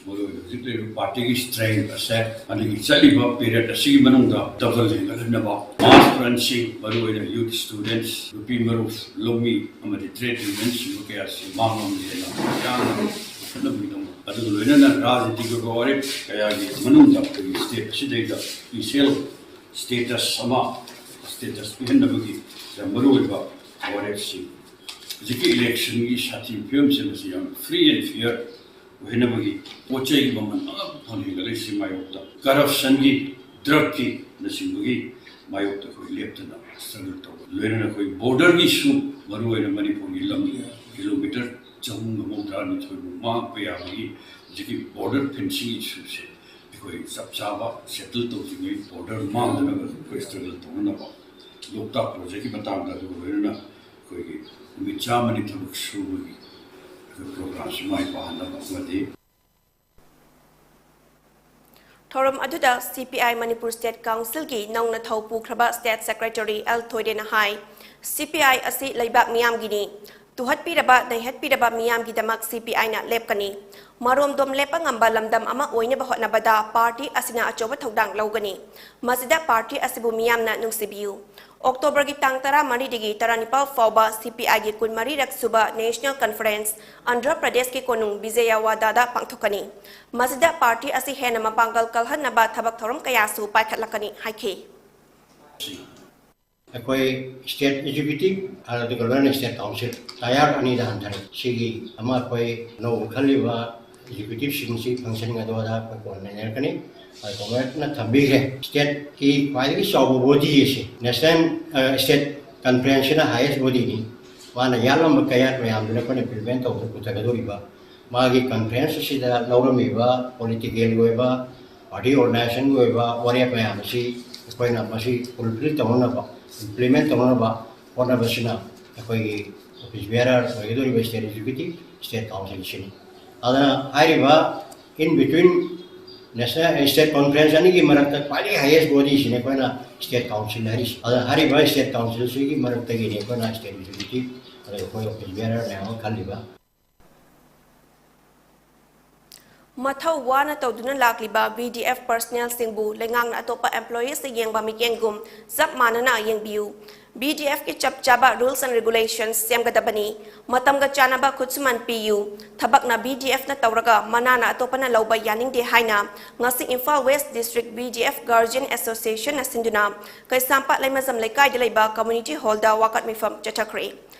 ꯃꯔꯨꯑꯣꯏꯅ ꯍꯧꯖꯤꯛ ꯂꯩꯔꯤꯕ ꯄꯥꯔꯇꯤꯒꯤ ꯁ꯭ꯇꯔꯦꯡ ꯑꯁꯦ ꯑꯗꯒꯤ ꯆꯠꯂꯤꯕ ꯄꯤꯔꯤꯌꯗ ꯑꯁꯤꯒꯤ ꯃꯅꯨꯡꯗ ꯗꯕꯜ ꯍꯦꯟꯒꯠꯍꯟꯅꯕ ꯃꯥꯁ ꯐ꯭ꯔꯟꯁꯤꯡ, ꯃꯔꯨꯑꯣꯏꯅ ꯌꯨꯠ, ꯁ꯭ꯇꯨꯗꯦꯟꯠꯁ, ꯅꯨꯄꯤ ꯃꯔꯨꯞ, ꯂꯧꯃꯤ ꯑꯃꯗꯤ ꯇ꯭ꯔꯦꯗ ꯌꯨꯅꯤꯌꯟꯁꯤꯡꯕ ꯀꯌꯥꯁꯤ ꯃꯥꯡꯂꯣꯝꯗ ꯍꯦꯟꯅ ꯌꯥꯡꯅ ꯄꯨꯈꯠꯅꯕꯒꯤꯗꯃꯛ, ꯑꯗꯨꯒ ꯂꯣꯏꯅꯅ ꯔꯥꯖꯅꯤꯇꯤꯒꯤ ꯑꯣꯏꯕ ꯋꯥꯔꯦꯞ ꯀꯌꯥꯒꯤ ꯃꯅꯨꯡꯗ ꯑꯩꯈꯣꯏꯒꯤ ꯁ꯭ꯇꯦꯠ ꯑꯁꯤꯗꯩꯗ ꯁ꯭ꯄꯤꯁꯦꯜ ꯁ꯭ꯇꯦꯇꯁ ꯑꯃ, ꯁ꯭ꯇꯦꯇꯁ ꯄꯤꯍꯟꯅꯕꯒꯤ ꯌꯥꯝ ꯃꯔꯨꯑꯣꯏꯕ ꯋꯥꯔꯦꯞꯁꯤꯡ ꯍꯧꯖꯤꯛꯀꯤ ꯏꯂꯦꯛꯁꯟꯒꯤ ꯁꯥꯊꯤꯕ ꯐꯤꯕꯝꯁꯤꯡ ꯑꯁꯤ ꯌꯥꯝ ꯐ꯭ꯔꯤ ꯑꯦꯟ ꯐꯤꯌꯔ ꯑꯣꯏꯍꯟꯅꯕꯒꯤ, ꯄꯣꯠ ꯆꯩꯒꯤ ꯃꯃꯜ ꯑꯉꯛꯄ ꯐꯪ ꯍꯦꯟꯒꯠꯂꯛꯏꯁꯤ ꯃꯥꯌꯣꯛꯇ, ꯀꯔꯞꯁꯟꯒꯤ, ꯗ꯭ꯔꯒꯀꯤꯅꯆꯤꯡꯕꯒꯤ ꯃꯥꯌꯣꯛꯇ ꯑꯩꯈꯣꯏ ꯂꯦꯞꯇꯅ ꯁ꯭ꯇ꯭ꯔꯒꯜ ꯇꯧꯕ, ꯂꯣꯏꯅꯅ ꯑꯩꯈꯣꯏ ꯕꯣꯔꯗꯔꯒꯤꯁꯨ, ꯃꯔꯨꯑꯣꯏꯅ ꯃꯅꯤꯄꯨꯔꯒꯤ ꯂꯝ ꯀꯤꯂꯣꯃꯤꯇꯔ ꯆꯍꯨꯝꯒ ꯃꯧꯗ꯭ꯔꯥꯅꯤꯊꯣꯏꯃꯨꯛ ꯃꯥꯡꯉꯛꯄ ꯌꯥꯕꯒꯤ ꯍꯧꯖꯤꯛꯀꯤ ꯕꯣꯔꯗꯔ ꯐꯦꯟꯁꯤꯡ ꯏꯁꯨꯁꯦ ꯑꯩꯈꯣꯏ ꯆꯞ ꯆꯥꯕ ꯁꯦꯇꯜ ꯇꯧꯗ꯭ꯔꯤꯉꯩ ꯕꯣꯔꯗꯔ ꯃꯥꯡꯗꯅꯕ ꯑꯩꯈꯣꯏ ꯁ꯭ꯇ꯭ꯔꯒꯜ ꯇꯧꯅꯅꯕ, ꯂꯣꯛꯇꯥꯛ ꯄ꯭ꯔꯣꯖꯦꯛꯀꯤ ꯃꯇꯥꯡꯗ, ꯑꯗꯨꯒ ꯂꯣꯏꯅꯅ ꯑꯩꯈꯣꯏꯒꯤ ꯅꯨꯃꯤꯠ ꯆꯥꯝꯃꯅꯤ ꯊꯕꯛ ꯁꯨꯕꯒꯤ ꯑꯩꯈꯣꯏ ꯄ꯭ꯔꯣꯒ꯭ꯔꯥꯝꯁꯤ ꯃꯥꯏ ꯄꯥꯛꯍꯟꯅꯕ ꯑꯃꯗꯤ ꯊꯧꯔꯝ ꯑꯗꯨꯗ ꯁꯤ ꯄꯤ ꯑꯥꯏ ꯃꯅꯤꯄꯨꯔ ꯁ꯭ꯇꯦꯠ ꯀꯥꯎꯟꯁꯤꯜꯒꯤ ꯅꯧꯅ ꯊꯧ ꯄꯨꯈ꯭ꯔꯕ ꯁ꯭ꯇꯦꯠ ꯁꯦꯀ꯭ꯔꯦꯇꯔꯤ ꯑꯦꯜ ꯊꯣꯏꯔꯦꯅ ꯍꯥꯏ, ꯁꯤ ꯄꯤ ꯑꯥꯏ ꯑꯁꯤ ꯂꯩꯕꯥꯛ ꯃꯤꯌꯥꯝꯒꯤꯅꯤ, ꯇꯨꯍꯠꯄꯤꯔꯕ, ꯅꯩꯍꯠꯄꯤꯔꯕ ꯃꯤꯌꯥꯝꯒꯤꯗꯃꯛ ꯁꯤ ꯄꯤ ꯑꯥꯏꯅ ꯂꯦꯞꯀꯅꯤ꯫ ꯃꯔꯣꯝꯗꯣꯝ ꯂꯦꯞꯄ ꯉꯝꯕ ꯂꯝꯗꯝ ꯑꯃ ꯑꯣꯏꯅꯕ ꯍꯣꯠꯅꯕꯗ ꯄꯥꯔꯇꯤ ꯑꯁꯤꯅ ꯑꯆꯧꯕ ꯊꯧꯗꯥꯡ ꯂꯧꯒꯅꯤ꯫ ꯃꯁꯤꯗ ꯄꯥꯔꯇꯤ ꯑꯁꯤꯕꯨ ꯃꯤꯌꯥꯝꯅ ꯅꯨꯡꯁꯤꯕꯤꯌꯨ꯫ ꯑꯣꯛꯇꯣꯕꯔꯒꯤ ꯇꯥꯡ ꯇꯔꯥꯃꯔꯤꯗꯒꯤ ꯇꯔꯥꯅꯤꯄꯥꯜ ꯐꯥꯎꯕ ꯁꯤ ꯄꯤ ꯑꯥꯏꯒꯤ ꯀꯨꯟꯃꯔꯤꯔꯛ ꯁꯨꯕ ꯅꯦꯁꯅꯦꯜ ꯀꯟꯐꯔꯦꯟꯁ ꯑꯟꯙ꯭ꯔ ꯄ꯭ꯔꯗꯦꯁꯀꯤ ꯀꯣꯅꯨꯡ ꯕꯤꯖꯌꯋꯥꯗꯥꯗ ꯄꯥꯡꯊꯣꯛꯀꯅꯤ꯫ ꯃꯁꯤꯗ ꯄꯥꯔꯇꯤ ꯑꯁꯤ ꯍꯦꯟꯅ ꯃꯄꯥꯡꯒꯜ ꯀꯜꯍꯟꯅꯕ ꯊꯕꯛ ꯊꯧꯔꯝ ꯀꯌꯥꯁꯨ ꯄꯥꯏꯈꯠꯂꯛꯀꯅꯤ ꯍꯥꯏꯈꯤ꯫ ꯑꯩꯈꯣꯏ ꯁ꯭ꯇꯦꯠ ꯑꯦꯛꯖꯤꯀ꯭ꯌꯨꯇꯤꯚ ꯑꯗꯨꯒ ꯂꯣꯏꯅꯅ ꯁ꯭ꯇꯦꯠ ꯀꯥꯎꯟꯁꯤꯜ ꯇꯥꯌꯥꯔ ꯑꯅꯤꯗ ꯍꯟꯊꯔꯦ꯫ ꯁꯤꯒꯤ ꯑꯃ ꯑꯩꯈꯣꯏ ꯑꯅꯧꯕ ꯈꯜꯂꯤꯕ ꯑꯦꯛꯖꯤꯀ꯭ꯌꯨꯇꯤꯚꯁꯤꯡꯁꯤ ꯐꯪꯁꯟ ꯑꯗꯨ ꯑꯗꯥ ꯑꯩꯈꯣꯏ ꯀꯣꯟꯅ ꯅꯩꯅꯔꯛꯀꯅꯤ꯫ ꯑꯩꯈꯣꯏ ꯒꯣꯚꯔꯅꯔꯅ ꯊꯝꯕꯤꯈ꯭ꯔꯦ꯫ ꯁ꯭ꯇꯦꯠꯀꯤ ꯈ꯭ꯋꯥꯏꯗꯒꯤ ꯆꯥꯎꯕ ꯕꯣꯗꯤ ꯑꯁꯤ ꯅꯦꯁꯅꯦꯜ, ꯑ, ꯁ꯭ꯇꯦꯠ ꯀꯟꯐꯔꯦꯟꯁꯁꯤꯅ ꯍꯥꯏꯌꯦꯁ ꯕꯣꯗꯤꯅꯤ꯫ ꯃꯥꯅ ꯌꯥꯠꯂꯝꯕ ꯀꯌꯥꯠ ꯃꯌꯥꯝꯗꯨꯅ ꯑꯩꯈꯣꯏꯅ ꯏꯝꯄ꯭ꯂꯤꯃꯦꯟ ꯇꯧꯕꯗ ꯄꯨꯊꯒꯗꯧꯔꯤꯕ ꯃꯥꯒꯤ ꯀꯟꯐꯔꯦꯟꯁ ꯑꯁꯤꯗ ꯂꯧꯔꯝꯃꯤꯕ ꯄꯣꯂꯤꯇꯤꯀꯦꯜꯒꯤ ꯑꯣꯏꯕ, ꯄꯥꯔꯇꯤ ꯑꯣꯔꯒꯅꯥꯏꯖꯦꯁꯟꯒꯤ ꯑꯣꯏꯕ ꯋꯥꯔꯦꯞ ꯃꯌꯥꯝ ꯑꯁꯤ ꯑꯩꯈꯣꯏꯅ ꯃꯁꯤ ꯐꯨꯜꯐꯤꯜ ꯇꯧꯅꯅꯕ, ꯏꯝꯄ꯭ꯂꯤꯃꯦꯟ ꯇꯧꯅꯅꯕ ꯍꯣꯠꯅꯕꯁꯤꯅ ꯑꯩꯈꯣꯏꯒꯤ ꯑꯣꯐꯤꯁ ꯕꯤꯌꯥꯔꯔ ꯑꯣꯏꯒꯗꯧꯔꯤꯕ ꯁ꯭ꯇꯦꯠ ꯑꯦꯛꯖꯤꯀ꯭ꯌꯨꯇꯤꯚ, ꯁ꯭ꯇꯦꯠ ꯀꯥꯎꯟꯁꯤꯜꯁꯤꯅꯤ꯫ ꯑꯗꯨꯅ ꯍꯥꯏꯔꯤꯕ In between national state conference ꯑꯅꯤꯒꯤ ꯃꯔꯛꯇ ꯈ꯭ꯋꯥꯏꯗꯒꯤ highest body ꯁꯤꯅꯤ ꯑꯩꯈꯣꯏꯅ state council ꯍꯥꯏꯔꯤꯁꯤ꯫ ꯑꯗ ꯍꯥꯏꯔꯤꯕ state council ꯁꯤꯒꯤ ꯃꯔꯛꯇꯒꯤꯅꯤ ꯑꯩꯈꯣꯏꯅ state executive ꯑꯗꯨꯒ ꯑꯩꯈꯣꯏ office bearer ꯃꯌꯥꯝ ꯑꯃ ꯈꯜꯂꯤꯕ꯫ ꯃꯊꯧ ꯋꯥꯅ ꯇꯧꯗꯨꯅ ꯂꯥꯛꯂꯤꯕ BDF personnel ꯁꯤꯡꯕꯨ ꯂꯩꯉꯥꯛꯅ ꯑꯇꯣꯞꯄ employees ꯇ ꯌꯦꯡꯕ ꯃꯤꯠꯌꯦꯡꯒꯨꯝ ꯆꯞ ꯃꯥꯟꯅꯅ ꯌꯦꯡꯕꯤꯌꯨ꯫ BDF ꯀꯤ ꯆꯞ ꯆꯥꯕ rules and regulations ꯁꯦꯝꯒꯗꯕꯅꯤ꯫ ꯃꯇꯝꯒ ꯆꯥꯟꯅꯕ ꯈꯨꯠꯁꯨꯃꯟ ꯄꯤꯌꯨ꯫ ꯊꯕꯛꯅ BDF ꯅ ꯇꯧꯔꯒ ꯃꯅꯥꯅ ꯑꯇꯣꯞꯄꯅ ꯂꯧꯕ ꯌꯥꯅꯤꯡꯗꯦ ꯍꯥꯏꯅ ꯉꯁꯤ Imphal West District BDF Guardian Association ꯅ ꯁꯤꯟꯗꯨꯅ ꯀꯩꯁꯥꯝꯄꯥꯠ ꯂꯩꯃꯖꯝ ꯂꯩꯀꯥꯏꯗ ꯂꯩꯕ community hall ꯗ ꯋꯥꯀꯠ ꯃꯤꯐꯝ ꯆꯠꯊꯈ꯭ꯔꯦ꯫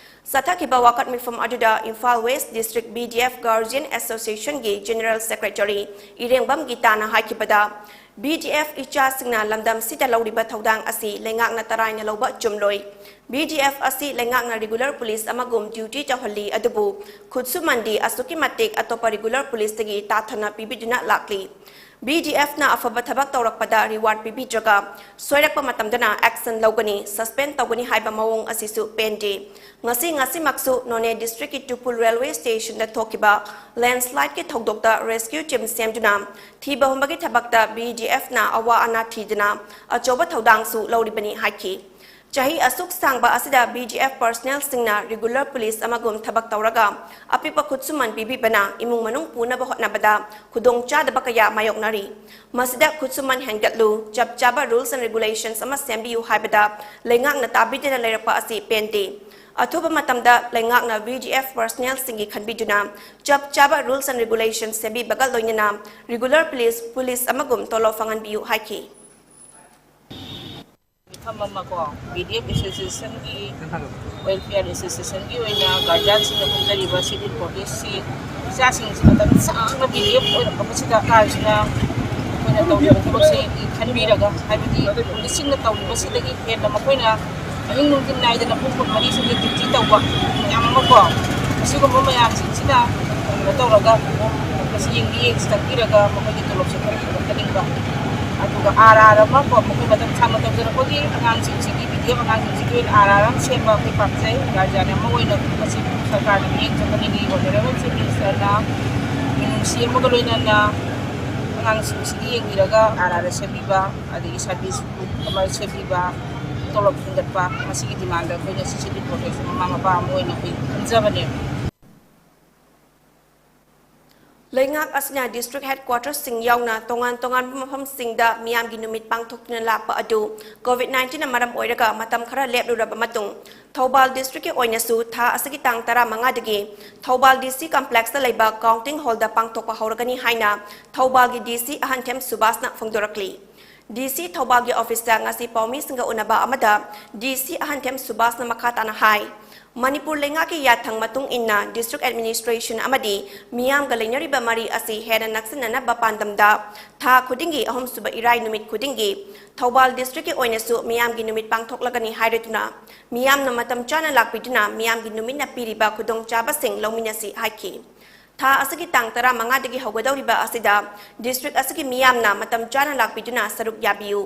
ꯆꯠꯊꯈꯤꯕ ꯋꯥꯀꯠ ꯃꯤꯐꯝ ꯑꯗꯨꯗ Imphal West District BDF Guardian Association ꯒꯤ General Secretary ꯏꯔꯦꯡꯕꯝ ꯒꯤꯇꯥꯅ ꯍꯥꯏꯈꯤꯕꯗ, BDF ꯏꯆꯥꯁꯤꯡꯅ ꯂꯝꯗꯝꯁꯤꯗ ꯂꯧꯔꯤꯕ ꯊꯧꯗꯥꯡ ꯑꯁꯤ ꯂꯩꯉꯥꯛꯅ ꯇꯔꯥꯏꯅ ꯂꯧꯕ ꯆꯨꯝꯂꯣꯏ꯫ BDF ꯑꯁꯤ ꯂꯩꯉꯥꯛꯅ regular police ꯑꯃꯒꯨꯝ duty ꯇꯧꯍꯜꯂꯤ, ꯑꯗꯨꯕꯨ ꯈꯨꯠꯁꯨꯃꯟꯗꯤ ꯑꯁꯨꯛꯀꯤ ꯃꯇꯤꯛ ꯑꯇꯣꯞꯄ regular police ꯇꯒꯤ ꯇꯥꯊꯅ ꯄꯤꯕꯤꯗꯨꯅ ꯂꯥꯛꯂꯤ꯫ BDF ꯅ ꯑꯐꯕ ꯊꯕꯛ ꯇꯧꯔꯛꯄꯗ reward ꯄꯤꯕꯤꯗ꯭ꯔꯒ, ꯁꯣꯏꯔꯛꯄ ꯃꯇꯝꯗꯅ action ꯂꯧꯒꯅꯤ, suspend ꯇꯧꯒꯅꯤ ꯍꯥꯏꯕ ꯃꯑꯣꯡ ꯑꯁꯤꯁꯨ ꯄꯦꯟꯗꯦ꯫ ꯉꯁꯤ ꯉꯁꯤꯃꯛꯁꯨ ꯅꯣꯅꯦ district ꯀꯤ ꯇꯨꯄꯨꯜ railway station ꯗ ꯊꯣꯛꯈꯤꯕ landslide ꯀꯤ ꯊꯧꯗꯣꯛꯇ rescue team ꯁꯦꯝꯗꯨꯅ ꯊꯤꯕ ꯍꯨꯝꯕꯒꯤ ꯊꯕꯛꯇ BDF ꯅ ꯑꯋꯥ ꯑꯅꯥ ꯊꯤꯗꯨꯅ ꯑꯆꯧꯕ ꯊꯧꯗꯥꯡꯁꯨ ꯂꯧꯔꯤꯕꯅꯤ ꯍꯥꯏꯈꯤ꯫ ꯆꯍꯤ ꯑꯁꯨꯛ ꯁꯥꯡꯕ ꯑꯁꯤꯗ BDF personnel ꯁꯤꯡꯅ regular police ꯑꯃꯒꯨꯝ ꯊꯕꯛ ꯇꯧꯔꯒ ꯑꯄꯤꯛꯄ ꯈꯨꯠꯁꯨꯃꯟ ꯄꯤꯕꯤꯕꯅ ꯏꯃꯨꯡ ꯃꯅꯨꯡ ꯄꯨꯅꯕ ꯍꯣꯠꯅꯕꯗ ꯈꯨꯗꯣꯡꯆꯥꯗꯕ ꯀꯌꯥ ꯃꯥꯌꯣꯛꯅꯔꯤ꯫ ꯃꯁꯤꯗ ꯈꯨꯠꯁꯨꯃꯟ ꯍꯦꯟꯒꯠꯂꯨ, ꯆꯞ ꯆꯥꯕ rules and regulations ꯑꯃ ꯁꯦꯝꯕꯤꯌꯨ ꯍꯥꯏꯕꯗ ꯂꯩꯉꯥꯛꯅ ꯇꯥꯕꯤꯗꯅ ꯂꯩꯔꯛꯄ ꯑꯁꯤ ꯄꯦꯟꯗꯦ꯫ ꯑꯊꯨꯕ ꯃꯇꯝꯗ ꯂꯩꯉꯥꯛꯅ BDF personnel ꯁꯤꯡꯒꯤ ꯈꯟꯕꯤꯗꯨꯅ ꯆꯞ ꯆꯥꯕ rules and regulations ꯁꯦꯝꯕꯤꯕꯒ ꯂꯣꯏꯅꯅ regular police, police ꯑꯃꯒꯨꯝ ꯇꯣꯂꯣꯞ ꯐꯪꯍꯟꯕꯤꯌꯨ ꯍꯥꯏꯈꯤ꯫ ꯃꯤꯐꯝ ꯑꯃ ꯀꯣ, BDF association ꯒꯤ, welfare association ꯒꯤ ꯑꯣꯏꯅ guardian ꯁꯤꯡꯅ ꯈꯣꯝꯖꯔꯤꯕ ꯁꯤꯒꯤ protest ꯁꯤ ꯏꯆꯥꯁꯤꯡꯁꯤ ꯃꯇꯝ ꯁꯥꯡꯅ BDF ꯑꯣꯏꯔꯛꯄ ꯃꯁꯤꯗ ꯀꯥꯏꯁꯤꯅ ꯑꯩꯈꯣꯏꯅ ꯇꯧꯔꯤꯕ ꯊꯕꯛꯁꯤ ꯈꯟꯕꯤꯔꯒ, ꯍꯥꯏꯕꯗꯤ police ꯁꯤꯡꯅ ꯇꯧꯔꯤꯕꯁꯤꯗꯒꯤ ꯍꯦꯟꯅ ꯃꯈꯣꯏꯅ ꯑꯍꯤꯡ ꯅꯨꯡꯊꯤꯜ ꯅꯥꯏꯗꯅ ꯄꯨꯡ ꯀꯨꯟꯃꯔꯤ ꯁꯤꯒꯤ duty ꯇꯧꯕ ꯃꯌꯥꯝ ꯑꯃ ꯀꯣ, ꯑꯁꯤꯒꯨꯝꯕ ꯃꯌꯥꯝꯁꯤꯡꯁꯤꯅ ꯀꯩꯅꯣ ꯇꯧꯔꯒ ꯃꯁꯤ ꯌꯦꯡꯕꯤ ꯌꯦꯡꯁꯤ ꯆꯪꯕꯤꯔꯒ ꯃꯈꯣꯏꯒꯤ ꯇꯣꯂꯣꯞꯁꯦ ꯈꯔ ꯍꯦꯟꯒꯠꯍꯟꯅꯤꯡꯕ꯫ ꯑꯗꯨꯒ RR ꯑꯃ ꯀꯣ, ꯃꯈꯣꯏ ꯃꯇꯝ ꯁꯥꯡꯅ ꯇꯧꯖꯔꯛꯄꯒꯤ ꯑꯉꯥꯡꯁꯤꯡꯁꯤꯒꯤ, BDF ꯑꯉꯥꯡꯁꯤꯡꯁꯤꯒꯤ ꯑꯣꯏꯅ RR ꯑꯃ ꯁꯦꯝꯕ ꯑꯩꯈꯣꯏ ꯄꯥꯝꯖꯩ꯫ Guardian ꯑꯃ ꯑꯣꯏꯅ ꯃꯁꯤ ꯁꯔꯀꯥꯔꯅ ꯃꯤꯠꯌꯦꯡ ꯆꯪꯍꯟꯅꯤꯡꯉꯤ꯫ Honourable Chief Minister ꯅ ꯃꯤꯅꯤꯠ ꯁꯤ ꯑꯃꯒ ꯂꯣꯏꯅꯅ ꯑꯉꯥꯡꯁꯤꯡꯁꯤꯒꯤ ꯌꯦꯡꯕꯤꯔꯒ ꯑꯥꯔ ꯑꯥꯔ ꯁꯦꯝꯕꯤꯕ, ꯑꯗꯒꯤ ꯁꯥꯔꯚꯤꯁ ꯑꯃ ꯁꯦꯝꯕꯤꯕ, ꯇꯣꯂꯣꯞ ꯍꯦꯟꯒꯠꯄ, ꯃꯁꯤꯒꯤ ꯗꯤꯃꯥꯟꯗ ꯑꯩꯈꯣꯏꯅ ꯁꯤꯁꯤꯗꯤ ꯄ꯭ꯔꯣꯇꯦꯁ ꯃꯃꯥ ꯃꯄꯥ ꯑꯃ ꯑꯣꯏꯅ ꯑꯩꯈꯣꯏ ꯈꯟꯖꯕꯅꯦꯕ꯫ ꯂꯩꯉꯥꯛ ꯑꯁꯤꯅ district headquartersꯁꯤꯡ ꯌꯥꯎꯅ ꯇꯣꯉꯥꯟ ꯇꯣꯉꯥꯟꯕ ꯃꯐꯝꯁꯤꯡꯗ ꯃꯤꯌꯥꯝꯒꯤ ꯅꯨꯃꯤꯠ ꯄꯥꯡꯊꯣꯛꯇꯨꯅ ꯂꯥꯛꯄ ꯑꯗꯨ COVID nineteenꯅ ꯃꯔꯝ ꯑꯣꯏꯔꯒ ꯃꯇꯝ ꯈꯔ ꯂꯦꯞꯂꯨꯔꯕ ꯃꯇꯨꯡ, ꯊꯧꯕꯥꯜ districtꯀꯤ ꯑꯣꯏꯅꯁꯨ ꯊꯥ ꯑꯁꯤꯒꯤ ꯇꯥꯡ ꯇꯔꯥꯃꯉꯥꯗꯒꯤ ꯊꯧꯕꯥꯜ DC complexꯇ ꯂꯩꯕ counting hallꯗ ꯄꯥꯡꯊꯣꯛꯄ ꯍꯧꯔꯒꯅꯤ ꯍꯥꯏꯅ ꯊꯧꯕꯥꯜꯒꯤ DC ꯑꯍꯟꯊꯦꯝ ꯁꯨꯕꯥꯁꯅ ꯐꯣꯡꯗꯣꯔꯛꯂꯤ꯫ DC ꯊꯧꯕꯥꯜꯒꯤ officeꯇ ꯉꯁꯤ ꯄꯥꯎꯃꯤꯁꯤꯡꯒ ꯎꯅꯕ ꯑꯃꯗ DC ꯑꯍꯟꯊꯦꯝ ꯁꯨꯕꯥꯁꯅ ꯃꯈꯥ ꯇꯥꯅ ꯍꯥꯏ, ꯃꯅꯤꯄꯨꯔ ꯂꯩꯉꯥꯛꯀꯤ ꯌꯥꯊꯪ ꯃꯇꯨꯡ ꯏꯟꯅ district administration ꯑꯃꯗꯤ ꯃꯤꯌꯥꯝꯒ ꯂꯩꯅꯔꯤꯕ ꯃꯔꯤ ꯑꯁꯤ ꯍꯦꯟꯅ ꯅꯛꯁꯤꯟꯅꯅꯕ ꯄꯥꯟꯗꯝꯗ ꯊꯥ ꯈꯨꯗꯤꯡꯒꯤ ꯑꯍꯨꯝꯁꯨꯕ ꯏꯔꯥꯏ ꯅꯨꯃꯤꯠ ꯈꯨꯗꯤꯡꯒꯤ ꯊꯧꯕꯥꯜ districtꯀꯤ ꯑꯣꯏꯅꯁꯨ ꯃꯤꯌꯥꯝꯒꯤ ꯅꯨꯃꯤꯠ ꯄꯥꯡꯊꯣꯛꯂꯒꯅꯤ ꯍꯥꯏꯔꯗꯨꯅ, ꯃꯤꯌꯥꯝꯅ ꯃꯇꯝ ꯆꯥꯅ ꯂꯥꯛꯄꯤꯗꯨꯅ ꯃꯤꯌꯥꯝꯒꯤ ꯅꯨꯃꯤꯠꯅ ꯄꯤꯔꯤꯕ ꯈꯨꯗꯣꯡꯆꯥꯕꯁꯤꯡ ꯂꯧꯃꯤꯟꯅꯁꯤ ꯍꯥꯏꯈꯤ꯫ ꯊꯥ ꯑꯁꯤꯒꯤ ꯇꯥꯡ ꯇꯔꯥꯃꯉꯥꯗꯒꯤ ꯍꯧꯒꯗꯧꯔꯤꯕ ꯑꯁꯤꯗ district ꯑꯁꯤꯒꯤ ꯃꯤꯌꯥꯝꯅ ꯃꯇꯝ ꯆꯥꯅ ꯂꯥꯛꯄꯤꯗꯨꯅ ꯁꯔꯨꯛ ꯌꯥꯕꯤꯌꯨ꯫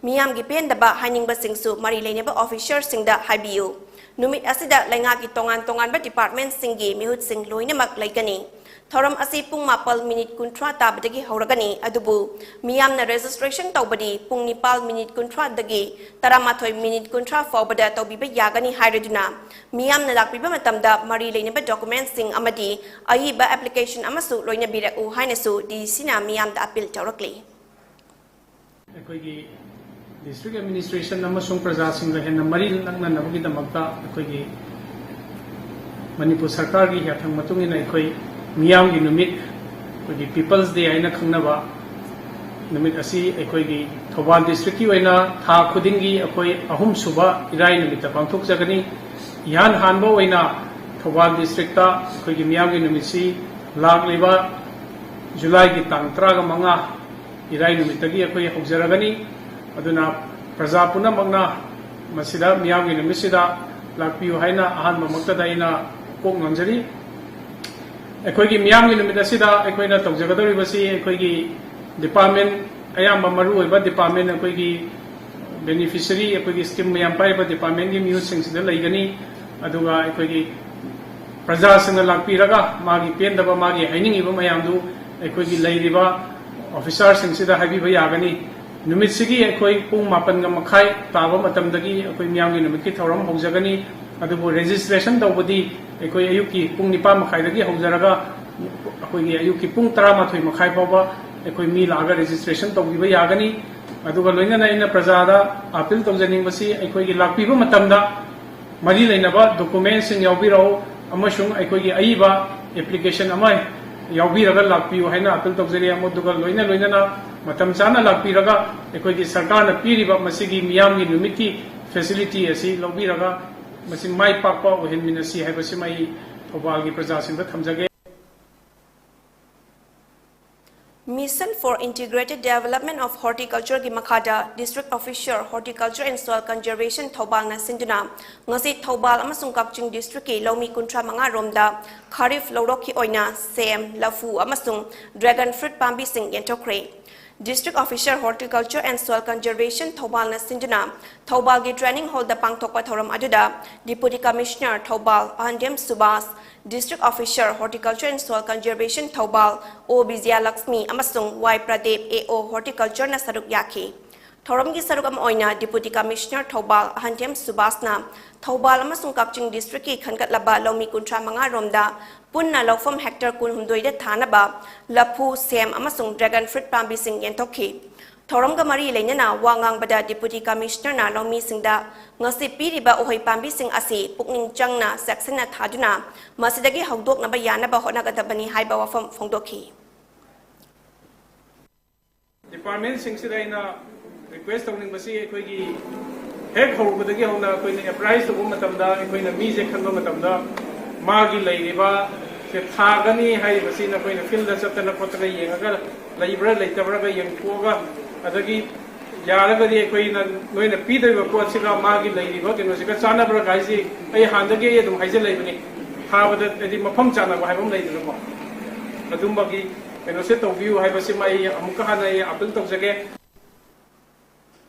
ꯃꯤꯌꯥꯝꯒꯤ ꯄꯦꯟꯗꯕ ꯍꯥꯏꯅꯤꯡꯕꯁꯤꯡꯁꯨ ꯃꯔꯤ ꯂꯩꯅꯕ officerꯁꯤꯡꯗ ꯍꯥꯏꯕꯤꯌꯨ꯫ ꯅꯨꯃꯤꯠ ꯑꯁꯤꯗ ꯂꯩꯉꯥꯛꯀꯤ ꯇꯣꯉꯥꯟ ꯇꯣꯉꯥꯟꯕ departmentꯁꯤꯡꯒꯤ ꯃꯤꯍꯨꯠꯁꯤꯡ ꯂꯣꯏꯅꯃꯛ ꯂꯩꯒꯅꯤ꯫ ꯊꯧꯔꯝ ꯑꯁꯤ ꯄꯨꯡ ꯃꯥꯄꯜ minute ꯀꯨꯟꯊ꯭ꯔꯥ ꯇꯥꯕꯗꯒꯤ ꯍꯧꯔꯒꯅꯤ, ꯑꯗꯨꯕꯨ ꯃꯤꯌꯥꯝꯅ registration ꯇꯧꯕꯗꯤ ꯄꯨꯡ ꯅꯤꯄꯥꯜ minute ꯀꯨꯟꯊ꯭ꯔꯥꯗꯒꯤ ꯇꯔꯥꯃꯥꯊꯣꯏ minute ꯀꯨꯟꯊ꯭ꯔꯥ ꯐꯥꯎꯕꯗ ꯇꯧꯕꯤꯕ ꯌꯥꯒꯅꯤ ꯍꯥꯏꯔꯗꯨꯅ, ꯃꯤꯌꯥꯝꯅ ꯂꯥꯛꯄꯤꯕ ꯃꯇꯝꯗ ꯃꯔꯤ ꯂꯩꯅꯕ documentꯁꯤꯡ ꯑꯃꯗꯤ ꯑꯏꯕ application ꯑꯃꯁꯨ ꯂꯣꯏꯅꯕꯤꯔꯛꯎ ꯍꯥꯏꯅꯁꯨ DCꯅ ꯃꯤꯌꯥꯝꯗ appeal ꯇꯧꯔꯛꯂꯤ꯫ ꯑꯩꯈꯣꯏꯒꯤ district administration ꯑꯃꯁꯨꯡ ꯄ꯭ꯔꯖꯥꯁꯤꯡꯒ ꯍꯦꯟꯅ ꯃꯔꯤ ꯅꯛꯅꯅꯕꯒꯤꯗꯃꯛꯇ ꯑꯩꯈꯣꯏꯒꯤ ꯃꯅꯤꯄꯨꯔ ꯁꯔꯀꯥꯔꯒꯤ ꯌꯥꯊꯪ ꯃꯇꯨꯡ ꯏꯟꯅ ꯑꯩꯈꯣꯏ ꯃꯤꯌꯥꯝꯒꯤ ꯅꯨꯃꯤꯠ, ꯑꯩꯈꯣꯏꯒꯤ People's Day ꯍꯥꯏꯅ ꯈꯪꯅꯕ ꯅꯨꯃꯤꯠ ꯑꯁꯤ ꯑꯩꯈꯣꯏꯒꯤ ꯊꯧꯕꯥꯜ districtꯀꯤ ꯑꯣꯏꯅ ꯊꯥ ꯈꯨꯗꯤꯡꯒꯤ ꯑꯩꯈꯣꯏ ꯑꯍꯨꯝꯁꯨꯕ ꯏꯔꯥꯏ ꯅꯨꯃꯤꯠꯇ ꯄꯥꯡꯊꯣꯛꯆꯒꯅꯤ꯫ ꯏꯍꯥꯟ ꯍꯥꯟꯕ ꯑꯣꯏꯅ ꯊꯧꯕꯥꯜ districtꯇ ꯑꯩꯈꯣꯏꯒꯤ ꯃꯤꯌꯥꯝꯒꯤ ꯅꯨꯃꯤꯠꯁꯤ ꯂꯥꯛꯂꯤꯕ ꯖꯨꯂꯥꯏꯒꯤ ꯇꯥꯡ ꯇꯔꯥꯒ ꯃꯉꯥ ꯏꯔꯥꯏ ꯅꯨꯃꯤꯠꯇꯒꯤ ꯑꯩꯈꯣꯏ ꯍꯧꯖꯔꯒꯅꯤ꯫ ꯑꯗꯨꯅ ꯄ꯭ꯔꯖꯥ ꯄꯨꯝꯅꯃꯛꯅ ꯃꯁꯤꯗ ꯃꯤꯌꯥꯝꯒꯤ ꯅꯨꯃꯤꯠꯁꯤꯗ ꯂꯥꯛꯄꯤꯌꯨ ꯍꯥꯏꯅ ꯑꯍꯥꯟꯕꯃꯛꯇꯗ ꯑꯩꯅ ꯀꯣꯛ ꯅꯣꯟꯖꯔꯤ꯫ ꯑꯩꯈꯣꯏꯒꯤ ꯃꯤꯌꯥꯝꯒꯤ ꯅꯨꯃꯤꯠ ꯑꯁꯤꯗ ꯑꯩꯈꯣꯏꯅ ꯇꯧꯖꯒꯗꯧꯔꯤꯕꯁꯤ ꯑꯩꯈꯣꯏꯒꯤ department ꯑꯌꯥꯝꯕ ꯃꯔꯨꯑꯣꯏꯕ department ꯑꯩꯈꯣꯏꯒꯤ beneficiary ꯑꯩꯈꯣꯏꯒꯤ scheme ꯃꯌꯥꯝ ꯄꯥꯏꯔꯤꯕ departmentꯀꯤ ꯃꯤꯍꯨꯠꯁꯤꯡꯁꯤꯗ ꯂꯩꯒꯅꯤ꯫ ꯑꯗꯨꯒ ꯑꯩꯈꯣꯏꯒꯤ ꯄ꯭ꯔꯖꯥꯁꯤꯡꯅ ꯂꯥꯛꯄꯤꯔꯒ ꯃꯥꯒꯤ ꯄꯦꯟꯗꯕ, ꯃꯥꯒꯤ ꯍꯥꯏꯅꯤꯡꯉꯤꯕ ꯃꯌꯥꯝꯗꯨ ꯑꯩꯈꯣꯏꯒꯤ ꯂꯩꯔꯤꯕ ꯑꯣꯐꯤꯁꯥꯔꯁꯤꯡꯁꯤꯗ ꯍꯥꯏꯕꯤꯕ ꯌꯥꯒꯅꯤ꯫ ꯅꯨꯃꯤꯠꯁꯤꯒꯤ ꯑꯩꯈꯣꯏ ꯄꯨꯡ ꯃꯥꯄꯟꯒ ꯃꯈꯥꯏ ꯇꯥꯕ ꯃꯇꯝꯗꯒꯤ ꯑꯩꯈꯣꯏ ꯃꯤꯌꯥꯝꯒꯤ ꯅꯨꯃꯤꯠꯀꯤ ꯊꯧꯔꯝ ꯍꯧꯖꯒꯅꯤ꯫ ꯑꯗꯨꯕꯨ registration ꯇꯧꯕꯗꯤ ꯑꯩꯈꯣꯏ ꯑꯌꯨꯛꯀꯤ ꯄꯨꯡ ꯅꯤꯄꯥꯟ ꯃꯈꯥꯏꯗꯒꯤ ꯍꯧꯖꯔꯒ ꯑꯩꯈꯣꯏꯒꯤ ꯑꯌꯨꯛꯀꯤ ꯄꯨꯡ ꯇꯔꯥꯃꯥꯊꯣꯏ ꯃꯈꯥꯏ ꯐꯥꯎꯕ ꯑꯩꯈꯣꯏ ꯃꯤ ꯂꯥꯛꯑꯒ registration ꯇꯧꯕꯤꯕ ꯌꯥꯒꯅꯤ꯫ ꯑꯗꯨꯒ ꯂꯣꯏꯅꯅ ꯑꯩꯅ ꯄ꯭ꯔꯖꯥꯗ appeal ꯇꯧꯖꯅꯤꯡꯕꯁꯤ, ꯑꯩꯈꯣꯏꯒꯤ ꯂꯥꯛꯄꯤꯕ ꯃꯇꯝꯗ ꯃꯔꯤ ꯂꯩꯅꯕ documentꯁꯤꯡ ꯌꯥꯎꯕꯤꯔꯛꯎ ꯑꯃꯁꯨꯡ ꯑꯩꯈꯣꯏꯒꯤ ꯑꯏꯕ application ꯑꯃ ꯌꯥꯎꯕꯤꯔꯒ ꯂꯥꯛꯄꯤꯌꯨ ꯍꯥꯏꯅ appeal ꯇꯧꯖꯔꯤ꯫ ꯑꯗꯨꯒ ꯂꯣꯏꯅ ꯂꯣꯏꯅꯅ ꯃꯇꯝ ꯆꯥꯅ ꯂꯥꯛꯄꯤꯔꯒ ꯑꯩꯈꯣꯏꯒꯤ ꯁꯔꯀꯥꯔꯅ ꯄꯤꯔꯤꯕ ꯃꯁꯤꯒꯤ ꯃꯤꯌꯥꯝꯒꯤ ꯅꯨꯃꯤꯠꯀꯤ facility ꯑꯁꯤ ꯂꯧꯕꯤꯔꯒ ꯃꯁꯤ ꯃꯥꯏ ꯄꯥꯛꯄ ꯑꯣꯏꯍꯟꯃꯤꯟꯅꯁꯤ ꯍꯥꯏꯕꯁꯤꯃ ꯑꯩ ꯊꯧꯕꯥꯜꯒꯤ ꯄ꯭ꯔꯖꯥꯁꯤꯡꯗ ꯊꯝꯖꯒꯦ꯫ Mission for Integrated Development of Horticultureꯒꯤ ꯃꯈꯥꯗ District Officer, Horticulture and Soil Conservation ꯊꯧꯕꯥꯜꯅ ꯁꯤꯟꯗꯨꯅ ꯉꯁꯤ ꯊꯧꯕꯥꯜ ꯑꯃꯁꯨꯡ ꯀꯛꯆꯤꯡ districtꯀꯤ ꯂꯧꯃꯤ ꯀꯨꯟꯊ꯭ꯔꯥ ꯃꯉꯥ ꯔꯣꯝꯗ Kharif ꯂꯧꯔꯣꯛꯀꯤ ꯑꯣꯏꯅ ꯁꯦꯝ, ꯂꯐꯨ ꯑꯃꯁꯨꯡ dragon fruit ꯄꯥꯝꯕꯤꯁꯤꯡ ꯌꯦꯟꯊꯣꯛꯈ꯭ꯔꯦ꯫ District Officer, Horticulture and Soil Conservation ꯊꯧꯕꯥꯜꯅ ꯁꯤꯟꯗꯨꯅ ꯊꯧꯕꯥꯜꯒꯤ training hallꯗ ꯄꯥꯡꯊꯣꯛꯄ ꯊꯧꯔꯝ ꯑꯗꯨꯗ Deputy Commissioner Thoubal ꯑꯍꯟꯊꯦꯝ Subhas, District Officer, Horticulture and Soil Conservation Thoubal ꯑꯣ ꯕꯤꯖꯌꯂꯛꯁꯃꯤ ꯑꯃꯁꯨꯡ ꯋꯥꯏ ꯄ꯭ꯔꯗꯤꯞ, ꯑꯦ ꯑꯣ Horticultureꯅ ꯁꯔꯨꯛ ꯌꯥꯈꯤ꯫ ꯊꯧꯔꯝꯒꯤ ꯁꯔꯨꯛ ꯑꯃ ꯑꯣꯏꯅ Deputy Commissioner ꯊꯧꯕꯥꯜ ꯑꯍꯟꯊꯦꯝ ꯁꯨꯕꯥꯁꯅ ꯊꯧꯕꯥꯜ ꯑꯃꯁꯨꯡ ꯀꯛꯆꯤꯡ districtꯀꯤ ꯈꯟꯒꯠꯂꯕ ꯂꯧꯃꯤ ꯀꯨꯟꯊ꯭ꯔꯥ ꯃꯉꯥ ꯔꯣꯝꯗ ꯄꯨꯟꯅ ꯂꯧꯐꯝ hectare ꯀꯨꯟꯍꯨꯝꯗꯣꯏꯗ ꯊꯥꯅꯕ ꯂꯐꯨ, ꯁꯦꯝ ꯑꯃꯁꯨꯡ dragon fruit ꯄꯥꯝꯕꯤꯁꯤꯡ ꯌꯦꯟꯊꯣꯛꯈꯤ꯫ ꯊꯧꯔꯝꯒ ꯃꯔꯤ ꯂꯩꯅꯅ ꯋꯥ ꯉꯥꯡꯕꯗ Deputy Commissionerꯅ ꯂꯧꯃꯤꯁꯤꯡꯗ ꯉꯁꯤ ꯄꯤꯔꯤꯕ ꯎꯍꯩ ꯄꯥꯝꯕꯤꯁꯤꯡ ꯑꯁꯤ ꯄꯨꯛꯅꯤꯡ ꯆꯪꯅ ꯆꯦꯛꯁꯤꯟꯅ ꯊꯥꯗꯨꯅ ꯃꯁꯤꯗꯒꯤ ꯍꯧꯗꯣꯛꯅꯕ ꯌꯥꯅꯕ ꯍꯣꯠꯅꯒꯗꯕꯅꯤ ꯍꯥꯏꯕ ꯋꯥꯐꯝ ꯐꯣꯡꯗꯣꯛꯈꯤ꯫ Departmentꯁꯤꯡꯁꯤꯗ ꯑꯩꯅ request ꯇꯧꯅꯤꯡꯕꯁꯤ, ꯑꯩꯈꯣꯏꯒꯤ ꯍꯦꯛ ꯍꯧꯔꯨꯕꯗꯒꯤ ꯍꯧꯅ ꯑꯩꯈꯣꯏꯅ apprise ꯇꯧꯕ ꯃꯇꯝꯗ, ꯑꯩꯈꯣꯏꯅ ꯃꯤꯁꯦ ꯈꯟꯕ ꯃꯇꯝꯗ ꯃꯥꯒꯤ ꯂꯩꯔꯤꯕ ꯁꯦ ꯊꯥꯒꯅꯤ ꯍꯥꯏꯔꯤꯕꯁꯤ ꯅꯈꯣꯏꯅ fieldꯇ ꯆꯠꯇꯅ ꯈꯣꯠꯇꯅ ꯌꯦꯡꯉꯒ ꯂꯩꯕ꯭ꯔꯥ ꯂꯩꯇꯕ꯭ꯔꯥꯒ ꯌꯦꯡꯊꯣꯛꯑꯒ, ꯑꯗꯒꯤ ꯌꯥꯔꯒꯗꯤ ꯑꯩꯈꯣꯏꯅ ꯅꯣꯏꯅ ꯄꯤꯗꯣꯏꯕ ꯄꯣꯠꯁꯤꯒ ꯃꯥꯒꯤ ꯂꯩꯔꯤꯕ ꯀꯩꯅꯣꯁꯤꯒ ꯆꯥꯟꯅꯕ꯭ꯔꯥ ꯍꯥꯏꯁꯤ ꯑꯩ ꯍꯥꯟꯅꯗꯒꯤ ꯑꯩ ꯑꯗꯨꯝ ꯍꯥꯏꯖꯤꯜꯂꯛꯏꯕꯅꯤ꯫ ꯊꯥꯕꯗ ꯍꯥꯏꯗꯤ ꯃꯐꯝ ꯆꯥꯟꯅꯕ ꯍꯥꯏꯕ ꯑꯃ ꯂꯩꯗꯅꯀꯣ, ꯑꯗꯨꯝꯕꯒꯤ ꯀꯩꯅꯣꯁꯦ ꯇꯧꯕꯤꯌꯨ ꯍꯥꯏꯕꯁꯤꯃ ꯑꯩ ꯑꯃꯨꯛꯀ ꯍꯟꯅ ꯑꯩ appeal ꯇꯧꯖꯒꯦ꯫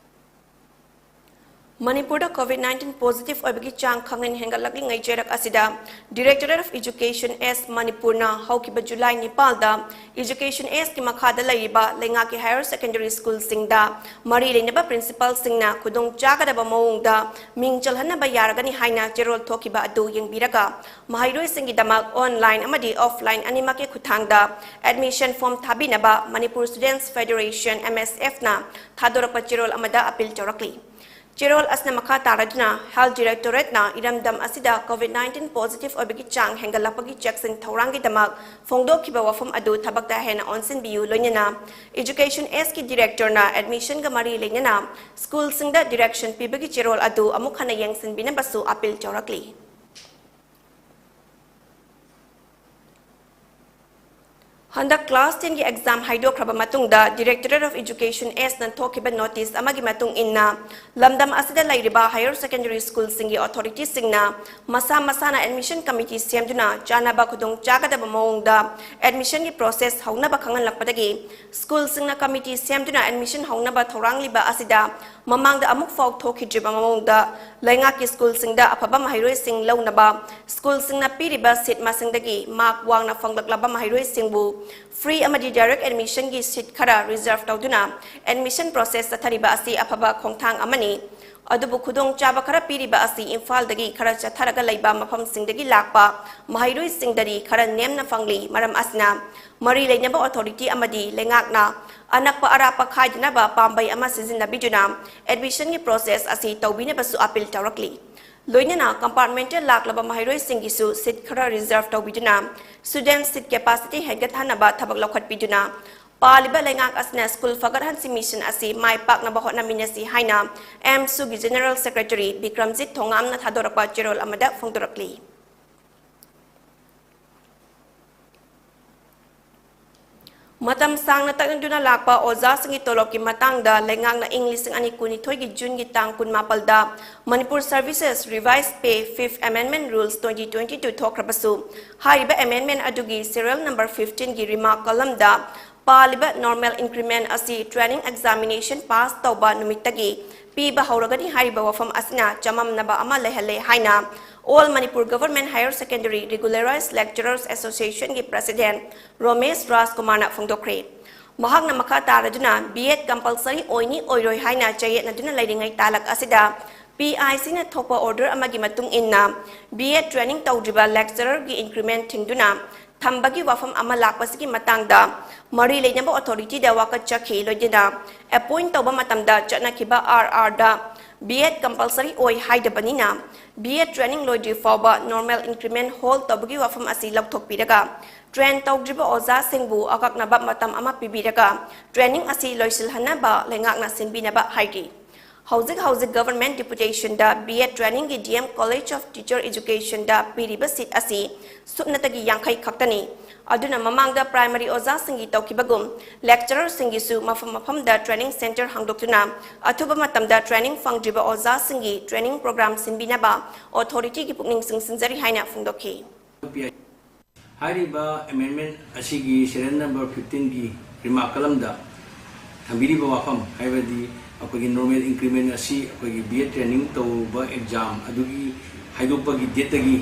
ꯃꯅꯤꯄꯨꯔꯗ COVID nineteen positive ꯑꯣꯏꯕꯒꯤ ꯆꯥꯡ ꯈꯪꯍꯦꯟ ꯍꯦꯟꯒꯠꯂꯛꯂꯤꯉꯩ ꯆꯩꯔꯛ ꯑꯁꯤꯗ Directorate of Education S ꯃꯅꯤꯄꯨꯔꯅ ꯍꯧꯈꯤꯕ July ꯅꯤꯄꯥꯜꯗ Education S ꯀꯤ ꯃꯈꯥꯗ ꯂꯩꯔꯤꯕ ꯂꯩꯉꯥꯛꯀꯤ higher secondary school ꯁꯤꯡꯗ ꯃꯔꯤ ꯂꯩꯅꯕ principal ꯁꯤꯡꯅ ꯈꯨꯗꯣꯡ ꯆꯥꯒꯗꯕ ꯃꯑꯣꯡꯗ ꯃꯤꯡ ꯆꯜꯍꯟꯅꯕ ꯌꯥꯔꯒꯅꯤ ꯍꯥꯏꯅ ꯆꯦꯔꯣꯜ ꯊꯣꯛꯈꯤꯕ ꯑꯗꯨ ꯌꯦꯡꯕꯤꯔꯒ ꯃꯍꯩꯔꯣꯏꯁꯤꯡꯒꯤꯗꯃꯛ online ꯑꯃꯗꯤ offline ꯑꯅꯤꯃꯛꯀꯤ ꯈꯨꯠꯊꯥꯡꯗ admission form ꯊꯥꯕꯤꯅꯕ Manipur Students Federation, M S F ꯅ ꯊꯥꯗꯣꯔꯛꯄ ꯆꯦꯔꯣꯜ ꯑꯃꯗ appeal ꯇꯧꯔꯛꯂꯤ꯫ ꯆꯦꯔꯣꯜ ꯑꯁꯤꯅ ꯃꯈꯥ ꯇꯥꯔꯗꯨꯅ, Health Directorate ꯅ ꯏꯔꯝꯗꯝ ꯑꯁꯤꯗ COVID nineteen positive ꯑꯣꯏꯕꯒꯤ ꯆꯥꯡ ꯍꯦꯟꯒꯠꯂꯛꯄꯒꯤ ꯆꯦꯛꯁꯤꯟ ꯊꯧꯔꯥꯡꯒꯤꯗꯃꯛ ꯐꯣꯡꯗꯣꯛꯈꯤꯕ ꯋꯥꯐꯝ ꯑꯗꯨ ꯊꯕꯛꯇ ꯍꯦꯟꯅ ꯑꯣꯟꯁꯤꯟꯕꯤꯌꯨ, ꯂꯣꯏꯅꯅ Education S ꯀꯤ Director ꯅ admission ꯒ ꯃꯔꯤ ꯂꯩꯅꯅ school ꯁꯤꯡꯗ direction ꯄꯤꯕꯒꯤ ꯆꯦꯔꯣꯜ ꯑꯗꯨ ꯑꯃꯨꯛ ꯍꯟꯅ ꯌꯦꯡꯁꯤꯟꯕꯤꯅꯕꯁꯨ appeal ꯇꯧꯔꯛꯂꯤ꯫ ꯍꯟꯗꯛ class ten ꯒꯤ exam ꯍꯥꯏꯗꯣꯛꯈ꯭ꯔꯕ ꯃꯇꯨꯡꯗ Directorate of Education S ꯅ ꯊꯣꯛꯈꯤꯕ notice ꯑꯃꯒꯤ ꯃꯇꯨꯡ ꯏꯟꯅ, ꯂꯝꯗꯝ ꯑꯁꯤꯗ ꯂꯩꯔꯤꯕ higher secondary school ꯁꯤꯡꯒꯤ authority ꯁꯤꯡꯅ ꯃꯁꯥ ꯃꯁꯥꯅ admission committee ꯁꯦꯝꯗꯨꯅ ꯆꯥꯅꯕ ꯈꯨꯗꯣꯡ ꯆꯥꯒꯗꯕ ꯃꯑꯣꯡꯗ admission ꯒꯤ process ꯍꯧꯅꯕ ꯈꯪꯍꯜꯂꯛꯄꯗꯒꯤ, school ꯁꯤꯡꯅ committee ꯁꯦꯝꯗꯨꯅ admission ꯍꯧꯅꯕ ꯊꯧꯔꯥꯡꯂꯤꯕ ꯑꯁꯤꯗ ꯃꯃꯥꯡꯗ ꯑꯃꯨꯛ ꯐꯥꯎ ꯊꯣꯛꯈꯤꯗ꯭ꯔꯤꯕ ꯃꯑꯣꯡꯗ ꯂꯩꯉꯥꯛꯀꯤ school ꯁꯤꯡꯗ ꯑꯐꯕ ꯃꯍꯩꯔꯣꯏꯁꯤꯡ ꯂꯧꯅꯕ school ꯁꯤꯡꯅ ꯄꯤꯔꯤꯕ seat ꯃꯁꯤꯡꯗꯒꯤ mark ꯋꯥꯡꯅ ꯐꯪꯂꯛꯂꯕ ꯃꯍꯩꯔꯣꯏꯁꯤꯡꯕꯨ free ꯑꯃꯗꯤ direct admission ꯒꯤ seat ꯈꯔ reserve ꯇꯧꯗꯨꯅ admission process ꯆꯠꯊꯔꯤꯕ ꯑꯁꯤ ꯑꯐꯕ ꯈꯣꯡꯊꯥꯡ ꯑꯃꯅꯤ꯫ ꯑꯗꯨꯕꯨ ꯈꯨꯗꯣꯡꯆꯥꯕ ꯈꯔ ꯄꯤꯔꯤꯕ ꯑꯁꯤ ꯏꯝꯐꯥꯜꯗꯒꯤ ꯈꯔ ꯆꯠꯊꯔꯒ ꯂꯩꯕ ꯃꯐꯝꯁꯤꯡꯗꯒꯤ ꯂꯥꯛꯄ ꯃꯍꯩꯔꯣꯏꯁꯤꯡꯗꯗꯤ ꯈꯔ ꯅꯦꯝꯅ ꯐꯪꯂꯤ꯫ ꯃꯔꯝ ꯑꯁꯤꯅ ꯃꯔꯤ ꯂꯩꯅꯕ authority ꯑꯃꯗꯤ ꯂꯩꯉꯥꯛꯅ ꯑꯅꯛꯄ ꯑꯔꯥꯞꯄ ꯈꯥꯏꯗꯅꯕ ꯄꯥꯝꯕꯩ ꯑꯃ ꯁꯤꯖꯤꯟꯅꯕꯤꯗꯨꯅ admission ꯒꯤ process ꯑꯁꯤ ꯇꯧꯕꯤꯅꯕꯁꯨ appeal ꯇꯧꯔꯛꯂꯤ꯫ ꯂꯣꯏꯅꯅ compartment ꯇ ꯂꯥꯛꯂꯕ ꯃꯍꯩꯔꯣꯏꯁꯤꯡꯒꯤꯁꯨ seat ꯈꯔ reserve ꯇꯧꯕꯤꯗꯨꯅ student seat capacity ꯍꯦꯟꯒꯠꯍꯟꯅꯕ ꯊꯕꯛ ꯂꯧꯈꯠꯄꯤꯗꯨꯅ ꯄꯥꯜꯂꯤꯕ ꯂꯩꯉꯥꯛ ꯑꯁꯤꯅ school ꯐꯒꯠꯍꯟꯁꯤ mission ꯑꯁꯤ ꯃꯥꯏ ꯄꯥꯛꯅꯕ ꯍꯣꯠꯅꯃꯤꯟꯅꯁꯤ ꯍꯥꯏꯅ AMSU ꯒꯤ General Secretary ꯕꯤꯀ꯭ꯔꯝꯖꯤꯠ ꯊꯣꯉꯥꯝꯅ ꯊꯥꯗꯣꯔꯛꯄ ꯆꯦꯔꯣꯜ ꯑꯃꯗ ꯐꯣꯡꯗꯣꯔꯛꯂꯤ꯫ ꯃꯇꯝ ꯁꯥꯡꯅ ꯇꯠꯅꯗꯨꯅ ꯂꯥꯛꯄ ꯑꯣꯖꯥꯁꯤꯡꯒꯤ ꯇꯣꯂꯣꯞꯀꯤ ꯃꯇꯥꯡꯗ ꯂꯩꯉꯥꯛꯅ ꯏꯪ ꯂꯤꯁꯤꯡ ꯑꯅꯤ ꯀꯨꯟꯅꯤꯊꯣꯏꯒꯤ June ꯒꯤ ꯇꯥꯡ ꯀꯨꯟꯃꯥꯄꯜꯗ Manipur Services Revised Pay Fifth Amendment Rules twenty twenty-two ꯊꯣꯛꯈ꯭ꯔꯕꯁꯨ, ꯍꯥꯏꯔꯤꯕ amendment ꯑꯗꯨꯒꯤ serial number fifteen ꯒꯤ remark column ꯗ ꯄꯥꯜꯂꯤꯕ normal increment ꯑꯁꯤ training examination pass ꯇꯧꯕ ꯅꯨꯃꯤꯠꯇꯒꯤ ꯄꯤꯕ ꯍꯧꯔꯒꯅꯤ ꯍꯥꯏꯔꯤꯕ ꯋꯥꯐꯝ ꯑꯁꯤꯅ ꯆꯃꯝꯅꯕ ꯑꯃ ꯂꯩꯍꯜꯂꯦ ꯍꯥꯏꯅ All Manipur Government Higher Secondary Regularized Lecturers Association ꯒꯤ President ꯔꯣꯃꯦꯁ ꯔꯥꯖꯀꯨꯃꯥꯔꯅ ꯐꯣꯡꯗꯣꯛꯈ꯭ꯔꯦ꯫ ꯃꯍꯥꯛꯅ ꯃꯈꯥ ꯇꯥꯔꯗꯨꯅ B Ed compulsory ꯑꯣꯏꯅꯤ ꯑꯣꯏꯔꯣꯏ ꯍꯥꯏꯅ ꯆꯌꯦꯠꯅꯗꯨꯅ ꯂꯩꯔꯤꯉꯩ ꯇꯥꯂꯛ ꯑꯁꯤꯗ P I C ꯅ ꯊꯣꯛꯄ order ꯑꯃꯒꯤ ꯃꯇꯨꯡ ꯏꯟꯅ B Ed training ꯇꯧꯗ꯭ꯔꯤꯕ lecturer ꯒꯤ increment ꯊꯤꯡꯗꯨꯅ ꯊꯝꯕꯒꯤ ꯋꯥꯐꯝ ꯑꯃ ꯂꯥꯛꯄꯁꯤꯒꯤ ꯃꯇꯥꯡꯗ ꯃꯔꯤ ꯂꯩꯅꯕ authority ꯗ ꯋꯥꯀꯠꯆꯈꯤ꯫ ꯂꯣꯏꯅꯅ appoint ꯇꯧꯕ ꯃꯇꯝꯗ ꯆꯠꯅꯈꯤꯕ R R ꯗ B Ed compulsory ꯑꯣꯏ ꯍꯥꯏꯗꯕꯅꯤꯅ B Ed training ꯂꯣꯏꯗ꯭ꯔꯤ ꯐꯥꯎꯕ normal increment hold ꯇꯧꯕꯒꯤ ꯋꯥꯐꯝ ꯑꯁꯤ ꯂꯧꯊꯣꯛꯄꯤꯔꯒ train ꯇꯧꯗ꯭ꯔꯤꯕ ꯑꯣꯖꯥꯁꯤꯡꯕꯨ ꯑꯀꯛꯅꯕ ꯃꯇꯝ ꯑꯃ ꯄꯤꯕꯤꯔꯒ training ꯑꯁꯤ ꯂꯣꯏꯁꯤꯜꯍꯟꯅꯕ ꯂꯩꯉꯥꯛꯅ ꯁꯤꯟꯕꯤꯅꯕ ꯍꯥꯏꯔꯤ꯫ ꯍꯧꯖꯤꯛ ꯍꯧꯖꯤꯛ government deputation ꯗ B Ed training ꯒꯤ D M College of Teacher Education ꯗ ꯄꯤꯔꯤꯕ seat ꯑꯁꯤ ꯁꯨꯞꯅꯇꯒꯤ ꯌꯥꯡꯈꯩ ꯈꯛꯇꯅꯤ꯫ ꯑꯗꯨꯅ ꯃꯃꯥꯡꯗ primary ꯑꯣꯖꯥꯁꯤꯡꯒꯤ ꯇꯧꯈꯤꯕꯒꯨꯝ lecturer ꯁꯤꯡꯒꯤꯁꯨ ꯃꯐꯝ ꯃꯐꯝꯗ training centre ꯍꯥꯡꯗꯣꯛꯇꯨꯅ ꯑꯊꯨꯕ ꯃꯇꯝꯗ training ꯐꯪꯗ꯭ꯔꯤꯕ ꯑꯣꯖꯥꯁꯤꯡꯒꯤ training program ꯁꯤꯟꯕꯤꯅꯕ authority ꯒꯤ ꯄꯨꯛꯅꯤꯡ ꯆꯤꯡꯁꯤꯟꯖꯔꯤ ꯍꯥꯏꯅ ꯐꯣꯡꯗꯣꯛꯈꯤ꯫ ꯍꯥꯏꯔꯤꯕ amendment ꯑꯁꯤꯒꯤ serial number fifteen ꯒꯤ remark ꯀꯂꯝꯗ ꯊꯝꯕꯤꯔꯤꯕ ꯋꯥꯐꯝ, ꯍꯥꯏꯕꯗꯤ ꯑꯩꯈꯣꯏꯒꯤ normal increment ꯑꯁꯤ ꯑꯩꯈꯣꯏꯒꯤ B Ed training ꯇꯧꯕ exam ꯑꯗꯨꯒꯤ ꯍꯥꯏꯗꯣꯛꯄꯒꯤ date ꯇꯒꯤ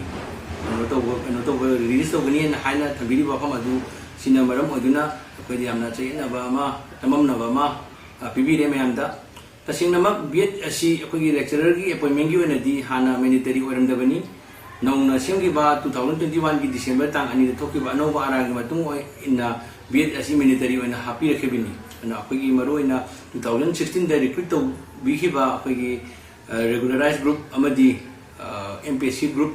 ꯀꯩꯅꯣ ꯇꯧꯕ, ꯀꯩꯅꯣ ꯇꯧꯕ, release ꯇꯧꯒꯅꯤꯅ ꯍꯥꯏꯅ ꯊꯝꯕꯤꯔꯤꯕ ꯋꯥꯐꯝ ꯑꯗꯨ ꯁꯤꯅ ꯃꯔꯝ ꯑꯣꯏꯗꯨꯅ ꯑꯩꯈꯣꯏꯗ ꯌꯥꯝꯅ ꯆꯌꯦꯠꯅꯕ ꯑꯃ, ꯆꯃꯝꯅꯕ ꯑꯃ, ꯑ, ꯄꯤꯕꯤꯔꯦ ꯃꯌꯥꯝꯗ꯫ ꯇꯁꯦꯡꯅꯃꯛ B Ed ꯑꯁꯤ ꯑꯩꯈꯣꯏꯒꯤ lecturer ꯒꯤ appointment ꯒꯤ ꯑꯣꯏꯅꯗꯤ ꯍꯥꯟꯅ mandatory ꯑꯣꯏꯔꯝꯗꯕꯅꯤ꯫ ꯅꯧꯅ ꯁꯦꯝꯈꯤꯕ two thousand twenty one ꯒꯤ December ꯇꯥꯡ ꯑꯅꯤꯗ ꯊꯣꯛꯈꯤꯕ ꯑꯅꯧꯕ ꯑꯥꯔ ꯑꯥꯔꯒꯤ ꯃꯇꯨꯡ ꯏꯟꯅ B Ed ꯑꯁꯤ mandatory ꯑꯣꯏꯅ ꯍꯥꯞꯄꯤꯔꯛꯈꯤꯕꯅꯤ꯫ ꯑꯗꯨꯅ ꯑꯩꯈꯣꯏꯒꯤ ꯃꯔꯨꯑꯣꯏꯅ two thousand sixteen ꯗ recruit ꯇꯧꯕꯤꯈꯤꯕ ꯑꯩꯈꯣꯏꯒꯤ, ꯑ, regularized group ꯑꯃꯗꯤ, ꯑ, M P S C group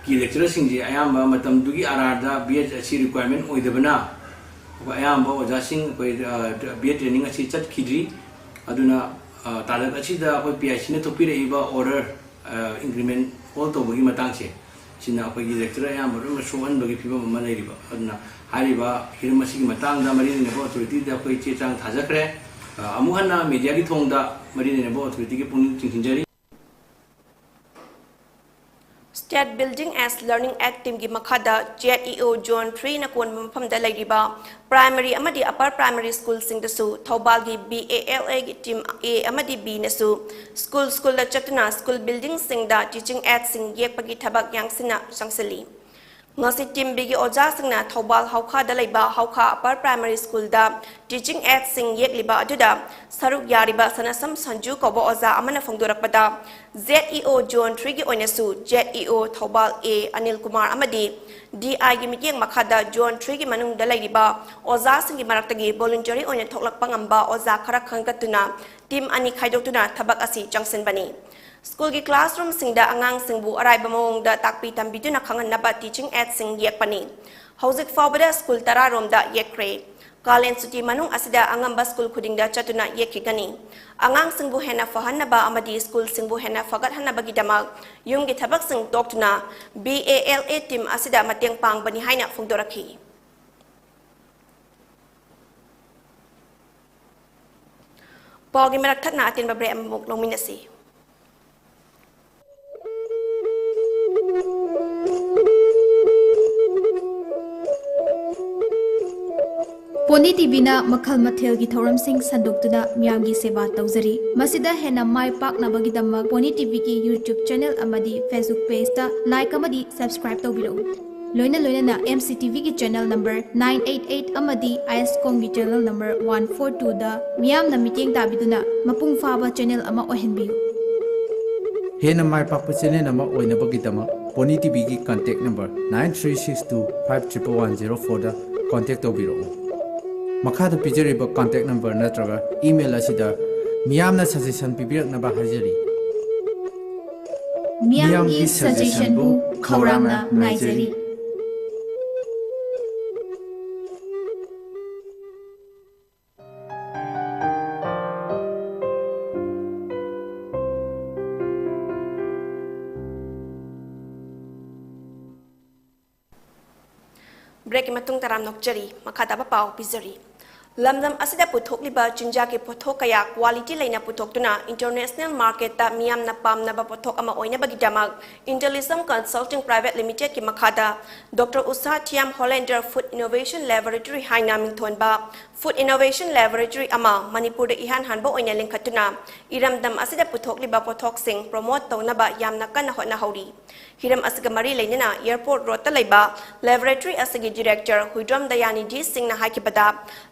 ꯀꯤ lecturer ꯁꯤꯡꯁꯦ ꯑꯌꯥꯝꯕ ꯃꯇꯝꯗꯨꯒꯤ ꯑꯥꯔ ꯑꯥꯔꯗ B Ed ꯑꯁꯤ requirement ꯑꯣꯏꯗꯕꯅ ꯑꯩꯈꯣꯏ ꯑꯌꯥꯝꯕ ꯑꯣꯖꯥꯁꯤꯡ ꯑꯩꯈꯣꯏ, ꯑ, B Ed training ꯑꯁꯤ ꯆꯠꯈꯤꯗ꯭ꯔꯤ꯫ ꯑꯗꯨꯅ, ꯑ, ꯇꯥꯂꯛ ꯑꯁꯤꯗ ꯑꯩꯈꯣꯏ P I C ꯅ ꯊꯣꯛꯄꯤꯔꯛꯏꯕ order, ꯑ, increment hold ꯇꯧꯕꯒꯤ ꯃꯇꯥꯡꯁꯦ, ꯁꯤꯅ ꯑꯩꯈꯣꯏꯒꯤ lecturer ꯑꯌꯥꯝꯕ ꯂꯣꯏꯅꯃꯛ ꯁꯣꯛꯍꯟꯕꯒꯤ ꯐꯤꯕꯝ ꯑꯃ ꯂꯩꯔꯤꯕ꯫ ꯑꯗꯨꯅ ꯍꯥꯏꯔꯤꯕ ꯍꯤꯔꯝ ꯑꯁꯤꯒꯤ ꯃꯇꯥꯡꯗ ꯃꯔꯤ ꯂꯩꯅꯕ authority ꯗ ꯑꯩꯈꯣꯏ ꯆꯦ ꯆꯥꯡ ꯊꯥꯖꯈ꯭ꯔꯦ꯫ ꯑ, ꯑꯃꯨꯛ ꯍꯟꯅ media ꯒꯤ ꯊꯣꯡꯗ ꯃꯔꯤ ꯂꯩꯅꯕ authority ꯒꯤ ꯄꯨꯛꯅꯤꯡ ꯆꯤꯡꯁꯤꯟꯖꯔꯤ꯫ State Building as Learning Act teamꯒꯤ ꯃꯈꯥꯗ Z E O Zone three ꯅ ꯀꯣꯟꯕ ꯃꯐꯝꯗ ꯂꯩꯔꯤꯕ primary ꯑꯃꯗꯤ upper primary schoolꯁꯤꯡꯗꯁꯨ ꯊꯧꯕꯥꯜꯒꯤ B A L Aꯒꯤ team A ꯑꯃꯗꯤ B ꯅꯁꯨ school schoolꯗ ꯆꯠꯇꯨꯅ school buildingꯁꯤꯡꯗ teaching aidꯁꯤꯡ ꯌꯦꯛꯄꯒꯤ ꯊꯕꯛ ꯌꯥꯡꯁꯤꯟꯅ ꯆꯪꯁꯤꯜꯂꯤ꯫ ꯉꯁꯤ team Bꯒꯤ ꯑꯣꯖꯥꯁꯤꯡꯅ ꯊꯧꯕꯥꯜ ꯍꯧꯈꯥꯗ ꯂꯩꯕ ꯍꯧꯈꯥ Upper Primary Schoolꯗ teaching aidꯁꯤꯡ ꯌꯦꯛꯂꯤꯕ ꯑꯗꯨꯗ ꯁꯔꯨꯛ ꯌꯥꯔꯤꯕ ꯁꯅꯥꯁꯝ ꯁꯟꯖꯨ ꯀꯧꯕ ꯑꯣꯖꯥ ꯑꯃꯅ ꯐꯣꯡꯗꯣꯔꯛꯄꯗ, Z E O Zone threeꯒꯤ ꯑꯣꯏꯅꯁꯨ Z E O Thoubal A Anil Kumar ꯑꯃꯗꯤ D Iꯒꯤ ꯃꯤꯠꯌꯦꯡ ꯃꯈꯥꯗ Zone threeꯒꯤ ꯃꯅꯨꯡꯗ ꯂꯩꯔꯤꯕ ꯑꯣꯖꯥꯁꯤꯡꯒꯤ ꯃꯔꯛꯇꯒꯤ voluntary ꯑꯣꯏꯅ ꯊꯣꯛꯂꯛꯄ ꯉꯝꯕ ꯑꯣꯖꯥ ꯈꯔ ꯈꯟꯒꯠꯇꯨꯅ team ꯑꯅꯤ ꯈꯥꯏꯗꯣꯛꯇꯨꯅ ꯊꯕꯛ ꯑꯁꯤ ꯆꯪꯁꯤꯟꯕꯅꯤ꯫ Schoolꯒꯤ classroomꯁꯤꯡꯗ ꯑꯉꯥꯡꯁꯤꯡꯕꯨ ꯑꯔꯥꯏꯕ ꯃꯑꯣꯡꯗ ꯇꯥꯛꯄꯤ ꯇꯝꯕꯤꯗꯨꯅ ꯈꯪꯍꯟꯅꯕ teaching aidꯁꯤꯡ ꯌꯦꯛꯄꯅꯤ꯫ ꯍꯧꯖꯤꯛ ꯐꯥꯎꯕꯗ school ꯇꯔꯥ ꯔꯣꯝꯗ ꯌꯦꯛꯈ꯭ꯔꯦ꯫ ꯀꯥꯂꯦꯟ ꯁꯨꯇꯤ ꯃꯅꯨꯡ ꯑꯁꯤꯗ ꯑꯉꯝꯕ school ꯈꯨꯗꯤꯡꯗ ꯆꯠꯇꯨꯅ ꯌꯦꯛꯈꯤꯒꯅꯤ꯫ ꯑꯉꯥꯡꯁꯤꯡꯕꯨ ꯍꯦꯟꯅ ꯐꯍꯟꯅꯕ ꯑꯃꯗꯤ schoolꯁꯤꯡꯕꯨ ꯍꯦꯟꯅ ꯐꯒꯠꯍꯟꯅꯕꯒꯤꯗꯃꯛ ꯌꯨꯝꯒꯤ ꯊꯕꯛꯁꯤꯡ ꯇꯣꯛꯇꯨꯅ B A L A team ꯑꯁꯤꯗ ꯃꯇꯦꯡ ꯄꯥꯡꯕꯅꯤ ꯍꯥꯏꯅ ꯐꯣꯡꯗꯣꯔꯛꯈꯤ꯫ ꯄꯥꯎꯒꯤ ꯃꯔꯛ ꯊꯠꯅ ꯑꯇꯦꯟꯕ break ꯑꯃꯃꯨꯛ ꯂꯧꯃꯤꯟꯅꯁꯤ꯫ ꯄꯣꯅꯤ ꯇꯤꯚꯤꯅ ꯃꯈꯜ ꯃꯊꯦꯜꯒꯤ ꯊꯧꯔꯝꯁꯤꯡ ꯁꯟꯗꯣꯛꯇꯨꯅ ꯃꯤꯌꯥꯝꯒꯤ ꯁꯦꯕꯥ ꯇꯧꯖꯔꯤ꯫ ꯃꯁꯤꯗ ꯍꯦꯟꯅ ꯃꯥꯏ ꯄꯥꯛꯅꯕꯒꯤꯗꯃꯛ ꯄꯣꯅꯤ ꯇꯤꯚꯤꯒꯤ YouTube channel ꯑꯃꯗꯤ Facebook pageꯇ like ꯑꯃꯗꯤ subscribe ꯇꯧꯕꯤꯔꯛꯎ꯫ ꯂꯣꯏꯅ ꯂꯣꯏꯅꯅ M C TVꯒꯤ channel number nine eight eight ꯑꯃꯗꯤ ISCOMꯒꯤ channel number one four twoꯗ ꯃꯤꯌꯥꯝꯅ ꯃꯤꯠꯌꯦꯡ ꯇꯥꯕꯤꯗꯨꯅ ꯃꯄꯨꯡ ꯐꯥꯕ channel ꯑꯃ ꯑꯣꯏꯍꯟꯕꯤꯌꯨ꯫ ꯍꯦꯟꯅ ꯃꯥꯏ ꯄꯥꯛꯄ channel ꯑꯃ ꯑꯣꯏꯅꯕꯒꯤꯗꯃꯛ pony ꯇꯤꯚꯤꯒꯤ contact number nine three six two five triple one zero fourꯗ contact ꯇꯧꯕꯤꯔꯛꯎ꯫ ꯃꯈꯥꯗ ꯄꯤꯖꯔꯤꯕ contact number ꯅꯠꯇ꯭ꯔꯒ email ꯑꯁꯤꯗ ꯃꯤꯌꯥꯝꯅ suggestion ꯄꯤꯕꯤꯔꯛꯅꯕ ꯍꯥꯏꯖꯔꯤ꯫ ꯃꯤꯌꯥꯝꯒꯤ suggestionꯕꯨ ꯈꯧꯔꯥꯡꯅ ꯉꯥꯏꯖꯔꯤ꯫ Breakꯀꯤ ꯃꯇꯨꯡ ꯇꯔꯥꯝꯅ ꯑꯣꯛꯆꯔꯤ꯫ ꯃꯈꯥ ꯇꯥꯕ ꯄꯥꯎ ꯄꯤꯖꯔꯤ꯫ ꯂꯝꯗꯝ ꯑꯁꯤꯗ ꯄꯨꯊꯣꯛꯂꯤꯕ ꯆꯤꯟꯖꯥꯛꯀꯤ ꯄꯣꯠꯊꯣꯛ ꯀꯌꯥ quality ꯂꯩꯅ ꯄꯨꯊꯣꯛꯇꯨꯅ international marketꯇ ꯃꯤꯌꯥꯝꯅ ꯄꯥꯝꯅꯕ ꯄꯣꯠꯊꯣꯛ ꯑꯃ ꯑꯣꯏꯅꯕꯒꯤꯗꯃꯛ Intellism Consulting Private Limitedꯀꯤ ꯃꯈꯥꯗ Doctor Usha Thiam Hollander Food Innovation Laboratory ꯍꯥꯏꯅ ꯃꯤꯡꯊꯣꯟꯕ Food Innovation Laboratory ꯑꯃ ꯃꯅꯤꯄꯨꯔꯗ ꯏꯍꯥꯟ ꯍꯥꯟꯕ ꯑꯣꯏꯅ ꯂꯤꯡꯈꯠꯇꯨꯅ ꯏꯔꯝꯗꯝ ꯑꯁꯤꯗ ꯄꯨꯊꯣꯛꯂꯤꯕ ꯄꯣꯠꯊꯣꯛꯁꯤꯡ promote ꯇꯧꯅꯕ ꯌꯥꯝꯅ ꯀꯟꯅ ꯍꯣꯠꯅꯍꯧꯔꯤ꯫ ꯍꯤꯔꯝ ꯑꯁꯤꯒ ꯃꯔꯤ ꯂꯩꯅꯅ Airport Roadꯇ ꯂꯩꯕ laboratory ꯑꯁꯤꯒꯤ director ꯍꯨꯏꯗ꯭ꯔꯣꯝ ꯗꯌꯥꯅꯤꯙꯤ ꯁꯤꯡꯅ ꯍꯥꯏꯈꯤꯕꯗ,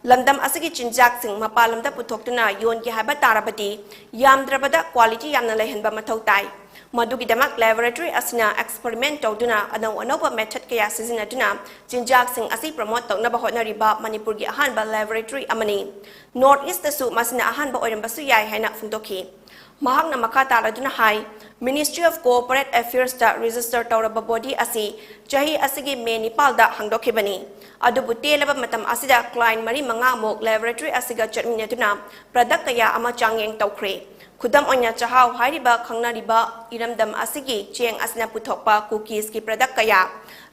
ꯂꯝꯗꯝ ꯑꯁꯤꯒꯤ ꯆꯤꯟꯖꯥꯛꯁꯤꯡ ꯃꯄꯥꯟ ꯂꯝꯗ ꯄꯨꯊꯣꯛꯇꯨꯅ ꯌꯣꯟꯒꯦ ꯍꯥꯏꯕ ꯇꯥꯔꯕꯗꯤ ꯌꯥꯝꯗ꯭ꯔꯕꯗ quality ꯌꯥꯝꯅ ꯂꯩꯍꯟꯕ ꯃꯊꯧ ꯇꯥꯏ꯫ ꯃꯗꯨꯒꯤꯗꯃꯛ laboratory ꯑꯁꯤꯅ experiment ꯇꯧꯗꯨꯅ ꯑꯅꯧ ꯑꯅꯧꯕ method ꯀꯌꯥ ꯁꯤꯖꯤꯟꯅꯗꯨꯅ ꯆꯤꯟꯖꯥꯛꯁꯤꯡ ꯑꯁꯤ promote ꯇꯧꯅꯕ ꯍꯣꯠꯅꯔꯤꯕ ꯃꯅꯤꯄꯨꯔꯒꯤ ꯑꯍꯥꯟꯕ laboratory ꯑꯃꯅꯤ꯫ North Eastꯇꯁꯨ ꯃꯁꯤꯅ ꯑꯍꯥꯟꯕ ꯑꯣꯏꯔꯝꯕꯁꯨ ꯌꯥꯏ ꯍꯥꯏꯅ ꯐꯣꯡꯗꯣꯛꯈꯤ꯫ ꯃꯍꯥꯛꯅ ꯃꯈꯥ ꯇꯥꯔꯗꯨꯅ ꯍꯥꯏ, Ministry of Corporate Affairsꯇ register ꯇꯧꯔꯕ body ꯑꯁꯤ ꯆꯍꯤ ꯑꯁꯤꯒꯤ ꯃꯦ ꯅꯤꯄꯥꯜꯗ ꯍꯥꯡꯗꯣꯛꯈꯤꯕꯅꯤ꯫ ꯑꯗꯨꯕꯨ ꯇꯦꯜꯂꯕ ꯃꯇꯝ ꯑꯁꯤꯗ client ꯃꯔꯤ ꯃꯉꯥꯃꯨꯛ laboratory ꯑꯁꯤꯒ ꯆꯠꯃꯤꯟꯅꯗꯨꯅ product ꯀꯌꯥ ꯑꯃ ꯆꯥꯡꯌꯦꯡ ꯇꯧꯈ꯭ꯔꯦ꯫ ꯈꯨꯗꯝ ꯑꯣꯏꯅ ꯆꯥꯛꯍꯥꯎ ꯍꯥꯏꯔꯤꯕ ꯈꯪꯅꯔꯤꯕ ꯏꯔꯝꯗꯝ ꯑꯁꯤꯒꯤ ꯆꯦꯡ ꯑꯁꯤꯅ ꯄꯨꯊꯣꯛꯄ cookieesꯀꯤ product ꯀꯌꯥ,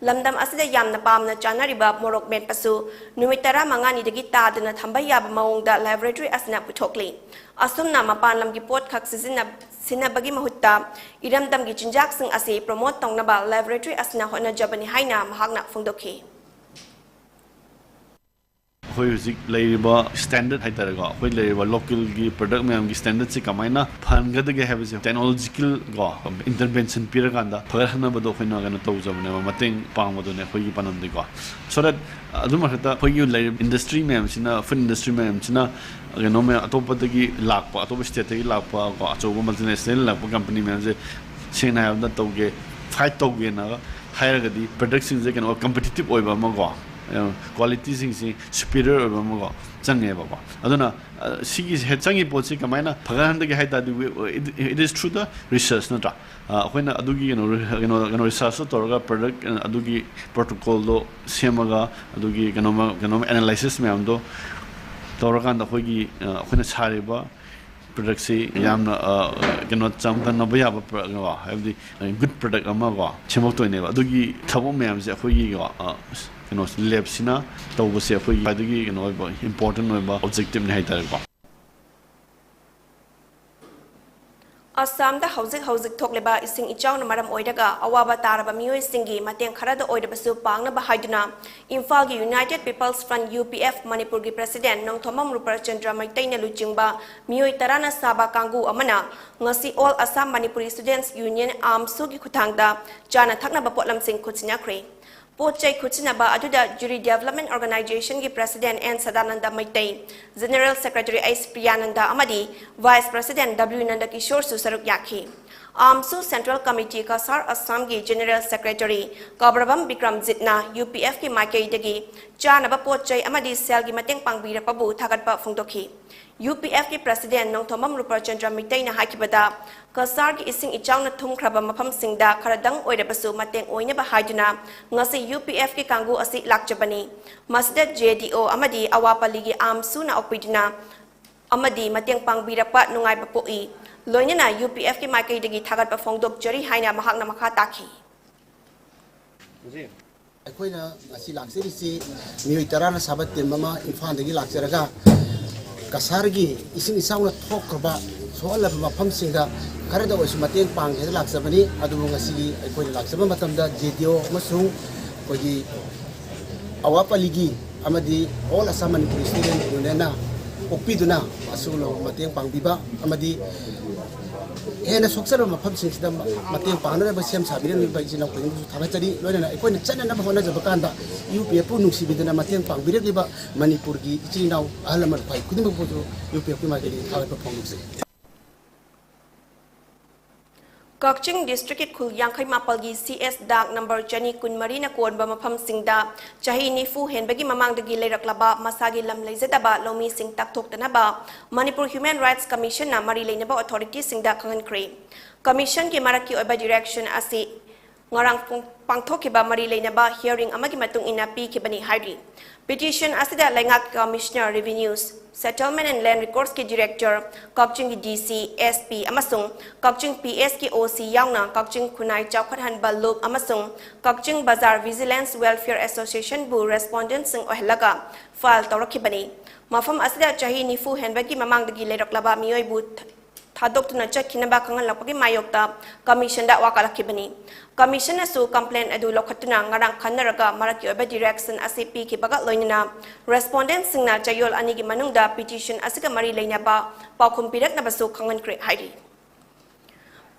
ꯂꯝꯗꯝ ꯑꯁꯤꯗ ꯌꯥꯝꯅ ꯄꯥꯝꯅ ꯆꯥꯅꯔꯤꯕ ꯃꯣꯔꯣꯛ ꯃꯦꯠꯄꯁꯨ ꯅꯨꯃꯤꯠ ꯇꯔꯥꯃꯉꯥꯅꯤꯗꯒꯤ ꯇꯥꯗꯅ ꯊꯝꯕ ꯌꯥꯕ ꯃꯑꯣꯡꯗ laboratory ꯑꯁꯤꯅ ꯄꯨꯊꯣꯛꯂꯤ꯫ ꯑꯁꯨꯝꯅ ꯃꯄꯥꯟ ꯂꯝꯒꯤ ꯄꯣꯠ ꯈꯛ ꯁꯤꯖꯤꯟꯅ-, ꯁꯤꯖꯤꯟꯅꯕꯒꯤ ꯃꯍꯨꯠꯇ ꯏꯔꯝꯗꯝꯒꯤ ꯆꯤꯟꯖꯥꯛꯁꯤꯡ ꯑꯁꯤ promote ꯇꯧꯅꯕ laboratory ꯑꯁꯤꯅ ꯍꯣꯠꯅꯖꯕꯅꯤ ꯍꯥꯏꯅ ꯃꯍꯥꯛꯅ ꯐꯣꯡꯗꯣꯛꯈꯤ꯫ ꯑꯩꯈꯣꯏ ꯍꯧꯖꯤꯛ ꯂꯩꯔꯤꯕ standard ꯍꯥꯏꯇꯥꯔꯦꯀꯣ, ꯑꯩꯈꯣꯏ ꯂꯩꯔꯤꯕ localꯒꯤ product ꯃꯌꯥꯝꯒꯤ standardꯁꯤ ꯀꯃꯥꯏꯅ ꯐꯍꯟꯒꯗꯒꯦ ꯍꯥꯏꯕꯁꯦ technological ꯀꯣ intervention ꯄꯤꯔꯀꯥꯟꯗ ꯐꯒꯠꯍꯟꯅꯕꯗꯣ ꯑꯩꯈꯣꯏꯅ ꯀꯩꯅꯣ ꯇꯧꯖꯕꯅꯦꯕ, ꯃꯇꯦꯡ ꯄꯥꯡꯕꯗꯨꯅꯦ ꯑꯩꯈꯣꯏꯒꯤ ꯄꯥꯟꯗꯝꯗꯤꯀꯣ꯫ So that ꯑꯗꯨ ꯃꯊꯛꯇ ꯑꯩꯈꯣꯏꯒꯤ ꯂꯩꯔꯤꯕ industry ꯃꯌꯥꯝꯁꯤꯅ, food industry ꯃꯌꯥꯝꯁꯤꯅ ꯀꯩꯅꯣ ꯃꯌꯥꯝ ꯑꯇꯣꯞꯄꯗꯒꯤ ꯂꯥꯛꯄ, ꯑꯇꯣꯞꯄ stateꯇꯒꯤ ꯂꯥꯛꯄ ꯀꯣ, ꯑꯆꯧꯕ multinational ꯂꯥꯛꯄ company ꯃꯌꯥꯝꯁꯦ ꯁꯦꯡꯅ ꯍꯥꯏꯔꯕꯗ ꯇꯧꯒꯦ, fight ꯇꯧꯒꯦꯅ ꯍꯥꯏꯔꯒꯗꯤ productꯁꯤꯡꯁꯦ ꯀꯩꯅꯣ competitive ꯑꯣꯏꯕ ꯑꯃꯀꯣ, qualityꯁꯤꯡꯁꯤ superior ꯑꯣꯏꯕ ꯑꯃꯀꯣ ꯆꯪꯉꯦꯕꯀꯣ꯫ ꯑꯗꯨꯅ ꯁꯤꯒꯤ ꯆꯪꯉꯤ ꯄꯣꯠꯁꯤ ꯀꯃꯥꯏꯅ ꯐꯒꯠꯍꯟꯗꯒꯦ ꯍꯥꯏ ꯇꯥꯔꯗꯤ, it is through the research ꯅꯠꯇ꯭ꯔꯥ? ꯑꯩꯈꯣꯏꯅ ꯑꯗꯨꯒꯤ ꯀꯩꯅꯣ ꯀꯩꯅꯣ ꯀꯩꯅꯣ researchꯇꯣ ꯇꯧꯔꯒ product ꯑꯗꯨꯒꯤ protocolꯗꯣ ꯁꯦꯝꯃꯒ, ꯑꯗꯨꯒꯤ ꯀꯩꯅꯣ ꯀꯩꯅꯣ analysis ꯃꯌꯥꯝꯗꯣ ꯇꯧꯔꯀꯥꯟꯗ ꯑꯩꯈꯣꯏꯒꯤ ꯑꯩꯈꯣꯏꯅ ꯁꯥꯔꯤꯕ productꯁꯤ ꯌꯥꯝꯅ ꯀꯩꯅꯣ ꯆꯥꯡꯗꯝꯅꯕ ꯌꯥꯕ product ꯀꯣ, ꯍꯥꯏꯕꯗꯤ good product ꯑꯃ ꯀꯣ ꯁꯦꯝꯃꯛꯇꯣꯏꯅꯦꯕ꯫ ꯑꯗꯨꯒꯤ ꯊꯕꯛ ꯃꯌꯥꯝꯁꯦ ꯑꯩꯈꯣꯏꯒꯤ ꯀꯣ ꯀꯩꯅꯣ, ꯂꯦꯞꯁꯤꯅ ꯇꯧꯕꯁꯦ ꯑꯩꯈꯣꯏꯒꯤ ꯈ꯭ꯋꯥꯏꯗꯒꯤ ꯀꯩꯅꯣ ꯑꯣꯏꯕ, ꯏꯝꯄꯣꯔꯇꯦꯟ ꯑꯣꯏꯕ ꯑꯣꯕꯖꯦꯛꯇꯤꯞꯅꯤ ꯍꯥꯏꯇꯥꯔꯦꯀꯣ꯫ ꯑꯁꯥꯝꯗ ꯍꯧꯖꯤꯛ ꯍꯧꯖꯤꯛ ꯊꯣꯛꯂꯤꯕ ꯏꯁꯤꯡ ꯏꯆꯥꯎꯅ ꯃꯔꯝ ꯑꯣꯏꯔꯒ ꯑꯋꯥꯕ ꯇꯥꯔꯕ ꯃꯤꯑꯣꯏꯁꯤꯡꯒꯤ ꯃꯇꯦꯡ ꯈꯔꯗ ꯑꯣꯏꯔꯕꯁꯨ ꯄꯥꯡꯅꯕ ꯍꯥꯏꯗꯨꯅ ꯏꯝꯐꯥꯜꯒꯤ United People's Front, U P F, ꯃꯅꯤꯄꯨꯔꯒꯤ ꯄ꯭ꯔꯁꯤꯗꯦꯟ ꯅꯣꯡꯊꯣꯝꯕꯝ ꯔꯨꯄꯔꯆꯟꯗ꯭ꯔ ꯃꯩꯇꯩꯅ ꯂꯨꯆꯤꯡꯕ ꯃꯤꯑꯣꯏ ꯇꯔꯥꯅ ꯁꯥꯕ ꯀꯥꯡꯕꯨ ꯑꯃꯅ ꯉꯁꯤ All Assam Manipuri Students Union, ꯑꯥꯝꯁꯨꯒꯤ ꯈꯨꯠꯊꯥꯡꯗ ꯆꯥꯅ ꯊꯛꯅꯕ ꯄꯣꯠꯂꯝꯁꯤꯡ ꯈꯨꯠꯁꯤꯟꯅꯈ꯭ꯔꯦ꯫ ꯄꯣꯠ ꯆꯩ ꯈꯨꯠꯁꯤꯟꯅꯕ ꯑꯗꯨꯗ ꯖꯨꯔꯤ ꯗꯤꯚꯦꯂꯞꯃꯦꯟ ꯑꯣꯔꯒꯅꯥꯏꯖꯦꯁꯟꯒꯤ president N Sadananda Meitei, general secretary H Priyananda ꯑꯃꯗꯤ ꯚꯥꯏꯁ ꯄ꯭ꯔꯁꯤꯗꯦꯟ ꯗꯕ꯭ꯂꯤꯎ ꯅꯟꯗꯀꯤꯁꯣꯔꯁꯨ ꯁꯔꯨꯛ ꯌꯥꯈꯤ꯫ ꯑꯥꯝꯁꯨ ꯁꯦꯟꯇ꯭ꯔꯦꯜ ꯀꯃꯤꯇꯤ ꯀꯁꯥꯔ ꯑꯁꯥꯝꯒꯤ ꯖꯦꯅꯦꯔꯦꯜ ꯁꯦꯀ꯭ꯔꯦꯇꯔꯤ ꯀꯕ꯭ꯔꯕꯝ ꯕꯤꯀ꯭ꯔꯝꯖꯤꯠꯅ ꯌꯨ ꯄꯤ ꯑꯦꯐꯀꯤ ꯃꯥꯏꯀꯩꯗꯒꯤ ꯆꯥꯅꯕ ꯄꯣꯠ ꯆꯩ ꯑꯃꯗꯤ ꯁꯦꯜꯒꯤ ꯃꯇꯦꯡ ꯄꯥꯡꯕꯤꯔꯛꯄꯕꯨ ꯊꯥꯒꯠꯄ ꯐꯣꯡꯗꯣꯛꯈꯤ꯫ ꯌꯨ ꯄꯤ ꯑꯦꯐꯀꯤ ꯄ꯭ꯔꯁꯤꯗꯦꯟ ꯅꯣꯡꯊꯣꯝꯕꯝ ꯔꯨꯄꯔꯆꯟꯗ꯭ꯔ ꯃꯩꯇꯩꯅ ꯍꯥꯏꯈꯤꯕꯗ, ꯀꯁꯥꯔꯒꯤ ꯏꯁꯤꯡ ꯏꯆꯥꯎꯅ ꯊꯨꯝꯈ꯭ꯔꯕ ꯃꯐꯝꯁꯤꯡꯗ ꯈꯔꯗꯪ ꯑꯣꯏꯔꯕꯁꯨ ꯃꯇꯦꯡ ꯑꯣꯏꯅꯕ ꯍꯥꯏꯗꯨꯅ ꯉꯁꯤ ꯌꯨ ꯄꯤ ꯑꯦꯐꯀꯤ ꯀꯥꯡꯕꯨ ꯑꯁꯤ ꯂꯥꯛꯆꯕꯅꯤ꯫ ꯃꯁꯤꯗ ꯖꯦ ꯗꯤ ꯑꯣ ꯑꯃꯗꯤ ꯑꯋꯥꯄꯜꯂꯤꯒꯤ ꯑꯥꯝꯁꯨꯅ ꯑꯣꯛꯄꯤꯗꯨꯅ ꯑꯃꯗꯤ ꯃꯇꯦꯡ ꯄꯥꯡꯕꯤꯔꯛꯄ ꯅꯨꯡꯉꯥꯏꯕ ꯄꯣꯛꯏ꯫ ꯂꯣꯏꯅꯅ ꯌꯨ ꯄꯤ ꯑꯦꯐꯀꯤ ꯃꯥꯏꯀꯩꯗꯒꯤ ꯊꯥꯒꯠꯄ ꯐꯣꯡꯗꯣꯛꯆꯔꯤ ꯍꯥꯏꯅ ꯃꯍꯥꯛꯅ ꯃꯈꯥ ꯇꯥꯈꯤ꯫ ꯑꯩꯈꯣꯏꯅ ꯉꯁꯤ ꯂꯥꯛꯆꯔꯤꯁꯤ ꯃꯤꯑꯣꯏ ꯇꯔꯥꯅ ꯁꯥꯕ ꯇꯤꯝ ꯑꯃ ꯏꯝꯐꯥꯜꯗꯒꯤ ꯂꯥꯛꯆꯔꯒ ꯀꯁꯥꯔꯒꯤ ꯏꯁꯤꯡ ꯏꯆꯥꯎꯅ ꯊꯣꯛꯈ꯭ꯔꯕ, ꯁꯣꯛꯍꯜꯂꯕ ꯃꯐꯝꯁꯤꯡꯗ ꯈꯔꯗ ꯑꯣꯏꯔꯁꯨ ꯃꯇꯦꯡ ꯄꯥꯡꯒꯦ ꯍꯥꯏꯅ ꯂꯥꯛꯆꯕꯅꯤ꯫ ꯑꯗꯨꯕꯨ ꯉꯁꯤꯒꯤ ꯑꯩꯈꯣꯏꯅ ꯂꯥꯛꯆꯕ ꯃꯇꯝꯗ ꯖꯦ ꯗꯤ ꯑꯣ ꯑꯃꯁꯨꯡ ꯑꯩꯈꯣꯏꯒꯤ ꯑꯋꯥꯄꯜꯂꯤꯒꯤ ꯑꯃꯗꯤ All Assam Manipuri Student Unionꯅ ꯑꯣꯛꯄꯤꯗꯨꯅ ꯑꯁꯤꯒꯨꯝꯂꯕ ꯃꯇꯦꯡ ꯄꯥꯡꯕꯤꯕ ꯑꯃꯗꯤ ꯍꯦꯟꯅ ꯁꯣꯛꯆꯜꯂꯕ ꯃꯐꯝꯁꯤꯡꯁꯤꯗ ꯃ-, ꯃꯇꯦꯡ ꯄꯥꯡꯅꯅꯕ ꯁꯦꯝ ꯁꯥꯕꯤꯔꯝꯂꯤꯕ ꯏꯆꯤꯜ ꯏꯅꯥꯎ ꯈꯨꯗꯤꯡꯃꯛꯁꯨ ꯊꯥꯒꯠꯆꯔꯤ꯫ ꯂꯣꯏꯅꯅ ꯑꯩꯈꯣꯏꯅ ꯆꯠꯅꯅꯕ ꯍꯣꯠꯅꯖꯕ ꯀꯥꯟꯗ ꯌꯨ ꯄꯤ ꯑꯦꯐꯄꯨ ꯅꯨꯡꯁꯤꯕꯤꯗꯨꯅ ꯃꯇꯦꯡ ꯄꯥꯡꯕꯤꯔꯛꯂꯤꯕ ꯃꯅꯤꯄꯨꯔꯒꯤ ꯏꯆꯤꯜ ꯏꯅꯥꯎ ꯑꯍꯜ ꯂꯃꯟ ꯈ꯭ꯋꯥꯏ ꯈꯨꯗꯤꯡꯃꯛꯄꯨꯁꯨ ꯌꯨ ꯄꯤ ꯑꯦꯐꯀꯤ ꯃꯥꯏꯀꯩꯗꯒꯤ ꯊꯥꯒꯠꯄ ꯐꯣꯡꯗꯣꯛꯆꯔꯤ꯫ ꯀꯛꯆꯤꯡ ꯗꯤꯁꯇ꯭ꯔꯤꯛꯀꯤ ꯈꯨꯜ ꯌꯥꯡꯈꯩ ꯃꯥꯄꯜꯒꯤ ꯁꯤ ꯑꯦꯁ ꯗꯥꯛ ꯅꯝꯕꯔ ꯆꯅꯤ ꯀꯨꯟꯃꯔꯤꯅ ꯀꯣꯟꯕ ꯃꯐꯝꯁꯤꯡꯗ ꯆꯍꯤ ꯅꯤꯐꯨ ꯍꯦꯟꯕꯒꯤ ꯃꯃꯥꯡꯗꯒꯤ ꯂꯩꯔꯛꯂꯕ ꯃꯁꯥꯒꯤ ꯂꯝ ꯂꯩꯖꯗꯕ ꯂꯧꯃꯤꯁꯤꯡ ꯇꯥꯛꯊꯣꯛꯇꯅꯕ ꯃꯅꯤꯄꯨꯔ ꯍ꯭ꯌꯨꯃꯦꯟ ꯔꯥꯏꯠꯁ ꯀꯃꯤꯁꯟꯅ ꯃꯔꯤ ꯂꯩꯅꯕ ꯑꯣꯊꯣꯔꯤꯇꯤꯁꯤꯡꯗ ꯈꯪꯍꯟꯈ꯭ꯔꯦ꯫ ꯀꯃꯤꯁꯟꯒꯤ ꯃꯔꯛꯀꯤ ꯑꯣꯏꯕ ꯗꯤꯔꯦꯛꯁꯟ ꯑꯁꯤ ꯉꯔꯥꯡ ꯄꯨꯡ-, ꯄꯥꯡꯊꯣꯛꯈꯤꯕ ꯃꯔꯤ ꯂꯩꯅꯕ hearing ꯑꯃꯒꯤ ꯃꯇꯨꯡ ꯏꯟꯅ ꯄꯤꯈꯤꯕꯅꯤ ꯍꯥꯏꯔꯤ꯫ Petition ꯑꯁꯤꯗ ꯂꯩꯉꯥꯛꯀꯤ Commissioner Revenues, Settlement and Land Records ꯀꯤ Director, ꯀꯛꯆꯤꯡꯒꯤ D C, S P ꯑꯃꯁꯨꯡ ꯀꯛꯆꯤꯡ P S ꯀꯤ O C ꯌꯥꯎꯅ ꯀꯛꯆꯤꯡ ꯈꯨꯟꯅꯥꯏ ꯆꯥꯎꯈꯠꯍꯟꯕ ꯂꯨꯞ ꯑꯃꯁꯨꯡ ꯀꯛꯆꯤꯡ ꯕꯖꯥꯔ Vigilance Welfare Association ꯕꯨ respondent ꯁꯤꯡ ꯑꯣꯏꯍꯜꯂꯒ file ꯇꯧꯔꯛꯈꯤꯕꯅꯤ꯫ ꯃꯐꯝ ꯑꯁꯤꯗ ꯆꯍꯤ ꯅꯤꯐꯨ ꯍꯦꯟꯕꯒꯤ ꯃꯃꯥꯡꯗꯒꯤ ꯂꯩꯔꯛꯂꯕ ꯃꯤꯑꯣꯏꯕꯨ ꯊꯥꯗꯣꯛꯇꯨꯅ ꯆꯠꯈꯤꯅꯕ ꯈꯪꯍꯜꯂꯛꯄꯒꯤ ꯃꯥꯌꯣꯛꯇ Commission ꯗ ꯋꯥꯀꯠꯂꯛꯈꯤꯕꯅꯤ꯫ Commission ꯅꯁꯨ complaint ꯑꯗꯨ ꯂꯧꯈꯠꯇꯨꯅ ꯉꯔꯥꯡ ꯈꯟꯅꯔꯒ ꯃꯔꯛꯀꯤ ꯑꯣꯏꯕ direction ꯑꯁꯤ ꯄꯤꯈꯤꯕꯒ ꯂꯣꯏꯅꯅ respondent ꯁꯤꯡꯅ ꯆꯌꯣꯜ ꯑꯅꯤꯒꯤ ꯃꯅꯨꯡꯗ petition ꯑꯁꯤꯒ ꯃꯔꯤ ꯂꯩꯅꯕ ꯄꯥꯎꯈꯨꯝ ꯄꯤꯔꯛꯅꯕꯁꯨ ꯈꯪꯍꯟꯈ꯭ꯔꯦ ꯍꯥꯏꯔꯤ꯫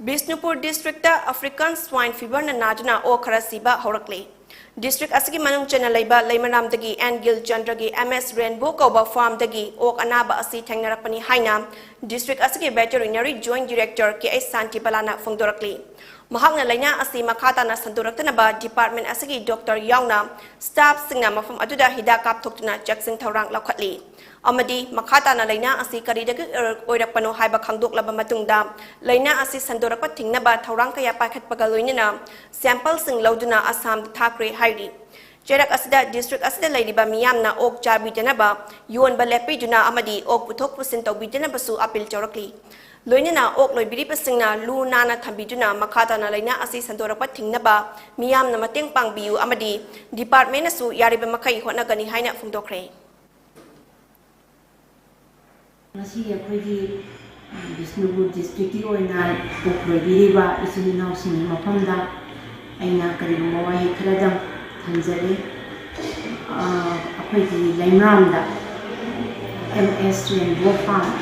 ꯕꯤꯁꯅꯨꯄꯨꯔ district ꯇ African Swine Fever ꯅ ꯅꯥꯗꯨꯅ ꯑꯣꯛ ꯈꯔ ꯁꯤꯕ ꯍꯧꯔꯛꯂꯦ꯫ District ꯑꯁꯤꯒꯤ ꯃꯅꯨꯡ ꯆꯟꯅ ꯂꯩꯕ ꯂꯩꯃꯔꯥꯝꯗꯒꯤ N ꯒꯤꯜꯆꯟꯗ꯭ꯔꯒꯤ M S Rainbow ꯀꯧꯕ farm ꯗꯒꯤ ꯑꯣꯛ ꯑꯅꯥꯕ ꯑꯁꯤ ꯊꯦꯡꯅꯔꯛꯄꯅꯤ ꯍꯥꯏꯅ district ꯑꯁꯤꯒꯤ Veterinary Joint Director K H ꯁꯥꯟꯇꯤꯕꯂꯥꯅ ꯐꯣꯡꯗꯣꯔꯛꯂꯤ꯫ ꯃꯍꯥꯛꯅ ꯂꯥꯏꯅꯥ ꯑꯁꯤ ꯃꯈꯥ ꯇꯥꯅ ꯁꯟꯗꯣꯔꯛꯇꯅꯕ department ꯑꯁꯤꯒꯤ doctor ꯌꯥꯎꯅ staff ꯁꯤꯡꯅ ꯃꯐꯝ ꯑꯗꯨꯗ ꯍꯤꯗꯥꯛ ꯀꯥꯞꯊꯣꯛꯇꯨꯅ ꯆꯦꯛꯁꯤꯟ ꯊꯧꯔꯥꯡ ꯂꯧꯈꯠꯂꯤ ꯑꯃꯗꯤ ꯃꯈꯥ ꯇꯥꯅ ꯂꯥꯏꯅꯥ ꯑꯁꯤ ꯀꯔꯤꯗꯒꯤ ꯑꯣꯏꯔꯛꯄꯅꯣ ꯍꯥꯏꯕ ꯈꯪꯗꯣꯛꯂꯕ ꯃꯇꯨꯡꯗ ꯂꯥꯏꯅꯥ ꯑꯁꯤ ꯁꯟꯗꯣꯔꯛꯄ ꯊꯤꯡꯅꯕ ꯊꯧꯔꯥꯡ ꯀꯌꯥ ꯄꯥꯏꯈꯠꯄꯒ ꯂꯣꯏꯅꯅ sample ꯁꯤꯡ ꯂꯧꯗꯨꯅ ꯑꯁꯥꯝꯗ ꯊꯥꯈ꯭ꯔꯦ ꯍꯥꯏꯔꯤ꯫ ꯆꯩꯔꯛ ꯑꯁꯤꯗ district ꯑꯁꯤꯗ ꯂꯩꯔꯤꯕ ꯃꯤꯌꯥꯝꯅ ꯑꯣꯛ ꯆꯥꯕꯤꯗꯅꯕ, ꯌꯣꯟꯕ ꯂꯦꯞꯄꯤꯗꯨꯅ ꯑꯃꯗꯤ ꯑꯣꯛ ꯄꯨꯊꯣꯛ ꯄꯨꯁꯤꯟ ꯇꯧꯕꯤꯗꯅꯕꯁꯨ appeal ꯇꯧꯔꯛꯂꯤ꯫ ꯂꯣꯏꯅꯅ ꯑꯣꯛ ꯂꯣꯏꯕꯤꯔꯤꯕꯁꯤꯡꯅ ꯂꯨ ꯅꯥꯟꯅ ꯊꯝꯕꯤꯗꯨꯅ ꯃꯈꯥ ꯇꯥꯅ ꯂꯥꯏꯅꯥ ꯑꯁꯤ ꯁꯟꯗꯣꯔꯛꯄ ꯊꯤꯡꯅꯕ ꯃꯤꯌꯥꯝꯅ ꯃꯇꯦꯡ ꯄꯥꯡꯕꯤꯌꯨ ꯑꯃꯗꯤ department ꯅꯁꯨ ꯌꯥꯔꯤꯕ ꯃꯈꯩ ꯍꯣꯠꯅꯒꯅꯤ ꯍꯥꯏꯅ ꯐꯣꯡꯗꯣꯛꯈ꯭ꯔꯦ꯫ ꯉꯁꯤ ꯑꯩꯈꯣꯏꯒꯤ, ꯑ, ꯕꯤꯁꯅꯨꯄꯨꯔ district ꯀꯤ ꯑꯣꯏꯅ ꯑꯣꯛ ꯂꯣꯏꯕꯤꯔꯤꯕ ꯏꯆꯤꯜ ꯏꯅꯥꯎꯁꯤꯡꯒꯤ ꯃꯐꯝꯗ ꯑꯩꯅ ꯀꯔꯤꯒꯨꯝꯕ ꯋꯥꯍꯩ ꯈꯔꯗꯪ ꯊꯝꯖꯒꯦ꯫ ꯑ, ꯑꯩꯈꯣꯏꯒꯤ ꯂꯩꯃꯔꯥꯝꯗ M S Rainbow Farm,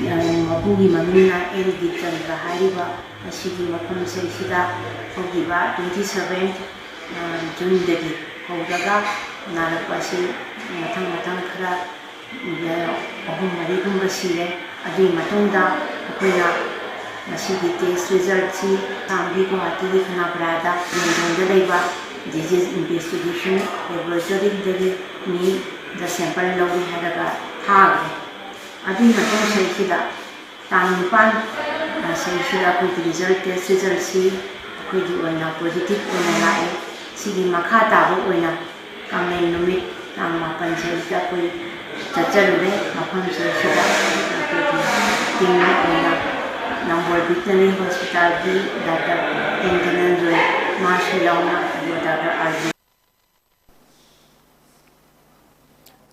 ꯑ, ꯃꯄꯨꯒꯤ ꯃꯃꯤꯡꯅ N ꯒꯤꯜꯆꯟꯗ꯭ꯔ ꯍꯥꯏꯔꯤꯕ ꯑꯁꯤꯒꯤ ꯃꯐꯝꯁꯤꯡꯁꯤꯗ ꯍꯧꯈꯤꯕ twenty seven, ꯑ, June ꯗꯒꯤ ꯍꯧꯔꯒ ꯅꯥꯔꯛꯄ ꯑꯁꯤ ꯃꯊꯪ ꯃꯊꯪ ꯈꯔ ꯑꯍꯨꯝ ꯃꯔꯤꯒꯨꯝꯕ ꯁꯤꯔꯦ꯫ ꯑꯗꯨꯒꯤ ꯃꯇꯨꯡꯗ ꯑꯩꯈꯣꯏꯅ ꯉꯁꯤꯒꯤ test result ꯁꯤ ꯑꯁꯥꯝꯒꯤ ꯒꯨꯋꯥꯍꯥꯇꯤꯒꯤ ꯈꯅꯥꯄꯔꯥꯗ ꯌꯦꯡꯖꯪꯗ ꯂꯩꯕ disease investigation laboratory ꯗꯒꯤ ꯃꯤꯗ sample ꯂꯧꯏ ꯍꯥꯏꯔꯒ ꯊꯥꯈ꯭ꯔꯦ꯫ ꯑꯗꯨꯒꯤ ꯃꯇꯨꯡ ꯁꯤꯗꯩꯁꯤꯗ ꯇꯥꯡ ꯅꯤꯄꯥꯟ, ꯑ, ꯁꯤꯗꯩꯁꯤꯗ ꯑꯩꯈꯣꯏꯒꯤ result, test result ꯁꯤ ꯑꯩꯈꯣꯏꯒꯤ ꯑꯣꯏꯅ ꯄꯣꯖꯤꯇꯤꯚ ꯑꯣꯏꯅ ꯂꯥꯛꯑꯦ꯫ ꯁꯤꯒꯤ ꯃꯈꯥ ꯇꯥꯕ ꯑꯣꯏꯅ ꯀꯥꯡꯂꯦꯟ ꯅꯨꯃꯤꯠ ꯇꯥꯡ ꯃꯥꯄꯟꯁꯤꯗ ꯑꯩꯈꯣꯏ ꯆꯠꯆꯔꯨꯔꯦ꯫ ꯃꯐꯝꯁꯤꯗ ꯑꯩꯈꯣꯏꯒꯤ ꯇꯤꯝ ꯑꯣꯏꯅ ꯅꯝꯕꯣꯜ ꯚꯦꯇꯅꯔꯤ ꯍꯣꯁꯄꯤꯇꯥꯜꯒꯤ ꯗꯥꯛꯇꯔ ꯑꯦꯟ ꯙꯅꯟꯖꯣꯏ, ꯃꯥꯁꯨ ꯌꯥꯎꯅ, ꯑꯗꯨꯒ ꯗꯥꯛꯇꯔ ꯑꯥꯔ ꯖꯤ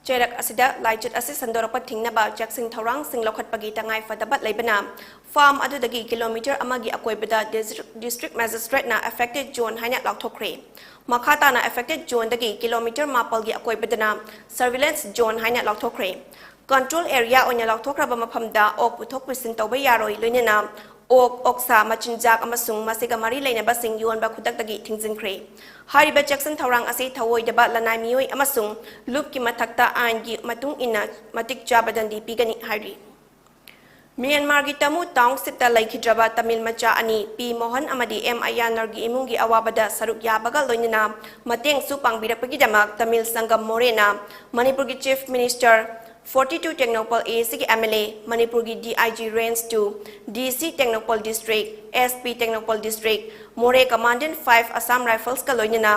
ꯆꯩꯔꯛ ꯑꯁꯤꯗ ꯂꯥꯏꯆꯠ ꯑꯁꯤ ꯁꯟꯗꯣꯔꯛꯄ ꯊꯤꯡꯅꯕ ꯆꯦꯛꯁꯤꯟ ꯊꯧꯔꯥꯡꯁꯤꯡ ꯂꯧꯈꯠꯄꯒꯤ ꯇꯉꯥꯏ ꯐꯗꯕ ꯂꯩꯕꯅ, ꯐꯥꯔꯝ ꯑꯗꯨꯗꯒꯤ ꯀꯤꯂꯣꯃꯤꯇꯔ ꯑꯃꯒꯤ ꯑꯀꯣꯏꯕꯗ ꯗꯤꯁꯇ꯭ꯔꯤꯛ, ꯗꯤꯁꯇ꯭ꯔꯤꯛ ꯃꯦꯖꯤꯁꯇ꯭ꯔꯦꯠꯅ ꯑꯦꯐꯦꯛꯇꯦꯗ ꯖꯣꯟ ꯍꯥꯏꯅ ꯂꯥꯎꯊꯣꯛꯈ꯭ꯔꯦ꯫ ꯃꯈꯥ ꯇꯥꯅ ꯑꯦꯐꯦꯛꯇꯦꯗ ꯖꯣꯟꯗꯒꯤ ꯀꯤꯂꯣꯃꯤꯇꯔ ꯃꯥꯄꯜꯒꯤ ꯑꯀꯣꯏꯕꯗꯅ ꯁꯔꯚꯤꯂꯦꯟꯁ ꯖꯣꯟ ꯍꯥꯏꯅ ꯂꯥꯎꯊꯣꯛꯈ꯭ꯔꯦ꯫ ꯀꯟꯇ꯭ꯔꯣꯜ ꯑꯦꯔꯤꯌꯥ ꯑꯣꯏꯅ ꯂꯥꯎꯊꯣꯛꯈ꯭ꯔꯕ ꯃꯐꯝꯗ ꯑꯣꯛ ꯄꯨꯊꯣꯛ ꯄꯨꯁꯤꯟ ꯇꯧꯕ ꯌꯥꯔꯣꯏ, ꯂꯣꯏꯅꯅ ꯑꯣꯛ, ꯑꯣꯛꯁꯥ, ꯃꯆꯤꯟꯖꯥꯛ ꯑꯃꯁꯨꯡ ꯃꯁꯤꯒ ꯃꯔꯤ ꯂꯩꯅꯕꯁꯤꯡ ꯌꯣꯟꯕ ꯈꯨꯗꯛꯇꯒꯤ ꯊꯤꯡꯖꯤꯟꯈ꯭ꯔꯦ꯫ ꯍꯥꯏꯔꯤꯕ ꯆꯦꯛꯁꯤꯟ ꯊꯧꯔꯥꯡ ꯑꯁꯤ ꯊꯧꯑꯣꯏꯗꯕ ꯂꯅꯥꯏ ꯃꯤꯑꯣꯏ ꯑꯃꯁꯨꯡ ꯂꯨꯞꯀꯤ ꯃꯊꯛꯇ ꯑꯥꯏꯟꯒꯤ ꯃꯇꯨꯡ ꯏꯟꯅ ꯃꯇꯤꯛ ꯆꯥꯕ ꯗꯟꯗꯤ ꯄꯤꯒꯅꯤ ꯍꯥꯏꯔꯤ꯫ ꯃ꯭ꯌꯥꯟꯃꯥꯔꯒꯤ ꯇꯃꯨ ꯇꯥꯎꯟꯁꯤꯞꯇ ꯂꯩꯈꯤꯗ꯭ꯔꯕ ꯇꯥꯃꯤꯜ ꯃꯆꯥ ꯑꯅꯤ, ꯄꯤ ꯃꯣꯍꯟ ꯑꯃꯗꯤ ꯑꯦꯝ ꯑꯌꯥꯅꯔꯒꯤ ꯏꯃꯨꯡꯒꯤ ꯑꯋꯥꯕꯗ ꯁꯔꯨꯛ ꯌꯥꯕꯒ ꯂꯣꯏꯅꯅ ꯃꯇꯦꯡꯁꯨ ꯄꯥꯡꯕꯤꯔꯛꯄꯒꯤꯗꯃꯛ ꯇꯥꯃꯤꯜ ꯁꯪꯒꯝ ꯃꯣꯔꯦꯅ ꯃꯅꯤꯄꯨꯔꯒꯤ chief minister, forty two Tengnoupal A ꯁꯤꯒꯤ ꯑꯦꯝ ꯑꯦꯜ ꯑꯦ, ꯃꯅꯤꯄꯨꯔꯒꯤ D I G range two, D C Tengnoupal district, S P Tengnoupal district, Moreh commandant five Assam ꯔꯥꯏꯐꯜꯁꯀ ꯂꯣꯏꯅꯅ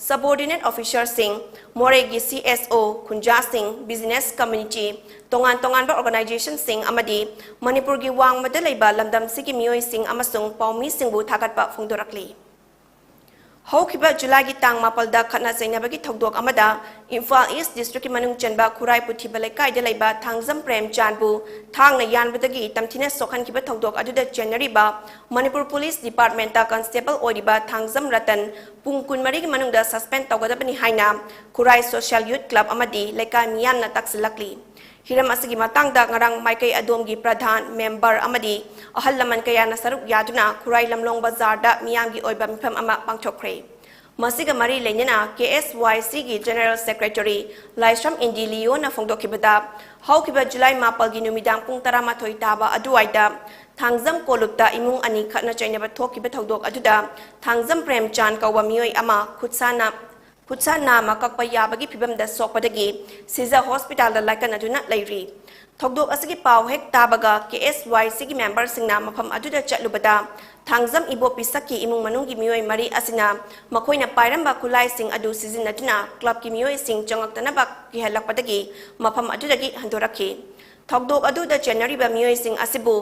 ꯁꯕꯑꯣꯔꯗꯤꯅꯦꯠ ꯑꯣꯐꯤꯁꯔꯁꯤꯡ, ꯃꯣꯔꯦꯒꯤ ꯁꯤ ꯑꯦꯁ ꯑꯣ, ꯈꯨꯟꯖꯥꯁꯤꯡ, ꯕꯤꯖꯤꯅꯦꯁ ꯀꯝꯃ꯭ꯌꯨꯅꯤꯇꯤ, ꯇꯣꯉꯥꯟ ꯇꯣꯉꯥꯟꯕ ꯑꯣꯔꯒꯅꯥꯏꯖꯦꯁꯟꯁꯤꯡ ꯑꯃꯗꯤ ꯃꯅꯤꯄꯨꯔꯒꯤ ꯋꯥꯡꯃꯗ ꯂꯩꯕ ꯂꯝꯗꯝꯁꯤꯒꯤ ꯃꯤꯑꯣꯏꯁꯤꯡ ꯑꯃꯁꯨꯡ ꯄꯥꯎꯃꯤꯁꯤꯡꯕꯨ ꯊꯥꯒꯠꯄ ꯐꯣꯡꯗꯣꯔꯛꯂꯤ꯫ ꯍꯧꯈꯤꯕ ꯖꯨꯂꯥꯏꯒꯤ ꯇꯥꯡ ꯃꯥꯄꯜꯗ ꯈꯠꯅ ꯆꯩꯅꯕꯒꯤ ꯊꯧꯗꯣꯛ ꯑꯃꯗ ꯏꯝꯐꯥꯜ ꯏꯁ ꯗꯤꯁꯇ꯭ꯔꯤꯛꯀꯤ ꯃꯅꯨꯡ ꯆꯟꯕ ꯈꯨꯔꯥꯏ ꯄꯨꯊꯤꯕ ꯂꯩꯀꯥꯏꯗ ꯂꯩꯕ ꯊꯥꯡꯖꯝ ꯄ꯭ꯔꯦꯝꯆꯥꯟꯕꯨ ꯊꯥꯡꯅ ꯌꯥꯟꯕꯗꯒꯤ ꯇꯝꯊꯤꯅ ꯁꯣꯛꯍꯟꯈꯤꯕ ꯊꯧꯗꯣꯛ ꯑꯗꯨꯗ ꯆꯦꯟꯅꯔꯤꯕ ꯃꯅꯤꯄꯨꯔ ꯄꯨꯂꯤꯁ ꯗꯤꯄꯥꯔꯠꯃꯦꯟꯇ ꯀꯟꯁꯇꯦꯕꯜ ꯑꯣꯏꯔꯤꯕ ꯊꯥꯡꯖꯝ ꯔꯇꯟ ꯄꯨꯡ ꯀꯨꯟꯃꯔꯤꯒꯤ ꯃꯅꯨꯡꯗ ꯁꯁꯄꯦꯟ ꯇꯧꯒꯗꯕꯅꯤ ꯍꯥꯏꯅ ꯈꯨꯔꯥꯏ ꯁꯣꯁꯤꯌꯦꯜ ꯌꯨꯠ ꯀ꯭ꯂꯕ ꯑꯃꯗꯤ ꯂꯩꯀꯥꯏ ꯃꯤꯌꯥꯝꯅ ꯇꯛꯁꯤꯜꯂꯛꯂꯤ꯫ ꯍꯤꯔꯝ ꯑꯁꯤꯒꯤ ꯃꯇꯥꯡꯗ ꯉꯔꯥꯡ ꯃꯥꯏꯀꯩ ꯑꯗꯣꯝꯒꯤ ꯄ꯭ꯔꯙꯥꯟ, ꯃꯦꯝꯕꯔ ꯑꯃꯗꯤ ꯑꯍꯜ ꯂꯃꯟ ꯀꯌꯥꯅ ꯁꯔꯨꯛ ꯌꯥꯗꯨꯅ ꯈꯨꯔꯥꯏ ꯂꯝꯂꯣꯡ ꯕꯖꯥꯔꯗ ꯃꯤꯌꯥꯝꯒꯤ ꯑꯣꯏꯕ ꯃꯤꯐꯝ ꯑꯃ ꯄꯥꯡꯊꯣꯛꯈ꯭ꯔꯦ꯫ ꯃꯁꯤꯒ ꯃꯔꯤ ꯂꯩꯅꯅ ꯀꯦ ꯑꯦꯁ ꯋꯥꯏ ꯁꯤꯒꯤ ꯖꯦꯅꯔꯦꯜ ꯁꯦꯀ꯭ꯔꯦꯇꯔꯤ ꯂꯥꯏꯁ꯭ꯔꯝ ꯏꯟꯗꯤ ꯂꯤꯌꯣꯅ ꯐꯣꯡꯗꯣꯛꯈꯤꯕꯗ, ꯍꯧꯈꯤꯕ ꯖꯨꯂꯥꯏ ꯃꯥꯄꯜꯒꯤ ꯅꯨꯃꯤꯗꯥꯡ ꯄꯨꯡ ꯇꯔꯥꯃꯥꯊꯣꯏ ꯇꯥꯕ ꯑꯗꯨꯋꯥꯏꯗ ꯊꯥꯡꯖꯝ ꯀꯣꯂꯨꯞꯇ ꯏꯃꯨꯡ ꯑꯅꯤ ꯈꯠꯅ ꯆꯩꯅꯕ ꯊꯣꯛꯈꯤꯕ ꯊꯧꯗꯣꯛ ꯑꯗꯨꯗ ꯊꯥꯡꯖꯝ ꯄ꯭ꯔꯦꯝꯆꯥꯟ ꯀꯧꯕ ꯃꯤꯑꯣꯏ ꯑꯃ ꯈꯨꯠꯁꯥꯅ ꯈꯨꯠꯁꯥ ꯅꯥꯝꯃ ꯀꯛꯄ ꯌꯥꯕꯒꯤ ꯐꯤꯕꯝꯗ ꯁꯣꯛꯄꯗꯒꯤ ꯁꯤꯖ ꯍꯣꯁꯄꯤꯇꯥꯜꯗ ꯂꯥꯏꯀꯠꯅꯗꯨꯅ ꯂꯩꯔꯤ꯫ ꯊꯧꯗꯣꯛ ꯑꯁꯤꯒꯤ ꯄꯥꯎ ꯍꯦꯛ ꯇꯥꯕꯒ ꯀꯦ ꯑꯦꯁ ꯋꯥꯏ ꯁꯤꯒꯤ ꯃꯦꯝꯕꯔꯁꯤꯡꯅ ꯃꯐꯝ ꯑꯗꯨꯗ ꯆꯠꯂꯨꯕꯗ ꯊꯥꯡꯖꯝ ꯏꯕꯣꯕꯤ ꯁꯛꯈꯤ ꯏꯃꯨꯡ ꯃꯅꯨꯡꯒꯤ ꯃꯤꯑꯣꯏ ꯃꯔꯤ ꯑꯁꯤꯅ ꯃꯈꯣꯏꯅ ꯄꯥꯏꯔꯝꯕ ꯈꯨꯠꯂꯥꯏꯁꯤꯡ ꯑꯗꯨ ꯁꯤꯖꯤꯟꯅꯗꯨꯅ ꯀ꯭ꯂꯕꯀꯤ ꯃꯤꯑꯣꯏꯁꯤꯡ ꯆꯪꯂꯛꯇꯅꯕ ꯀꯤꯍꯜꯂꯛꯄꯗꯒꯤ ꯃꯐꯝ ꯑꯗꯨꯗꯒꯤ ꯍꯟꯗꯣꯔꯛꯈꯤ꯫ ꯊꯧꯗꯣꯛ ꯑꯗꯨꯗ ꯆꯦꯟꯅꯔꯤꯕ ꯃꯤꯑꯣꯏꯁꯤꯡ ꯑꯁꯤꯕꯨ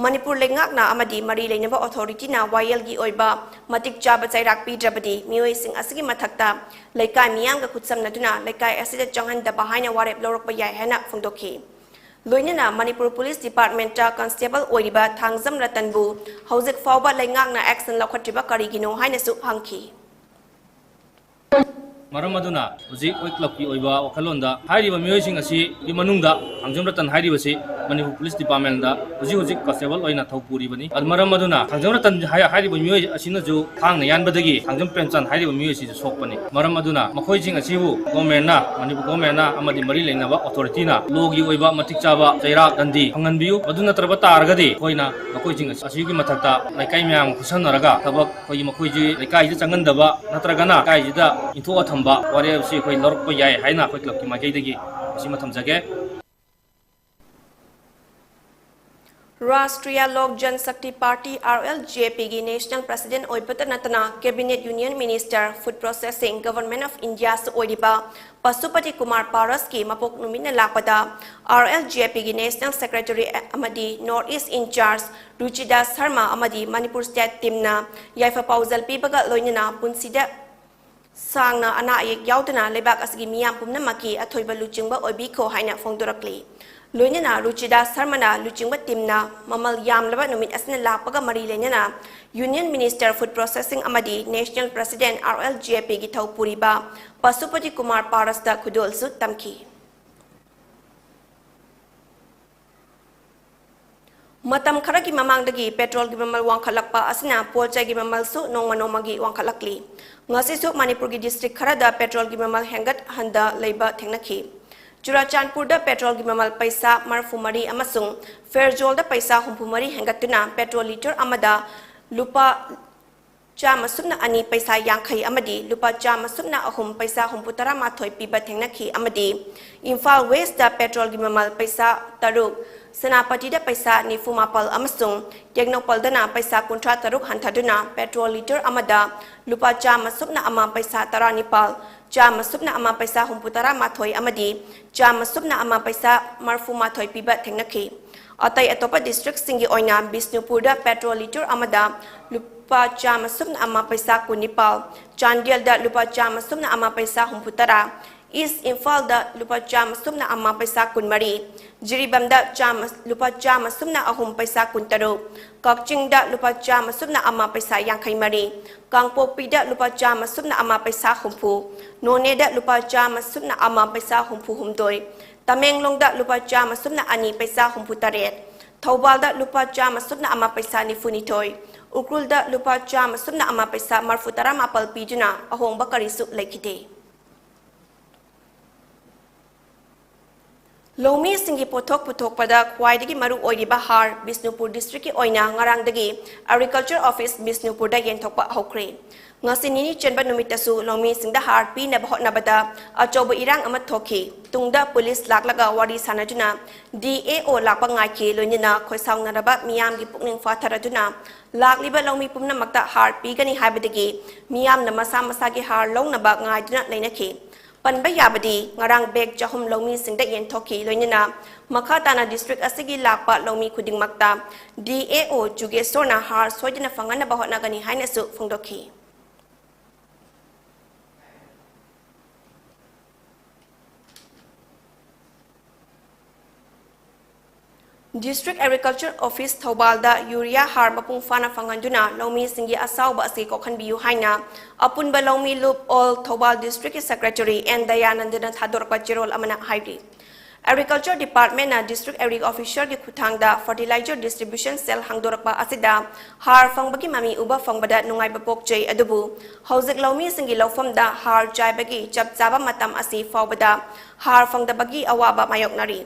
ꯃꯅꯤꯄꯨꯔ ꯂꯩꯉꯥꯛꯅ ꯑꯃꯗꯤ ꯃꯔꯤ ꯂꯩꯅꯕ ꯑꯣꯊꯣꯔꯤꯇꯤꯅ ꯋꯥꯌꯦꯜꯒꯤ ꯑꯣꯏꯕ ꯃꯇꯤꯛ ꯆꯥꯕ ꯆꯩꯔꯥꯛ ꯄꯤꯗ꯭ꯔꯕꯗꯤ ꯃꯤꯑꯣꯏꯁꯤꯡ ꯑꯁꯤꯒꯤ ꯃꯊꯛꯇ ꯂꯩꯀꯥꯏ ꯃꯤꯌꯥꯝꯒ ꯈꯨꯠꯁꯝꯅꯗꯨꯅ ꯂꯩꯀꯥꯏ ꯑꯁꯤꯗ ꯆꯪꯍꯟꯗꯕ ꯍꯥꯏꯅ ꯋꯥꯔꯦꯞ ꯂꯧꯔꯛꯄ ꯌꯥꯏ ꯍꯥꯏꯅ ꯐꯣꯡꯗꯣꯛꯈꯤ꯫ ꯂꯣꯏꯅꯅ ꯃꯅꯤꯄꯨꯔ ꯄꯨꯂꯤꯁ ꯗꯤꯄꯥꯔꯠꯃꯦꯟꯇ ꯀꯟꯁꯇꯦꯕꯜ ꯑꯣꯏꯔꯤꯕ ꯊꯥꯡꯖꯝ ꯔꯇꯟꯕꯨ ꯍꯧꯖꯤꯛ ꯐꯥꯎꯕ ꯂꯩꯉꯥꯛꯅ ꯑꯦꯛꯁꯟ ꯂꯧꯈꯠꯇ꯭ꯔꯤꯕ ꯀꯔꯤꯒꯤꯅꯣ ꯍꯥꯏꯅꯁꯨ ꯍꯪꯈꯤ꯫ ꯃꯔꯝ ꯑꯗꯨꯅ ꯍꯧꯖꯤꯛ ꯑꯩꯈꯣꯏ ꯀ꯭ꯂꯕꯀꯤ ꯑꯣꯏꯕ ꯋꯥꯈꯜꯂꯣꯟꯗ ꯍꯥꯏꯔꯤꯕ ꯃꯤꯑꯣꯏꯁꯤꯡ ꯑꯁꯤꯒꯤ ꯃꯅꯨꯡꯗ ꯊꯥꯡꯖꯝ ꯔꯇꯟ ꯍꯥꯏꯔꯤꯕꯁꯤ ꯃꯅꯤꯄꯨꯔ ꯄꯨꯂꯤꯁ ꯗꯤꯄꯥꯔꯠꯃꯦꯟꯗ ꯍꯧꯖꯤꯛ ꯍꯧꯖꯤꯛ ꯀꯟꯁꯇꯦꯕꯜ ꯑꯣꯏꯅ ꯊꯧ ꯄꯨꯔꯤꯕꯅꯤ꯫ ꯑꯗꯨ ꯃꯔꯝ ꯑꯗꯨꯅ ꯊꯥꯡꯖꯝ ꯔꯇꯟ ꯍꯥꯏ-, ꯍꯥꯏꯔꯤꯕ ꯃꯤꯑꯣꯏ ꯑꯁꯤꯅꯁꯨ ꯊꯥꯡꯅ ꯌꯥꯟꯕꯗꯒꯤ ꯊꯥꯡꯖꯝ ꯄ꯭ꯔꯦꯝꯆꯟ ꯍꯥꯏꯔꯤꯕ ꯃꯤꯑꯣꯏ ꯑꯁꯤꯁꯨ ꯁꯣꯛꯄꯅꯤ꯫ ꯃꯔꯝ ꯑꯗꯨꯅ ꯃꯈꯣꯏꯁꯤꯡ ꯑꯁꯤꯕꯨ ꯒꯣꯔꯃꯦꯟꯅ, ꯃꯅꯤꯄꯨꯔ ꯒꯣꯔꯃꯦꯟꯅ ꯑꯃꯗꯤ ꯃꯔꯤ ꯂꯩꯅꯕ ꯑꯣꯊꯣꯔꯤꯇꯤꯅ ꯂꯣꯒꯤ ꯑꯣꯏꯕ ꯃꯇꯤꯛ ꯆꯥꯕ ꯆꯩꯔꯥꯛ ꯗꯟꯗꯤ ꯐꯪꯍꯟꯕꯤꯌꯨ꯫ ꯑꯗꯨ ꯅꯠꯇ꯭ꯔꯕ ꯇꯥꯔꯒꯗꯤ ꯑꯩꯈꯣꯏꯅ ꯃꯈꯣꯏꯁꯤꯡ ꯑꯁꯤꯒꯤ ꯃꯊꯛꯇ ꯂꯩꯀꯥꯏ ꯃꯌꯥꯝ ꯈꯨꯠꯁꯝꯅꯔꯒ ꯊꯕꯛ ꯑꯩꯈꯣꯏꯒꯤ ꯃꯈꯣꯏꯁꯤ ꯂꯩꯀꯥꯏꯁꯤꯗ ꯆꯪꯍꯟꯗꯕ ꯅꯠꯇ꯭ꯔꯒꯅ ꯂꯩꯀꯥꯏꯁꯤꯗ ꯏꯟꯊꯣꯛꯑ ꯊꯝꯕ ꯋꯥꯔꯦꯞ ꯑꯁꯤ ꯑꯩꯈꯣꯏ ꯂꯧꯔꯛꯄ ꯌꯥꯏ ꯍꯥꯏꯅ ꯑꯩꯈꯣꯏ ꯀ꯭ꯂꯕꯀꯤ ꯃꯥꯏꯀꯩꯗꯒꯤ ꯃꯁꯤꯃ ꯊꯝꯖꯒꯦ꯫ Rashtriya Lok Jan Shakti party, R L J ꯄꯤꯒꯤ ꯅꯦꯁꯅꯦꯜ ꯄ꯭ꯔꯁꯤꯗꯦꯟꯠ ꯑꯣꯏꯕꯇ ꯅꯠꯇꯅ cabinet, union minister, food processing, government of ꯏꯟꯗꯤꯌꯥꯁꯨ ꯑꯣꯏꯔꯤꯕ ꯄꯁꯨꯄꯇꯤ ꯀꯨꯃꯥꯔ ꯄꯥꯔꯁꯀꯤ ꯃꯄꯣꯛ ꯅꯨꯃꯤꯠꯅ ꯂꯥꯛꯄꯗ ꯑꯥꯔ ꯑꯦꯜ ꯖꯦ ꯄꯤꯒꯤ ꯅꯦꯁꯅꯦꯜ ꯁꯦꯀ꯭ꯔꯦꯇꯔꯤ ꯑꯃꯗꯤ north east in charge Ruchidas Sharma ꯑꯃꯗꯤ ꯃꯅꯤꯄꯨꯔ ꯁ꯭ꯇꯦꯠ ꯇꯤꯝꯅ ꯌꯥꯏꯐ ꯄꯥꯎꯖꯦꯜ ꯄꯤꯕꯒ ꯂꯣꯏꯅꯅ ꯄꯨꯟꯁꯤꯗ ꯁꯥꯡꯅ ꯑꯅꯥ ꯑꯌꯦꯛ ꯌꯥꯎꯗꯅ ꯂꯩꯕꯥꯛ ꯑꯁꯤꯒꯤ ꯃꯤꯌꯥꯝ ꯄꯨꯝꯅꯃꯛꯀꯤ ꯑꯊꯣꯏꯕ ꯂꯨꯆꯤꯡꯕ ꯑꯣꯏꯕꯤꯈꯣ ꯍꯥꯏꯅ ꯐꯣꯡꯗꯣꯔꯛꯂꯤ꯫ ꯂꯣꯏꯅꯅ ꯔꯨꯆꯤꯗꯥꯁ ꯁꯔꯃꯅ ꯂꯨꯆꯤꯡꯕ ꯇꯤꯝꯅ ꯃꯃꯜ ꯌꯥꯝꯂꯕ ꯅꯨꯃꯤꯠ ꯑꯁꯤꯅ ꯂꯥꯛꯄꯒ ꯃꯔꯤ ꯂꯩꯅꯅ ꯌꯨꯅꯤꯌꯟ ꯃꯤꯅꯤꯁꯇꯔ, ꯐꯨꯗ ꯄ꯭ꯔꯣꯁꯦꯁꯤꯡ ꯑꯃꯗꯤ national president, R L J ꯄꯤꯒꯤ ꯊꯧ ꯄꯨꯔꯤꯕ ꯄꯁꯨꯄꯇꯤ ꯀꯨꯃꯥꯔ ꯄꯥꯔꯁꯇ ꯈꯨꯗꯣꯜꯁꯨ ꯇꯝꯈꯤ꯫ ꯃꯇꯝ ꯈꯔꯒꯤ ꯃꯃꯥꯡꯗꯒꯤ ꯄꯦꯇ꯭ꯔꯣꯜꯒꯤ ꯃꯃꯜ ꯋꯥꯡꯈꯠꯂꯛꯄ ꯑꯁꯤꯅ ꯄꯣꯠ ꯆꯩꯒꯤ ꯃꯃꯜꯁꯨ ꯅꯣꯡꯃ ꯅꯣꯡꯃꯒꯤ ꯋꯥꯡꯈꯠꯂꯛꯂꯤ꯫ ꯉꯁꯤꯁꯨ ꯃꯅꯤꯄꯨꯔꯒꯤ ꯗꯤꯁꯇ꯭ꯔꯤꯛ ꯈꯔꯗ ꯄꯦꯇ꯭ꯔꯣꯜꯒꯤ ꯃꯃꯜ ꯍꯦꯟꯒꯠꯍꯟꯗ ꯂꯩꯕ ꯊꯦꯡꯅꯈꯤ꯫ ꯆꯨꯔꯥꯆꯥꯟꯄꯨꯔꯗ ꯄꯦꯇ꯭ꯔꯣꯜꯒꯤ ꯃꯃꯜ ꯄꯩꯁꯥ ꯃꯔꯤꯐꯨ ꯃꯔꯤ ꯑꯃꯁꯨꯡ ꯐꯦꯔꯖꯣꯜꯗ ꯄꯩꯁꯥ ꯍꯨꯝꯐꯨ ꯃꯔꯤ ꯍꯦꯟꯒꯠꯇꯨꯅ ꯄꯦꯇ꯭ꯔꯣꯜ ꯂꯤꯇꯔ ꯑꯃꯗ ꯂꯨꯄꯥ ꯆꯥꯝꯃ ꯁꯨꯞꯅ ꯑꯅꯤ ꯄꯩꯁꯥ ꯌꯥꯡꯈꯩ ꯑꯃꯗꯤ ꯂꯨꯄꯥ ꯆꯥꯝꯃ ꯁꯨꯞꯅ ꯑꯍꯨꯝ ꯄꯩꯁꯥ ꯍꯨꯝꯐꯨ ꯇꯔꯥ ꯃꯥꯊꯣꯏ ꯄꯤꯕ ꯊꯦꯡꯅꯈꯤ ꯑꯃꯗꯤ ꯏꯝꯐꯥꯜ ꯋꯦꯁꯇ ꯄꯦꯇ꯭ꯔꯣꯜꯒꯤ ꯃꯃꯜ ꯄꯩꯁꯥ ꯇꯔꯨꯛ, ꯁꯦꯅꯥꯄꯇꯤꯗ ꯄꯩꯁꯥ ꯅꯤꯐꯨ ꯃꯥꯄꯜ ꯑꯃꯁꯨꯡ ꯇꯦꯡꯅꯧꯄꯜꯗꯅ ꯄꯩꯁꯥ ꯀꯨꯟꯊ꯭ꯔꯥ ꯇꯔꯨꯛ ꯍꯟꯊꯗꯨꯅ ꯄꯦꯇ꯭ꯔꯣꯜ ꯂꯤꯇꯔ ꯑꯃꯗ ꯂꯨꯄꯥ ꯆꯥꯝꯃ ꯁꯨꯞꯅ ꯑꯃ ꯄꯩꯁꯥ ꯇꯔꯥꯅꯤꯄꯥꯜ, ꯆꯥꯝꯃ ꯁꯨꯞꯅ ꯑꯃ ꯄꯩꯁꯥ ꯍꯨꯝꯐꯨ ꯇꯔꯥ ꯃꯥꯊꯣꯏ ꯑꯃꯗꯤ ꯆꯥꯝꯃ ꯁꯨꯞꯅ ꯑꯃ ꯄꯩꯁꯥ ꯃꯔꯐꯨ ꯃꯥꯊꯣꯏ ꯄꯤꯕ ꯊꯦꯡꯅꯈꯤ꯫ ꯑꯇꯩ ꯑꯇꯣꯞꯄ ꯗꯤꯁꯇ꯭ꯔꯤꯛꯁꯤꯡꯒꯤ ꯑꯣꯏꯅ ꯕꯤꯁꯅꯨꯄꯨꯔꯗ ꯄꯦꯇ꯭ꯔꯣꯜ ꯂꯤꯇꯔ ꯑꯃꯗ ꯂꯨꯄꯥ ꯆꯥꯝꯃ ꯁꯨꯞꯅ ꯑꯃ ꯄꯩꯁꯥ ꯀꯨꯟꯅꯤꯄꯥꯜ, ꯆꯥꯟꯗꯦꯜꯗ ꯂꯨꯄꯥ ꯆꯥꯝꯃ ꯁꯨꯞꯅ ꯑꯃ ꯄꯩꯁꯥ ꯍꯨꯝꯐꯨ ꯇꯔꯥ, ꯏꯁ ꯏꯝꯐꯥꯜꯗ ꯂꯨꯄꯥ ꯆꯥꯝꯃ ꯁꯨꯞꯅ ꯑꯃ ꯄꯩꯁꯥ ꯀꯨꯟꯃꯔꯤ, ꯖꯤꯔꯤꯕꯥꯝꯗ ꯆꯥꯝꯃ, ꯂꯨꯄꯥ ꯆꯥꯝꯃ ꯁꯨꯞꯅ ꯑꯍꯨꯝ ꯄꯩꯁꯥ ꯀꯨꯟꯇꯔꯨꯛ, ꯀꯛꯆꯤꯡꯗ ꯂꯨꯄꯥ ꯆꯥꯝꯃ ꯁꯨꯞꯅ ꯑꯃ ꯄꯩꯁꯥ ꯌꯥꯡꯈꯩ ꯃꯔꯤ, ꯀꯥꯡꯄꯣꯛꯄꯤꯗ ꯂꯨꯄꯥ ꯆꯥꯝꯃ ꯁꯨꯞꯅ ꯑꯃ ꯄꯩꯁꯥ ꯍꯨꯝꯐꯨ, ꯅꯣꯅꯦꯗ ꯂꯨꯄꯥ ꯆꯥꯝꯃ ꯁꯨꯞꯅ ꯑꯃ ꯄꯩꯁꯥ ꯍꯨꯝꯐꯨ ꯍꯨꯝꯗꯣꯏ, ꯇꯃꯦꯡꯂꯣꯡꯗ ꯂꯨꯄꯥ ꯆꯥꯝꯃ ꯁꯨꯞꯅ ꯑꯅꯤ ꯄꯩꯁꯥ ꯍꯨꯝꯐꯨ ꯇꯔꯦꯠ, ꯊꯧꯕꯥꯜꯗ ꯂꯨꯄꯥ ꯆꯥꯝꯃ ꯁꯨꯞꯅ ꯑꯃ ꯄꯩꯁꯥ ꯅꯤꯐꯨ ꯅꯤꯊꯣꯏ, ꯎꯈ꯭ꯔꯨꯜꯗ ꯂꯨꯄꯥ ꯆꯥꯝꯃ ꯁꯨꯞꯅ ꯑꯃ ꯄꯩꯁꯥ ꯃꯔꯐꯨ ꯇꯔꯥ ꯃꯥꯄꯜ ꯄꯤꯗꯨꯅ ꯑꯍꯣꯡꯕ ꯀꯔꯤꯁꯨ ꯂꯩꯈꯤꯗꯦ꯫ ꯂꯧꯃꯤꯁꯤꯡꯒꯤ ꯄꯣꯠꯊꯣꯛ ꯄꯨꯊꯣꯛꯄꯗ ꯈ꯭ꯋꯥꯏꯗꯒꯤ ꯃꯔꯨ ꯑꯣꯏꯔꯤꯕ ꯍꯥꯔ ꯕꯤꯁꯅꯨꯄꯨꯔ ꯗꯤꯁꯇ꯭ꯔꯤꯛꯀꯤ ꯑꯣꯏꯅ ꯉꯔꯥꯡꯗꯒꯤ ꯑꯦꯒ꯭ꯔꯤꯀꯜꯆꯔ ꯑꯣꯐꯤꯁ ꯕꯤꯁꯅꯨꯄꯨꯔꯗ ꯌꯦꯟꯊꯣꯛꯄ ꯍꯧꯈ꯭ꯔꯦ꯫ ꯉꯁꯤ ꯅꯤꯅꯤ ꯆꯟꯕ ꯅꯨꯃꯤꯠꯇꯁꯨ ꯂꯧꯃꯤꯁꯤꯡꯗ ꯍꯥꯔ ꯄꯤꯅꯕ ꯍꯣꯠꯅꯕꯗ ꯑꯆꯧꯕ ꯏꯔꯥꯡ ꯑꯃ ꯊꯣꯛꯈꯤ꯫ ꯇꯨꯡꯗ ꯄꯨꯂꯤꯁ ꯂꯥꯛꯂꯒ ꯋꯥꯔꯤ ꯁꯥꯅꯗꯨꯅ ꯗꯤ ꯑꯦ ꯑꯣ ꯂꯥꯛꯄ ꯉꯥꯏꯈꯤ꯫ ꯂꯣꯏꯅꯅ ꯈꯣꯏꯁꯥꯎꯅꯔꯕ ꯃꯤꯌꯥꯝꯒꯤ ꯄꯨꯛꯅꯤꯡ ꯐꯥꯊꯔꯗꯨꯅ ꯂꯥꯛꯂꯤꯕ ꯂꯧꯃꯤ ꯄꯨꯝꯅꯃꯛꯇ ꯍꯥꯔ ꯄꯤꯒꯅꯤ ꯍꯥꯏꯕꯗꯒꯤ ꯃꯤꯌꯥꯝꯅ ꯃꯁꯥ ꯃꯁꯥꯒꯤ ꯍꯥꯔ ꯂꯧꯅꯕ ꯉꯥꯏꯗꯨꯅ ꯂꯩꯅꯈꯤ꯫ ꯄꯟꯕ ꯌꯥꯕꯗꯤ ꯉꯔꯥꯡ ꯕꯦꯒ ꯆꯍꯨꯝ ꯂꯧꯃꯤꯁꯤꯡꯗ ꯌꯦꯟꯊꯣꯛꯈꯤ꯫ ꯂꯣꯏꯅꯅ ꯃꯈꯥ ꯇꯥꯅ ꯗꯤꯁꯇ꯭ꯔꯤꯛ ꯑꯁꯤꯒꯤ ꯂꯥꯛꯄ ꯂꯧꯃꯤ ꯈꯨꯗꯤꯡꯃꯛꯇ ꯗꯤ ꯑꯦ ꯑꯣ ꯖꯨꯒꯦꯁꯣꯔꯅ ꯍꯥꯔ ꯁꯣꯏꯗꯅ ꯐꯪꯍꯟꯅꯕ ꯍꯣꯠꯅꯒꯅꯤ ꯍꯥꯏꯅꯁꯨ ꯐꯣꯡꯗꯣꯛꯈꯤ꯫ ꯗꯤꯁꯇ꯭ꯔꯤꯛ ꯑꯦꯒ꯭ꯔꯤꯀꯜꯆꯔ ꯑꯣꯐꯤꯁ ꯊꯧꯕꯥꯜꯗ ꯌꯨꯔꯤꯌꯥ ꯍꯥꯔ ꯃꯄꯨꯡ ꯐꯥꯅ ꯐꯪꯍꯟꯗꯨꯅ ꯂꯧꯃꯤꯁꯤꯡꯒꯤ ꯑꯁꯥꯎꯕ ꯑꯁꯤ ꯀꯣꯛꯍꯟꯕꯤꯌꯨ ꯍꯥꯏꯅ ꯑꯄꯨꯟꯕ ꯂꯧꯃꯤ ꯂꯨꯞ ꯑꯣꯜ ꯊꯧꯕꯥꯜ ꯗꯤꯁꯇ꯭ꯔꯤꯛꯀꯤ ꯁꯦꯀ꯭ꯔꯦꯇꯔꯤ ꯑꯦꯟ ꯗꯌꯥꯅꯟꯗꯅ ꯊꯥꯗꯣꯔꯛꯄ ꯆꯦꯔꯣꯜ ꯑꯃꯅ ꯍꯥꯏꯔꯤ꯫ ꯑꯦꯒ꯭ꯔꯤꯀꯜꯆꯔ ꯗꯤꯄꯥꯔꯠꯃꯦꯟꯅ ꯗꯤꯁꯇ꯭ꯔꯤꯛ ꯑꯦꯒ꯭ꯔꯤ ꯑꯣꯐꯤꯁꯔꯒꯤ ꯈꯨꯠꯊꯥꯡꯗ ꯐꯔꯇꯤꯂꯥꯏꯖꯔ ꯗꯤꯁꯇ꯭ꯔꯤꯕ꯭ꯌꯨꯁꯟ ꯁꯦꯜ ꯍꯥꯡꯗꯣꯔꯛꯄ ꯑꯁꯤꯗ ꯍꯥꯔ ꯐꯪꯕꯒꯤ ꯃꯃꯤ ꯎꯕ ꯐꯪꯕꯗ ꯅꯨꯡꯉꯥꯏꯕ ꯄꯣꯛꯆꯩ꯫ ꯑꯗꯨꯕꯨ ꯍꯧꯖꯤꯛ ꯂꯧꯃꯤꯁꯤꯡꯒꯤ ꯂꯧꯐꯝꯗ ꯍꯥꯔ ꯆꯥꯏꯕꯒꯤ ꯆꯞ ꯆꯥꯕ ꯃꯇꯝ ꯑꯁꯤ ꯐꯥꯎꯕꯗ ꯍꯥꯔ ꯐꯪꯗꯕꯒꯤ ꯑꯋꯥꯕ ꯃꯥꯌꯣꯛꯅꯔꯤ꯫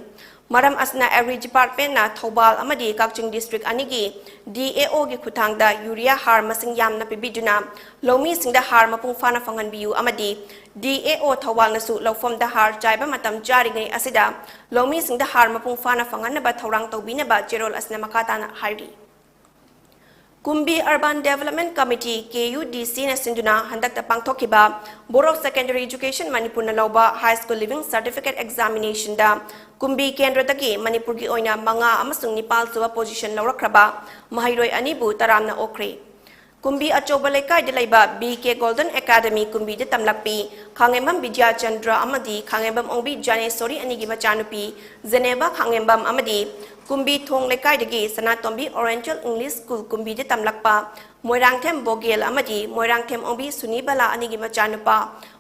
ꯃꯔꯝ ꯑꯁꯤꯅ Agri Department ꯅ ꯊꯧꯕꯥꯜ ꯑꯃꯗꯤ ꯀꯛꯆꯤꯡ district ꯑꯅꯤꯒꯤ D A O ꯒꯤ ꯈꯨꯠꯊꯥꯡꯗ urea ꯍꯥꯔ ꯃꯁꯤꯡ ꯌꯥꯝꯅ ꯄꯤꯕꯤꯗꯨꯅ ꯂꯧꯃꯤꯁꯤꯡꯗ ꯍꯥꯔ ꯃꯄꯨꯡ ꯐꯥꯅ ꯐꯪꯍꯟꯕꯤꯌꯨ ꯑꯃꯗꯤ D A O ꯊꯧꯕꯥꯜꯅꯁꯨ ꯂꯧꯐꯝꯗ ꯍꯥꯔ ꯆꯥꯏꯕ ꯃꯇꯝ ꯆꯥꯔꯤꯉꯩ ꯑꯁꯤꯗ ꯂꯧꯃꯤꯁꯤꯡꯗ ꯍꯥꯔ ꯃꯄꯨꯡ ꯐꯥꯅ ꯐꯪꯍꯟꯅꯕ ꯊꯧꯔꯥꯡ ꯇꯧꯕꯤꯅꯕ ꯆꯦꯔꯣꯜ ꯑꯁꯤꯅ ꯃꯈꯥ ꯇꯥꯅ ꯍꯥꯏꯔꯤ꯫ ꯀꯨꯝꯕꯤ Urban Development Committee, K U D C ꯅ ꯁꯤꯟꯗꯨꯅ ꯍꯟꯗꯛꯇ ꯄꯥꯡꯊꯣꯛꯈꯤꯕ Board of Secondary Education ꯃꯅꯤꯄꯨꯔꯅ ꯂꯧꯕ High School Leaving Certificate Examination ꯗ ꯀꯨꯝꯕꯤ ꯀꯦꯟꯗ꯭ꯔꯗꯒꯤ ꯃꯅꯤꯄꯨꯔꯒꯤ ꯑꯣꯏꯅ ꯃꯉꯥ ꯑꯃꯁꯨꯡ ꯅꯤꯄꯥꯜ ꯁꯨꯕ position ꯂꯧꯔꯛꯈ꯭ꯔꯕ ꯃꯍꯩꯔꯣꯏ ꯑꯅꯤꯕꯨ ꯇꯔꯥꯝꯅ ꯑꯣꯛꯈ꯭ꯔꯦ꯫ ꯀꯨꯝꯕꯤ ꯑꯆꯧꯕ ꯂꯩꯀꯥꯏꯗ ꯂꯩꯕ B K Golden Academy ꯀꯨꯝꯕꯤꯗ ꯇꯝꯂꯛꯄꯤ ꯈꯥꯉꯦꯝꯕꯝ ꯕꯤꯗ꯭ꯌꯥꯆꯟꯗ꯭ꯔ ꯑꯃꯗꯤ ꯈꯥꯉꯦꯝꯕꯝ ꯑꯣꯡꯕꯤ ꯖꯥꯅꯦꯁꯣꯔꯤ ꯑꯅꯤꯒꯤ ꯃꯆꯥꯅꯨꯄꯤ ꯖꯦꯅꯦꯕꯥ ꯈꯥꯉꯦꯝꯕꯝ ꯑꯃꯗꯤ ꯀꯨꯝꯕꯤ ꯊꯣꯡ ꯂꯩꯀꯥꯏꯗꯒꯤ ꯁꯅꯥꯇꯣꯝꯕꯤ Oriental English School ꯀꯨꯝꯕꯤꯗ ꯇꯝꯂꯛꯄ ꯃꯣꯏꯔꯥꯡꯊꯦꯝ ꯕꯣꯒꯦꯜ ꯑꯃꯗꯤ ꯃꯣꯏꯔꯥꯡꯊꯦꯝ ꯑꯣꯡꯕꯤ ꯁꯨꯅꯤꯕꯂꯥ ꯑꯅꯤꯒꯤ ꯃꯆꯥꯅꯨꯄꯥ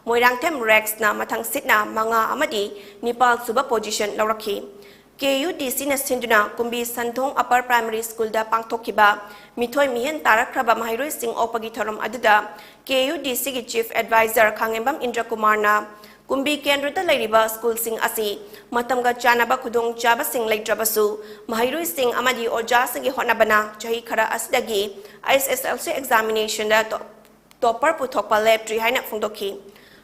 ꯃꯣꯏꯔꯥꯡꯊꯦꯝ ꯔꯦꯛꯁꯅ ꯃꯊꯪ ꯁꯤꯠꯅ ꯃꯉꯥ ꯑꯃꯗꯤ ꯅꯤꯄꯥꯜ ꯁꯨꯕ position ꯂꯧꯔꯛꯈꯤ꯫ K U D C ꯅ ꯁꯤꯟꯗꯨꯅ ꯀꯨꯝꯕꯤ ꯁꯟꯊꯣꯡ Upper Primary School ꯗ ꯄꯥꯡꯊꯣꯛꯈꯤꯕ ꯃꯤꯊꯣꯏ ꯃꯤꯍꯦꯟ ꯇꯥꯔꯛꯈ꯭ꯔꯕ ꯃꯍꯩꯔꯣꯏꯁꯤꯡ ꯑꯣꯛꯄꯒꯤ ꯊꯧꯔꯝ ꯑꯗꯨꯗ K U D C ꯒꯤ Chief Advisor ꯈꯥꯉꯦꯝꯕꯝ ꯏꯟꯗ꯭ꯔꯀꯨꯃꯥꯔꯅ ꯀꯨꯝꯕꯤ ꯀꯦꯟꯗ꯭ꯔꯗ ꯂꯩꯔꯤꯕ school ꯁꯤꯡ ꯑꯁꯤ ꯃꯇꯝꯒ ꯆꯥꯟꯅꯕ ꯈꯨꯗꯣꯡꯆꯥꯕꯁꯤꯡ ꯂꯩꯇ꯭ꯔꯕꯁꯨ ꯃꯍꯩꯔꯣꯏꯁꯤꯡ ꯑꯃꯗꯤ ꯑꯣꯖꯥꯁꯤꯡꯒꯤ ꯍꯣꯠꯅꯕꯅ ꯆꯍꯤ ꯈꯔ ꯑꯁꯤꯗꯒꯤ H S L C examination ꯗ ꯇꯣ-, topper ꯄꯨꯊꯣꯛꯄ ꯂꯦꯞꯇ꯭ꯔꯤ ꯍꯥꯏꯅ ꯐꯣꯡꯗꯣꯛꯈꯤ꯫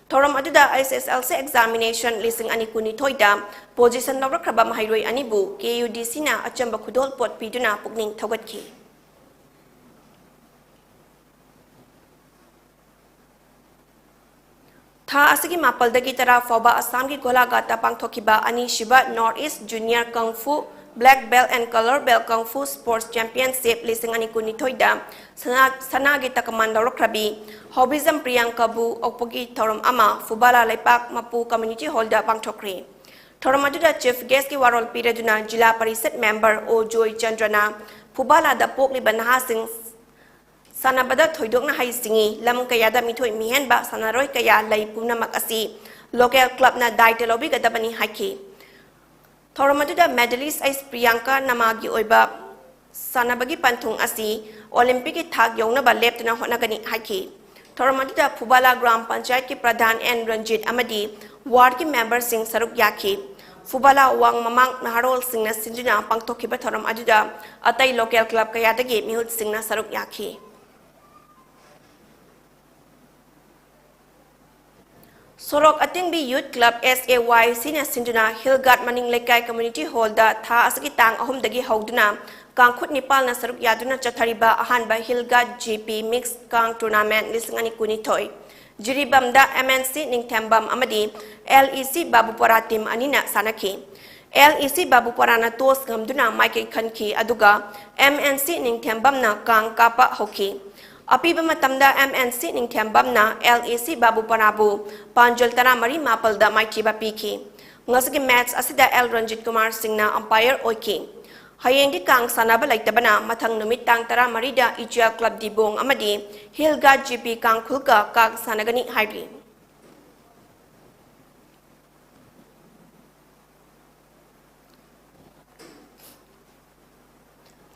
ꯊꯧꯔꯝ ꯑꯗꯨꯗ H S L C examination ꯂꯤꯁꯤꯡ ꯑꯅꯤ ꯀꯨꯟꯅꯤꯊꯣꯏꯗ position ꯂꯧꯔꯛꯈ꯭ꯔꯕ ꯃꯍꯩꯔꯣꯏ ꯑꯅꯤꯕꯨ K U D C ꯅ ꯑꯆꯝꯕ ꯈꯨꯗꯣꯜꯄꯣꯠ ꯄꯤꯗꯨꯅ ꯄꯨꯛꯅꯤꯡ ꯊꯧꯒꯠꯈꯤ꯫ ꯊꯥ ꯑꯁꯤꯒꯤ ꯃꯥꯄꯜꯗꯒꯤ ꯇꯔꯥ ꯐꯥꯎꯕ ꯑꯁꯥꯝꯒꯤ ꯒꯣꯂꯥꯘꯥꯠꯇ ꯄꯥꯡꯊꯣꯛꯈꯤꯕ ꯑꯅꯤꯁꯨꯕ North East Junior Kung Fu Black Belt and Color Belt Kung Fu Sports Championship ꯂꯤꯁꯤꯡ ꯑꯅꯤ ꯀꯨꯟꯅꯤꯊꯣꯏꯗ ꯁꯅꯥ-, ꯁꯅꯥꯒꯤ ꯇꯀꯃꯥꯟ ꯂꯧꯔꯛꯈ꯭ꯔꯕꯤ ꯍꯥꯎꯕꯤꯖꯝ ꯄ꯭ꯔꯤꯌꯥꯡꯀꯥꯕꯨ ꯑꯣꯛꯄꯒꯤ ꯊꯧꯔꯝ ꯑꯃ ꯐꯨꯕꯥꯂꯥ ꯂꯩꯄꯥꯛ ꯃꯄꯨ Community Hall ꯗ ꯄꯥꯡꯊꯣꯛꯈ꯭ꯔꯦ꯫ ꯊꯧꯔꯝ ꯑꯗꯨꯗ Chief Guest ꯀꯤ ꯋꯥꯔꯣꯜ ꯄꯤꯔꯗꯨꯅ ꯖꯤꯂꯥ ꯄꯔꯤꯁꯠ member ꯑꯣ ꯖꯣꯏ ꯆꯟꯗ꯭ꯔꯅ ꯐꯨꯕꯥꯂꯥꯗ ꯄꯣꯛꯂꯤꯕ ꯅꯍꯥꯁꯤꯡ ꯁꯥꯟꯅꯕꯗ ꯊꯣꯏꯗꯣꯛꯅ ꯍꯩꯁꯤꯡꯉꯤ, ꯂꯝ ꯀꯌꯥꯗ ꯃꯤꯊꯣꯏ ꯃꯤꯍꯦꯟꯕ ꯁꯥꯟꯅꯔꯣꯏ ꯀꯌꯥ ꯂꯩ, ꯄꯨꯝꯅꯃꯛ ꯑꯁꯤ local club ꯅ ꯗꯥꯏꯇ ꯂꯧꯕꯤꯒꯗꯕꯅꯤ ꯍꯥꯏꯈꯤ꯫ ꯊꯧꯔꯝ ꯑꯗꯨꯗ medalist ꯑꯩꯁ ꯄ꯭ꯔꯤꯌꯥꯡꯀꯥ ꯅꯃꯥꯒꯤ ꯑꯣꯏꯕ ꯁꯥꯟꯅꯕꯒꯤ ꯄꯟꯊꯨꯡ ꯑꯁꯤ Olympic ꯀꯤ ꯊꯥꯛ ꯌꯧꯅꯕ ꯂꯦꯞꯇꯅ ꯍꯣꯠꯅꯒꯅꯤ ꯍꯥꯏꯈꯤ꯫ ꯊꯧꯔꯝ ꯑꯗꯨꯗ ꯐꯨꯕꯥꯂꯥ ꯒ꯭ꯔꯥꯝ ꯄꯟꯆꯥꯌꯠꯀꯤ ꯄ꯭ꯔꯙꯥꯟ ꯑꯦꯟ ꯔꯟꯖꯤꯠ ꯑꯃꯗꯤ ward ꯀꯤ member ꯁꯤꯡ ꯁꯔꯨꯛ ꯌꯥꯈꯤ꯫ ꯐꯨꯕꯥꯂꯥ ꯋꯥꯡ ꯃꯃꯥꯡ ꯅꯍꯥꯔꯣꯜꯁꯤꯡꯅ ꯁꯤꯟꯗꯨꯅ ꯄꯥꯡꯊꯣꯛꯈꯤꯕ ꯊꯧꯔꯝ ꯑꯗꯨꯗ ꯑꯇꯩ local club ꯀꯌꯥꯗꯒꯤ ꯃꯤꯍꯨꯠꯁꯤꯡꯅ ꯁꯔꯨꯛ ꯌꯥꯈꯤ꯫ ꯁꯣꯔꯣꯛ ꯑꯇꯤꯡꯕꯤ Youth Club, S A Y C ꯅ ꯁꯤꯟꯗꯨꯅ Hill Guard ꯃꯅꯤꯡ ꯂꯩꯀꯥꯏ Community Hall ꯗ ꯊꯥ ꯑꯁꯤꯒꯤ ꯇꯥꯡ ꯑꯍꯨꯝꯗꯒꯤ ꯍꯧꯗꯨꯅ ꯀꯥꯡ ꯈꯨꯠ ꯅꯤꯄꯥꯜꯅ ꯁꯔꯨꯛ ꯌꯥꯗꯨꯅ ꯆꯠꯊꯔꯤꯕ ꯑꯍꯥꯟꯕ Hill Guard G P Mix ꯀꯥꯡ Tournament ꯂꯤꯁꯤꯡ ꯑꯅꯤ ꯀꯨꯟꯅꯤꯊꯣꯏ ꯖꯤꯔꯤꯕꯥꯝꯗ M N C ꯅꯤꯡꯊꯦꯝꯕꯝ ꯑꯃꯗꯤ L E C ꯕꯥꯕꯨꯄꯥꯔꯥ team ꯑꯅꯤꯅ ꯁꯥꯟꯅꯈꯤ꯫ L E C ꯕꯥꯕꯨꯄꯥꯔꯥꯅ toss ꯉꯝꯗꯨꯅ ꯃꯥꯏꯀꯩ ꯈꯟꯈꯤ, ꯑꯗꯨꯒ M N C ꯅꯤꯡꯊꯦꯝꯕꯝꯅ ꯀꯥꯡ ꯀꯥꯞꯄ ꯍꯧꯈꯤ꯫ ꯑꯄꯤꯕ ꯃꯇꯝꯗ M N C ꯅꯤꯡꯊꯦꯝꯕꯝꯅ L E C ꯕꯥꯕꯨꯄꯥꯔꯥꯕꯨ ꯄꯥꯟꯖꯜ ꯇꯔꯥꯃꯔꯤ ꯃꯥꯄꯜꯗ ꯃꯥꯏꯊꯤꯕ ꯄꯤꯈꯤ꯫ ꯉꯁꯤꯒꯤ match ꯑꯁꯤꯗ L ꯔꯟꯖꯤꯠ ꯀꯨꯃꯥꯔ ꯁꯤꯡꯅ umpire ꯑꯣꯏꯈꯤ꯫ ꯍꯌꯦꯡꯗꯤ ꯀꯥꯡ ꯁꯥꯟꯅꯕ ꯂꯩꯇꯕꯅ ꯃꯊꯪ ꯅꯨꯃꯤꯠ ꯇꯥꯡ ꯇꯔꯥꯃꯔꯤꯗ ꯏꯆꯤꯌꯥ Club ꯗꯤꯕꯣꯡ ꯑꯃꯗꯤ Hill Guard G P ꯀꯥꯡꯈꯨꯜꯒ ꯀꯥꯡ ꯁꯥꯟꯅꯒꯅꯤ ꯍꯥꯏꯔꯤ꯫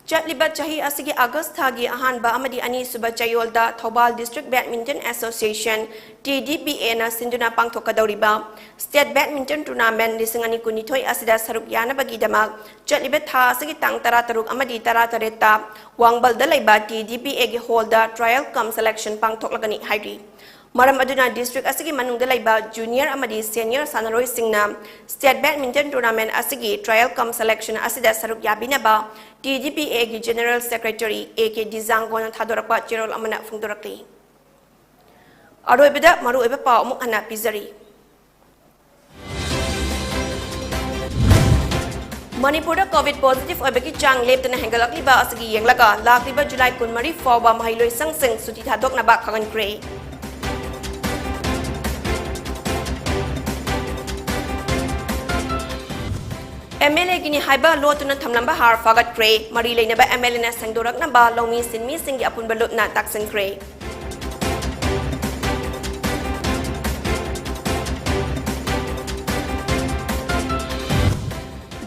ꯆꯠꯂꯤꯕ ꯆꯍꯤ ꯑꯁꯤꯒꯤ August ꯊꯥꯒꯤ ꯑꯍꯥꯟꯕ ꯑꯃꯗꯤ ꯑꯅꯤꯁꯨꯕ ꯆꯌꯣꯜꯗ Thoubal District Badminton Association, T D B A ꯅ ꯁꯤꯟꯗꯨꯅ ꯄꯥꯡꯊꯣꯛꯀꯗꯧꯔꯤꯕ State Badminton Tournament ꯂꯤꯁꯤꯡ ꯑꯅꯤ ꯀꯨꯟꯅꯤꯊꯣꯏ ꯑꯁꯤꯗ ꯁꯔꯨꯛ ꯌꯥꯅꯕꯒꯤꯗꯃꯛ ꯆꯠꯂꯤꯕ ꯊꯥ ꯑꯁꯤꯒꯤ ꯇꯥꯡ ꯇꯔꯥꯇꯔꯨꯛ ꯑꯃꯗꯤ ꯇꯔꯥꯇꯔꯦꯠꯇ ꯋꯥꯡꯕꯜꯗ ꯂꯩꯕ T D B A ꯒꯤ hall ꯗ trial cum selection ꯄꯥꯡꯊꯣꯛꯂꯒꯅꯤ ꯍꯥꯏꯔꯤ꯫ ꯃꯔꯝ ꯑꯗꯨꯅ district ꯑꯁꯤꯒꯤ ꯃꯅꯨꯡꯗ ꯂꯩꯕ junior ꯑꯃꯗꯤ senior ꯁꯥꯟꯅꯔꯣꯏꯁꯤꯡꯅ State Badminton Tournament ꯑꯁꯤꯒꯤ trial cum selection ꯑꯁꯤꯗ ꯁꯔꯨꯛ ꯌꯥꯕꯤꯅꯕ T D B A ꯒꯤ General Secretary A K ꯗꯤꯖꯥꯡꯒꯣꯅ ꯊꯥꯗꯣꯔꯛꯄ ꯆꯦꯔꯣꯜ ꯑꯃꯅ ꯐꯣꯡꯗꯣꯔꯛꯂꯤ꯫ ꯑꯔꯣꯏꯕꯗ ꯃꯔꯨꯑꯣꯏꯕ ꯄꯥꯎ ꯑꯃꯨꯛ ꯍꯟꯅ ꯄꯤꯖꯔꯤ꯫ ꯃꯅꯤꯄꯨꯔꯗ COVID positive ꯑꯣꯏꯕꯒꯤ ꯆꯥꯡ ꯂꯦꯞꯇꯅ ꯍꯦꯟꯒꯠꯂꯛꯂꯤꯕ ꯑꯁꯤꯒꯤ ꯌꯦꯡꯂꯒ ꯂꯥꯛꯂꯤꯕ July ꯀꯨꯟꯃꯔꯤ ꯐꯥꯎꯕ ꯃꯍꯩꯂꯣꯏꯁꯪꯁꯤꯡ ꯁꯨꯇꯤ ꯊꯥꯗꯣꯛꯅꯕ ꯈꯪꯍꯟꯈ꯭ꯔꯦ꯫ M L A ꯒꯤꯅꯤ ꯍꯥꯏꯕ ꯂꯣꯠꯇꯨꯅ ꯊꯝꯂꯝꯕ ꯍꯥꯔ ꯐꯥꯒꯠꯈ꯭ꯔꯦ꯫ ꯃꯔꯤ ꯂꯩꯅꯕ M L A ꯅ ꯁꯦꯡꯗꯣꯔꯛꯅꯕ ꯂꯧꯃꯤ ꯁꯤꯟꯃꯤꯁꯤꯡꯒꯤ ꯑꯄꯨꯟꯕ ꯂꯨꯞꯅ ꯇꯥꯛꯁꯤꯟꯈ꯭ꯔꯦ꯫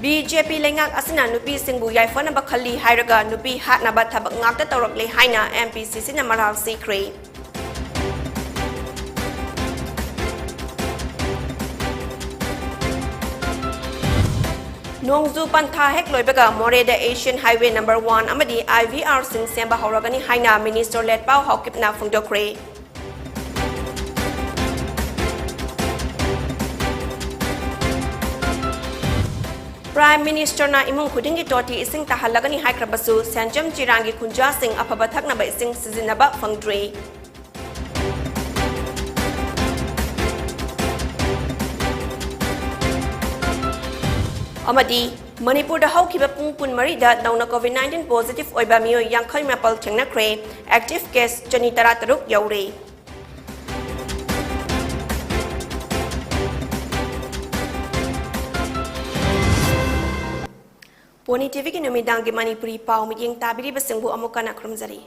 B J P ꯂꯩꯉꯥꯛ ꯑꯁꯤꯅ ꯅꯨꯄꯤꯁꯤꯡꯕꯨ ꯌꯥꯏꯐꯅꯕ ꯈꯜꯂꯤ ꯍꯥꯏꯔꯒ ꯅꯨꯄꯤ ꯍꯥꯠꯅꯕ ꯊꯕꯛ ꯉꯥꯛꯇ ꯇꯧꯔꯛꯂꯦ ꯍꯥꯏꯅ M P C C ꯅ ꯃꯔꯥꯜ ꯁꯤꯈ꯭ꯔꯦ꯫ ꯅꯣꯡꯖꯨ ꯄꯟꯊꯥ ꯍꯦꯛ ꯂꯣꯏꯕꯒ ꯃꯣꯔꯦꯗ Asian Highway number one ꯑꯃꯗꯤ I V R ꯁꯤꯡ ꯁꯦꯝꯕ ꯍꯧꯔꯒꯅꯤ ꯍꯥꯏꯅ Minister ꯂꯦꯠꯄꯥꯎ ꯍꯥꯎꯀꯤꯞꯅ ꯐꯣꯡꯗꯣꯛꯈ꯭ꯔꯦ꯫ Prime Ministerꯅ ꯏꯃꯨꯡ ꯈꯨꯗꯤꯡꯒꯤ ꯇꯣꯇꯤ ꯏꯁꯤꯡ ꯇꯥꯍꯜꯂꯒꯅꯤ ꯍꯥꯏꯈ꯭ꯔꯕꯁꯨ, ꯁꯦꯟꯖꯝ ꯆꯤꯔꯥꯡꯒꯤ ꯈꯨꯟꯖꯥꯁꯤꯡ ꯑꯐꯕ ꯊꯛꯅꯕ ꯏꯁꯤꯡ ꯁꯤꯖꯤꯟꯅꯕ ꯐꯪꯗ꯭ꯔꯤ꯫ ꯑꯃꯗꯤ ꯃꯅꯤꯄꯨꯔꯗ ꯍꯧꯈꯤꯕ ꯄꯨꯡ ꯀꯨꯟꯃꯔꯤꯗ ꯅꯧꯅ COVID nineteen positive ꯑꯣꯏꯕ ꯃꯤꯑꯣꯏ ꯌꯥꯡꯈꯩ ꯃꯥꯄꯜ ꯊꯦꯡꯅꯈ꯭ꯔꯦ꯫ Active case ꯆꯅꯤ ꯇꯔꯥꯇꯔꯨꯛ ꯌꯧꯔꯦ꯫ ꯄꯣꯅꯤ TVꯒꯤ ꯅꯨꯃꯤꯗꯥꯡꯒꯤ ꯃꯅꯤꯄꯨꯔꯤ ꯄꯥꯎ ꯃꯤꯠꯌꯦꯡ ꯇꯥꯕꯤꯔꯤꯕꯁꯤꯡꯕꯨ ꯑꯃꯨꯛ ꯍꯟꯅ ꯈꯨꯔꯨꯝꯖꯔꯤ꯫